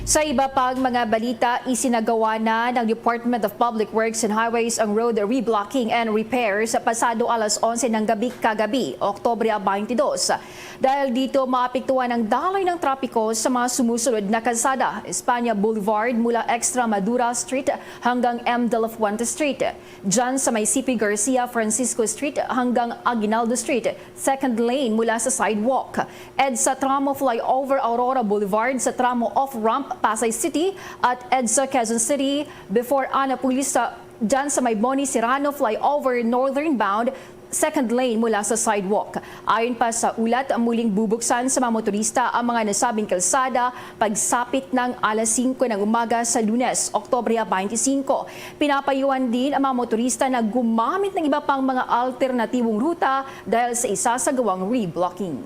Sa iba pang mga balita, isinagawa na ng Department of Public Works and Highways ang road reblocking and repairs pasado alas onse ng gabi kagabi, Oktubre twenty-two. Dahil dito, maapektuhan ang daloy ng trapiko sa mga sumusunod na kalsada: Espana Boulevard mula Extremadura Street hanggang M. de la Fuente Street, dyan sa may C P Garcia Francisco Street hanggang Aguinaldo Street, second lane mula sa sidewalk, EDSA tramo flyover Aurora Boulevard sa tramo off-ramp Pasay City, at EDSA Quezon City before Anapolis sa, dyan sa may Boni Serrano flyover northern bound, second lane mula sa sidewalk. Ayon pa sa ulat, muling bubuksan sa mga motorista ang mga nasabing kalsada pagsapit ng alas singko ng umaga sa Lunes, Oktubre twenty-five. Pinapayuhan din ang mga motorista na gumamit ng iba pang mga alternatibong ruta dahil sa isasagawang reblocking.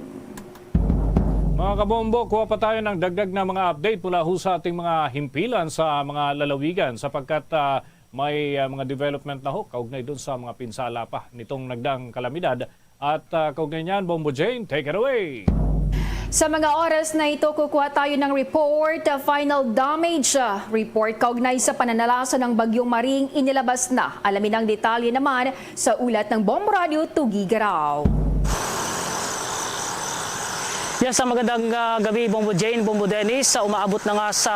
Mga kabombo, kuha pa tayo ng dagdag na mga update mula ho sa ating mga himpilan sa mga lalawigan sapagkat, ah, may, ah, mga development na ho kaugnay dun sa mga pinsala pa nitong nagdaang kalamidad. At, ah, kaugnay niyan, Bombo Jane, take it away! Sa mga oras na ito, kukuha tayo ng report, ah, final damage, ah, report kaugnay sa pananalasa ng Bagyong Maring inilabas na. Alamin ang detalye naman sa ulat ng Bombo Radio Tugigaraw. Yes, sa magandang, ah, gabi, Bombo Jane, Bombo Dennis. Sa umaabot na nga sa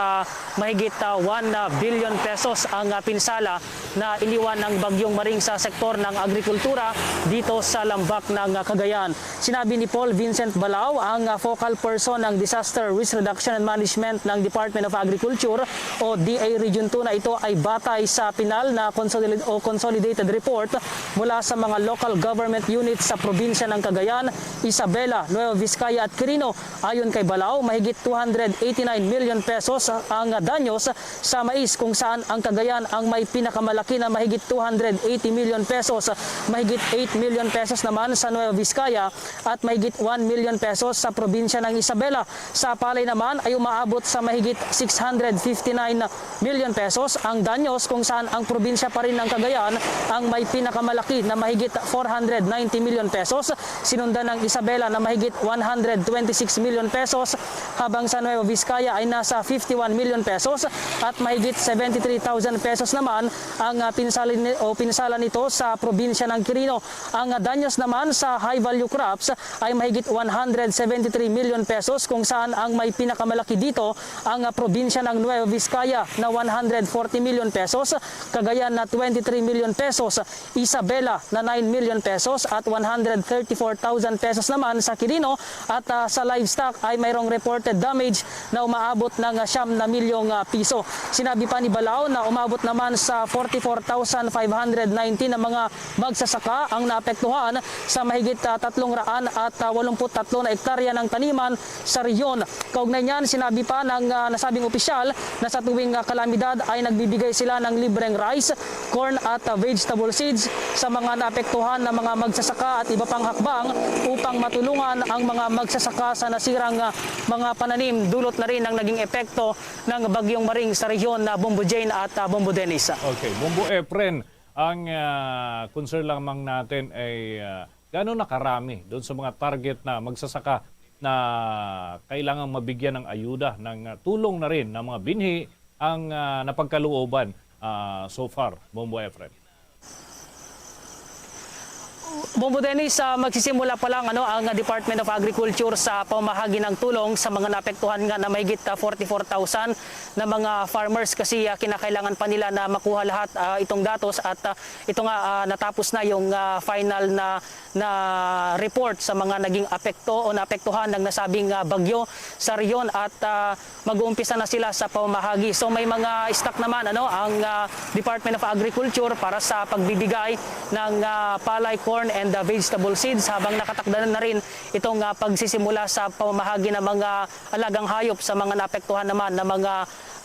mahigit, ah, one billion pesos ang, ah, pinsala na iliwan ng Bagyong Maring sa sektor ng agrikultura dito sa lambak ng, ah, Cagayan. Sinabi ni Paul Vincent Balao, ang, ah, focal person ng Disaster Risk Reduction and Management ng Department of Agriculture o D A Region two, na ito ay batay sa pinal na consolid-, o consolidated report mula sa mga local government units sa probinsya ng Cagayan, Isabela, Nueva Vizcaya at Quirino. Ayon kay Balao, mahigit two hundred eighty-nine million pesos ang danyos sa mais, kung saan ang Cagayan ang may pinakamalaki na mahigit two hundred eighty million pesos, mahigit eight million pesos naman sa Nueva Vizcaya at mahigit one million pesos sa probinsya ng Isabela. Sa palay naman ay umaabot sa mahigit six hundred fifty-nine million pesos ang danyos, kung saan ang probinsya pa rin ng Cagayan ang may pinakamalaki na mahigit four hundred ninety million pesos, sinundan ng Isabela na mahigit one hundred twenty-six million pesos, habang sa Nueva Vizcaya ay nasa fifty-one million pesos at mahigit seventy-three thousand pesos naman ang, ah, pinsala ni-, o pinsala nito sa probinsya ng Quirino. Ang, ah, danyos naman sa high value crops ay mahigit one hundred seventy-three million pesos, kung saan ang may pinakamalaki dito ang, ah, probinsya ng Nueva Vizcaya na one hundred forty million pesos, Cagayan na twenty-three million pesos, Isabela na nine million pesos at one hundred thirty-four thousand pesos naman sa Quirino, at, ah, sa livestock ay mayroong reported damage na umaabot ng, ah, siyam na milyong, ah, piso. Sinabi pa ni Balao na umabot naman sa forty-four thousand five hundred nineteen na mga magsasaka ang naapektuhan sa mahigit, ah, tatlong raan at, ah, walumput tatlo na ektarya ng taniman sa rehiyon. Kaugnay niyan, sinabi pa ng, ah, nasabing opisyal na sa tuwing, ah, kalamidad ay nagbibigay sila ng libreng rice, corn at, ah, vegetable seeds sa mga naapektuhan na mga magsasaka at iba pang hakbang upang matulungan ang mga magsasaka sa nasirang, ah, mga pananim. Dulot na rin ang naging epekto ng Bagyong Maring sa rehiyon na Bombo Jane at, ah, Bombo Dennis. Okay, Bombo Efren, ang, ah, concern lamang natin ay, ah, gaano na karami doon sa mga target na magsasaka na kailangang mabigyan ng ayuda, ng, ah, tulong na rin ng mga binhi ang, ah, napagkalooban, ah, so far, Bombo Efren? Bombo Dennis, ah, magsisimula pa lang, ano, ang Department of Agriculture sa pamahagi ng tulong sa mga naapektuhan nga na mahigit, ah, forty-four thousand na mga farmers kasi, ah, kinakailangan pa nila na makuha lahat, ah, itong datos at, ah, ito nga, ah, natapos na yung, ah, final na, na report sa mga naging apekto o naapektuhan ng nasabing, ah, bagyo sa rehiyon at, ah, mag-uumpisa na sila sa pamamahagi. So, may mga stock naman, ano, ang, ah, Department of Agriculture para sa pagbibigay ng, ah, palay, corn, and, ah, vegetable seeds, habang nakatakda na rin itong, ah, pagsisimula sa pamamahagi ng mga alagang hayop sa mga naapektuhan naman ng mga,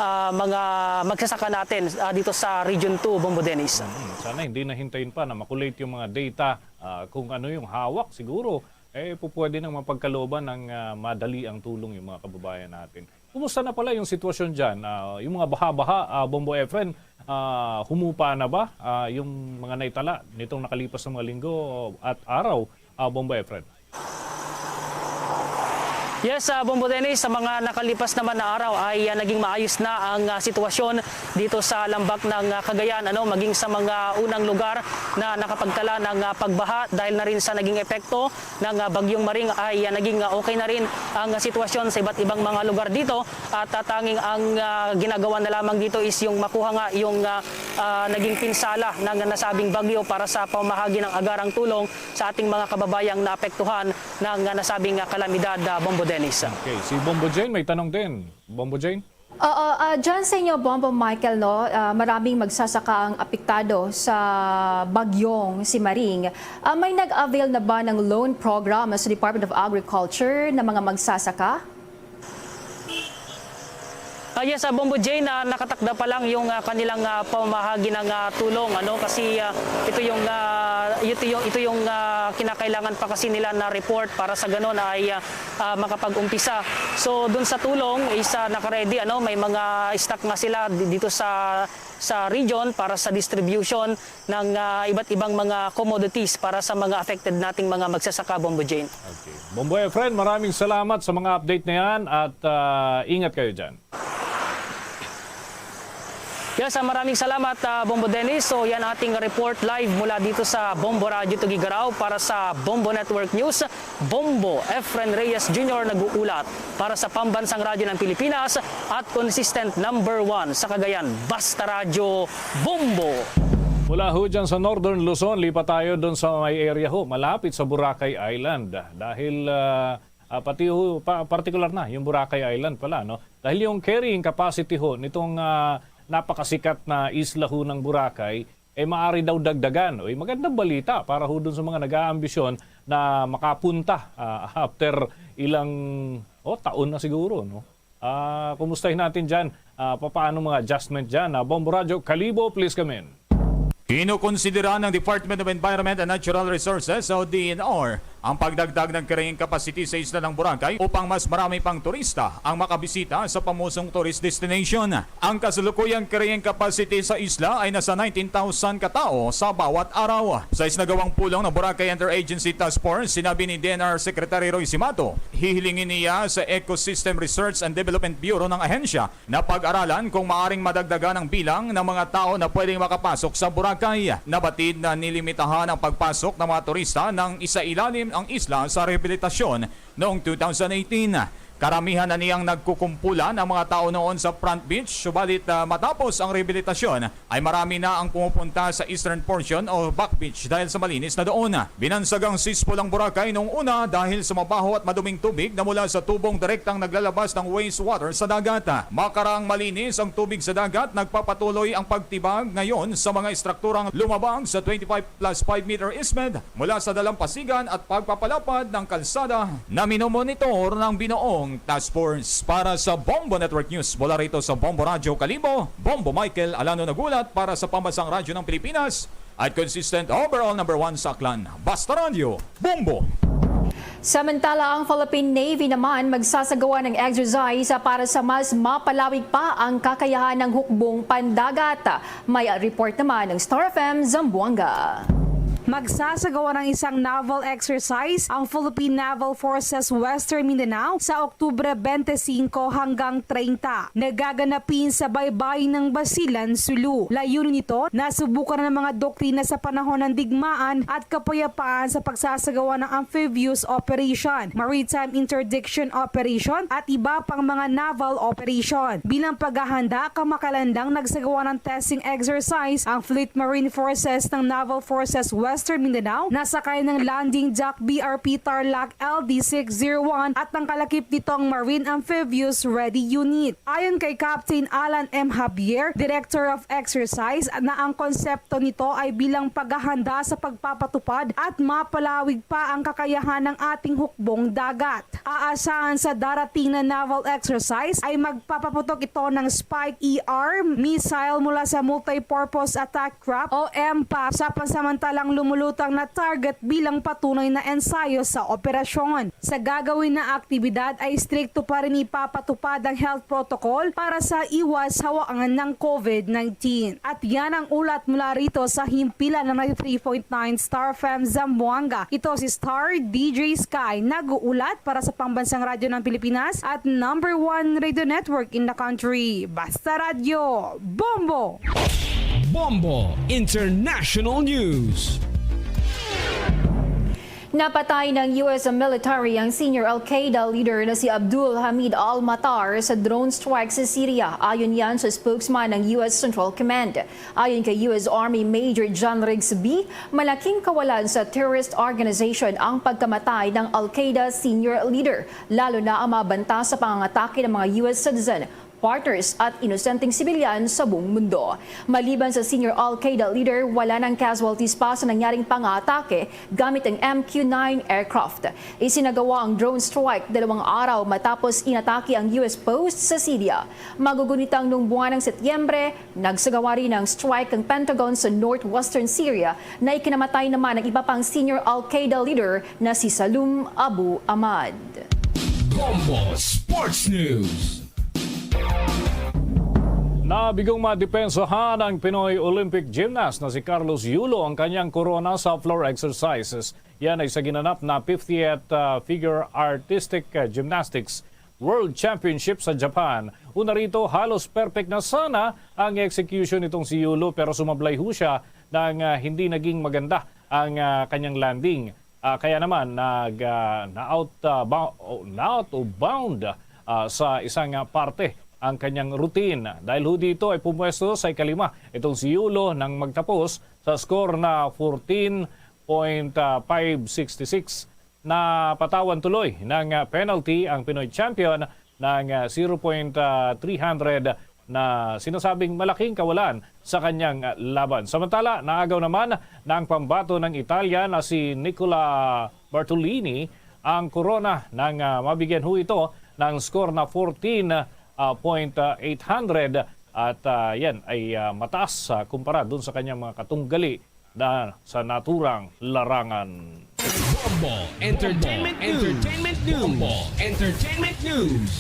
ah, mga magsasaka natin, ah, dito sa Region two, Bombo Dennis. Mm, sana hindi na hintayin pa na makulate yung mga data, ah, kung ano yung hawak siguro, eh, pu-, pwede nang mapagkalooban ng, ah, madali ang tulong yung mga kababayan natin. Kumusta na pala yung sitwasyon diyan? Ah, yung mga baha-baha, ah, Bombo Efren, ah, humupa na ba, ah, yung mga naitala nitong nakalipas na mga linggo at araw, ah, Bombo Efren? Yes, ah, Bombo Dennis, sa mga nakalipas naman na araw ay, ah, naging maayos na ang, ah, sitwasyon dito sa lambak ng, ah, Cagayan, ano, maging sa mga unang lugar na nakapagtala ng, ah, pagbaha dahil na rin sa naging epekto ng, ah, Bagyong Maring ay, ah, naging, ah, okay na rin ang, ah, sitwasyon sa iba't ibang mga lugar dito. At, ah, tanging ang, ah, ginagawa na lamang dito is yung makuha nga yung, ah, ah, naging pinsala ng nasabing bagyo para sa pamahagi ng agarang tulong sa ating mga kababayang naapektuhan ng, ah, nasabing, ah, kalamidad, ah, Bombo Dennis. Okay, si Bombo Jane may tanong din. Bombo Jane? Oo, ah, dyan sa inyo, Bombo Michael, no, ah, maraming magsasaka ang apektado sa bagyong si Maring. Ah, may nag-avail na ba ng loan program sa Department of Agriculture na mga magsasaka? Ah, yes, ah, Bombo Jane, ah, nakatakda pa lang yung, ah, kanilang, ah, pamahagi ng, ah, tulong, ano, kasi, ah, ito yung, ah, ito yung, ito yung, ah, kinakailangan pa kasi nila na report para sa ganun ay, ah, ah, makapag-umpisa. So, dun sa tulong is, ah, naka-ready, ano, may mga stock nga sila di-, dito sa, sa region para sa distribution ng, ah, iba't ibang mga commodities para sa mga affected nating mga magsasaka, Bombo Jane. Okay. Bombo Efren, maraming salamat sa mga update na yan at, ah, ingat kayo dyan. Yes, ah, maraming salamat, ah, Bombo Dennis. So, yan ating report live mula dito sa Bombo Radyo Tuguegarao para sa Bombo Network News. Bombo, Efren Reyes Junior nag-uulat para sa Pambansang Radyo ng Pilipinas at consistent number one sa Cagayan. Basta Radyo, Bombo! Mula ho dyan sa Northern Luzon, lipat tayo doon sa may area ho, malapit sa Boracay Island. Dahil, ah, ah, pati ho, pa-, particular na yung Boracay Island pala, no? Dahil yung carrying capacity ho nitong, ah, napakasikat na isla ho ng Boracay, eh, maaari daw dagdagan. Uy, magandang balita para ho dun sa mga nag-aambisyon na makapunta, ah, after ilang, oh, taon na siguro, no? Ah, kumustahin natin dyan, ah, papaano mga adjustment dyan. Ah, Bombo Radyo, Kalibo, please come in. Kinukonsidera ng Department of Environment and Natural Resources o D E N R ang pagdagdag ng carrying capacity sa isla ng Boracay upang mas marami pang turista ang makabisita sa pamusong tourist destination. Ang kasalukuyang carrying capacity sa isla ay nasa nineteen thousand katao sa bawat araw. Sa isinagawang pulong ng Boracay Interagency Task Force, sinabi ni D N R Secretary Roy Simato, hihilingin niya sa Ecosystem Research and Development Bureau ng ahensya na pag-aralan kung maaring madagdagan ang bilang ng mga tao na pwedeng makapasok sa Boracay. Nabatid na nilimitahan ang pagpasok ng mga turista nang isailalim ang isla sa rehabilitasyon noong two thousand eighteen. Karamihan na niyang nagkukumpulan ang mga tao noon sa front beach, subalit, ah, matapos ang rehabilitasyon, ay marami na ang pumupunta sa eastern portion o back beach dahil sa malinis na doon. Binansagang sispo ang Boracay noong una dahil sa mabaho at maduming tubig na mula sa tubong direktang naglalabas ng wastewater sa dagat. Makaraang malinis ang tubig sa dagat, nagpapatuloy ang pagtibag ngayon sa mga estrukturang lumabag sa twenty-five plus five meter easement mula sa dalampasigan at pagpapalapad ng kalsada na minomonitor ng binuong task force. Para sa Bombo Network News, mula rito sa Bombo Radyo Kalibo, Bombo Michael Alano nagulat para sa Pambansang Radyo ng Pilipinas at consistent overall number one sa Aklan. Basta Radyo, Bombo! Samantala, ang Philippine Navy naman magsasagawa ng exercise para sa mas mapalawig pa ang kakayahan ng hukbong pandagat. May report naman ng Star F M Zamboanga. Magsasagawa ng isang naval exercise ang Philippine Naval Forces Western Mindanao sa Oktubre twenty-five hanggang treinta. Nagaganapin sa baybayin ng Basilan, Sulu. Layunin nito, nasubukan ng mga doktrina sa panahon ng digmaan at kapayapaan sa pagsasagawa ng amphibious operation, maritime interdiction operation, at iba pang mga naval operation. Bilang paghahanda, kamakailan lang nagsagawa ng testing exercise ang Fleet Marine Forces ng Naval Forces Western Mindanao na sakay ng landing dock B R P Tarlac L D six zero one at ang kalakip nitong Marine Amphibious Ready Unit. Ayon kay Captain Alan M. Javier, Director of Exercise, na ang konsepto nito ay bilang paghahanda sa pagpapatupad at mapalawig pa ang kakayahan ng ating hukbong dagat. Aasahan sa darating na naval exercise ay magpapaputok ito ng Spike E R missile mula sa Multipurpose Attack Craft o MPAC sa pansamantalang lumulutang na target bilang patunay na ensayo sa operasyon. Sa gagawin na aktibidad ay istrikto pa rin ipapatupad ang health protocol para sa iwas hawaan ng COVID nineteen. At yan ang ulat mula rito sa himpilan ng ninety-three point nine Star F M Zamboanga. Ito si Star D J Sky, nag-uulat para sa Pambansang Radyo ng Pilipinas at number one radio network in the country. Basta Radyo, Bombo! Bombo International News. Napatay ng U S military ang senior Al-Qaeda leader na si Abdul Hamid Al-Matar sa drone strike sa Syria, ayon yan sa spokesman ng U S Central Command. Ayon kay U S Army Major John Riggs B, malaking kawalan sa terrorist organization ang pagkamatay ng Al-Qaeda senior leader, lalo na ang mga banta sa pangangatake ng mga U S citizen partners at inosenteng sibilyan sa buong mundo. Maliban sa senior Al-Qaeda leader, wala nang casualties pa sa nangyaring pangatake gamit ang M Q nine aircraft. Isinagawa ang drone strike dalawang araw matapos inatake ang U S post sa Syria. Magugunit ang nung buwan ng Setyembre, nagsagawa rin ng strike ang Pentagon sa northwestern Syria na ikinamatay naman ang iba pang senior Al-Qaeda leader na si Salum Abu Ahmad. Bombo Sports News. Nabigong madepensahan ang Pinoy Olympic gymnast na si Carlos Yulo ang kanyang korona sa floor exercises. Yan ay sa ginanap na fiftieth uh, Figure Artistic uh, Gymnastics World Championship sa Japan. Una rito, halos perfect na sana ang execution nitong si Yulo, pero sumablay ho siya nang uh, hindi naging maganda ang uh, kanyang landing. Ah, kaya naman nag ah, na-out ah, bou- oh, na-out o bound ah, sa isang ah, parte ang kanyang routine. Dahil ho dito ay pumwesto sa ikalima itong si Yulo nang magtapos sa score na fourteen point five six six. Napatawan tuloy ng ah, penalty ang Pinoy champion ng ah, zero point three hundred na sinasabing malaking kawalan sa kanyang ah, laban. Samantala, naagaw naman ng pambato ng Italia na si Nicola Bartolini ang korona nang ah, mabigyan ho ito ng score na fourteen point eight hundred at ah, yan ay ah, mataas ah, kumpara dun sa kanyang mga katunggali na sa naturang larangan. Bombo Entertainment News. Entertainment News. Bombo Entertainment News.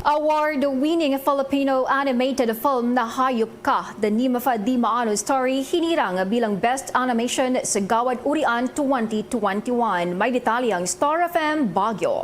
Award-winning Filipino animated film na Hayop Ka, The Nymph Di Maano Story, hinirang bilang Best Animation sa Gawad Urian twenty twenty-one. May detalye ang Star F M Baguio.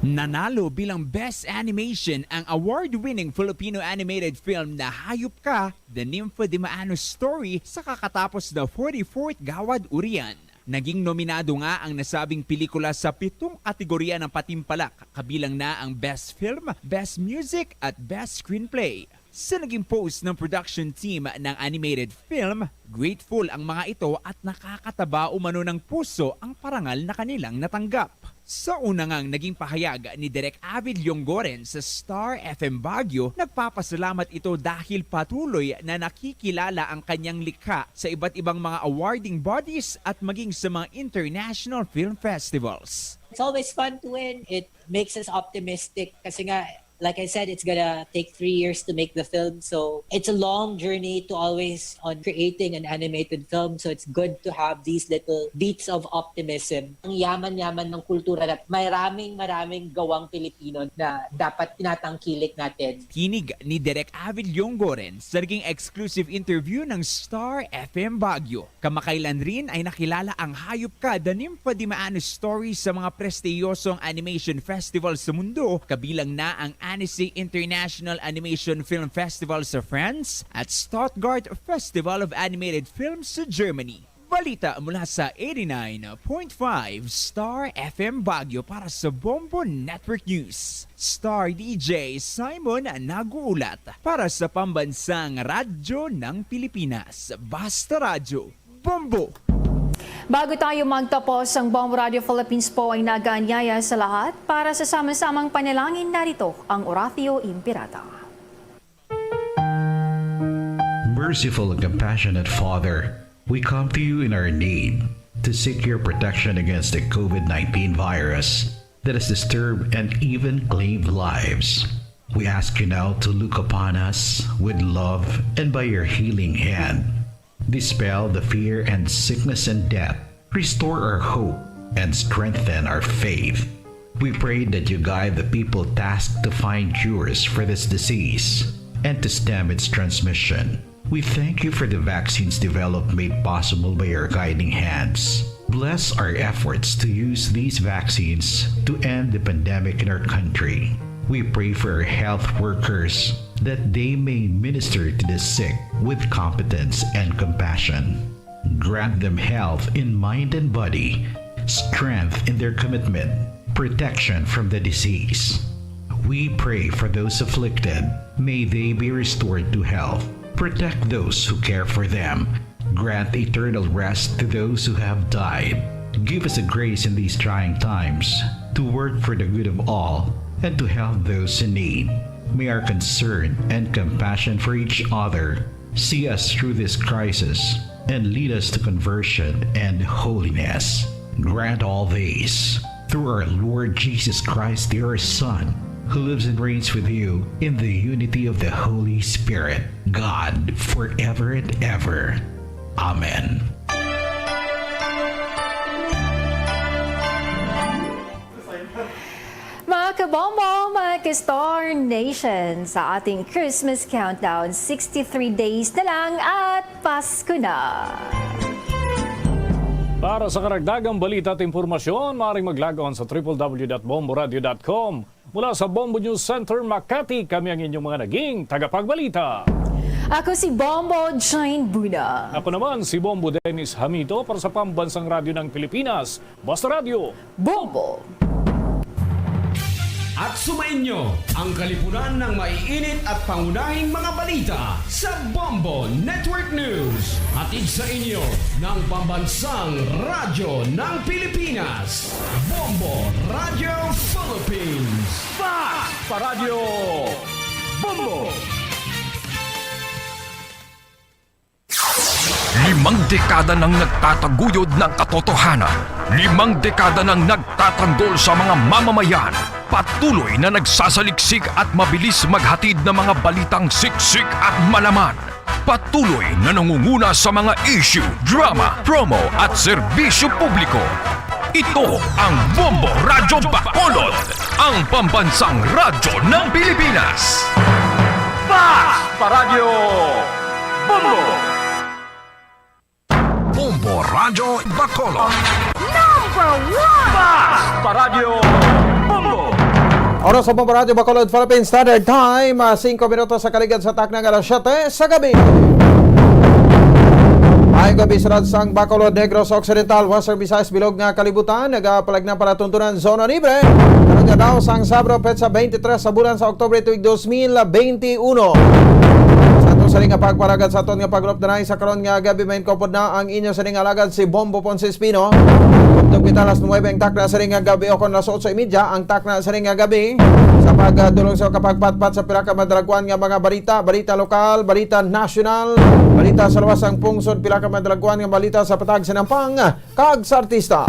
Nanalo bilang Best Animation ang award-winning Filipino animated film na Hayop Ka, The Nymph Di Maano Story sa kakatapos na forty-fourth Gawad Urian. Naging nominado nga ang nasabing pelikula sa pitong kategorya ng patimpalak, kabilang na ang Best Film, Best Music, at Best Screenplay. Sa naging post ng production team ng animated film, grateful ang mga ito at nakakataba umano ng puso ang parangal na kanilang natanggap. Sa una ngang naging pahayag ni Direk Avid Yonggoren sa Star F M Baguio, nagpapasalamat ito dahil patuloy na nakikilala ang kanyang likha sa iba't ibang mga awarding bodies at maging sa mga international film festivals. It's always fun to win. It makes us optimistic kasi nga, like I said, it's gonna take three years to make the film. So it's a long journey to always on creating an animated film. So it's good to have these little beats of optimism. Ang yaman-yaman ng kultura na maraming maraming gawang Pilipino na dapat tinatangkilik natin. Tinig ni Direk Avid Yonggoren sa naging exclusive interview ng Star F M Baguio. Kamakailan rin ay nakilala ang Hayop Ka, The Nymph Di Maano Story sa mga prestiyosong animation festival sa mundo, kabilang na ang Annecy International Animation Film Festival sa France at Stuttgart Festival of Animated Films sa Germany. Balita mula sa eighty-nine point five Star F M Baguio para sa Bombo Network News. Star D J Simon nag-uulat para sa Pambansang Radyo ng Pilipinas. Basta Radyo, Bombo! Bago tayo magtapos, ang Bombo Radio Philippines po ay nag-aanyaya sa lahat para sa sama-samang panalangin. Narito ang Oratio Imperata. Merciful and compassionate Father, we come to you in our need to seek your protection against the COVID nineteen virus that has disturbed and even claimed lives. We ask you now to look upon us with love and by your healing hand, dispel the fear and sickness and death. Restore our hope and strengthen our faith. We pray that you guide the people tasked to find cures for this disease and to stem its transmission. We thank you for the vaccines developed made possible by your guiding hands. Bless our efforts to use these vaccines to end the pandemic in our country. We pray for our health workers that they may minister to the sick with competence and compassion. Grant them health in mind and body, strength in their commitment, protection from the disease. We pray for those afflicted. May they be restored to health. Protect those who care for them. Grant eternal rest to those who have died. Give us a grace in these trying times to work for the good of all and to help those in need. May our concern and compassion for each other see us through this crisis and lead us to conversion and holiness. Grant all these through our Lord Jesus Christ, your Son, who lives and reigns with you in the unity of the Holy Spirit, God, forever and ever. Amen. Mga kabombo, mga ka-Star Nation, sa ating Christmas countdown, sixty-three days na lang at Pasko na. Para sa karagdagang balita at impormasyon, maaaring mag-log on sa triple w dot bomboradio dot com. Mula sa Bombo News Center, Makati, kami ang inyong mga naging tagapagbalita. Ako si Bombo Jane Buna. Ako naman si Bombo Dennis Hamito para sa Pambansang Radyo ng Pilipinas, Basta Radyo. Bombo! At sumainyo ang kalipunan ng maiinit at pangunahing mga balita sa Bombo Network News. Hatid sa inyo ng Pambansang Radyo ng Pilipinas, Bombo Radyo Philippines. Fast Paradyo Bombo! Limang dekada nang nagtataguyod ng katotohanan. Limang dekada nang nagtatanggol sa mga mamamayan. Patuloy na nagsasaliksik at mabilis maghatid ng mga balitang siksik at malaman. Patuloy na nangunguna sa mga issue, drama, promo at serbisyo publiko. Ito ang Bombo Radyo Bacolod, ang pambansang radyo ng Pilipinas. Fast Paradyo Bombo! Bombo Radyo Bacolod. Number one! Fast Paradyo Bombo! Oras sa Bombo Radyo Bacolod, Philippine Standard Time, ah, singko minutos sa kaligad sa takna nga alas siyete sa gabi. Ay gabi sa sang Bacolod, Negros Occidental, Western Visayas, bilog nga kalibutan, nagapalagna para tuntunan zona libre. Karon nga daw sang Sabado, petsa twenty-three sa bulan sa Oktubre tuig dos mil twenty-one. Sa ato sa nga pagpalagad sa aton nga pagulop danay sa karon nga gabi, main kopod na ang inyo sa nga alagad si Bombo Ponce Espino. Tugtog kita alas nuwebe ang takna sa nga gabi o kon alas otso y media ang takna sa nga gabi. Sa pagdulong sa kapagpatpat sa pila ka madalagwan nga mga balita, balita lokal, balita nasyonal, balita sa luwas sang pungsod, pila ka madalagwan nga balita sa patag sa Nampang kag sa artista.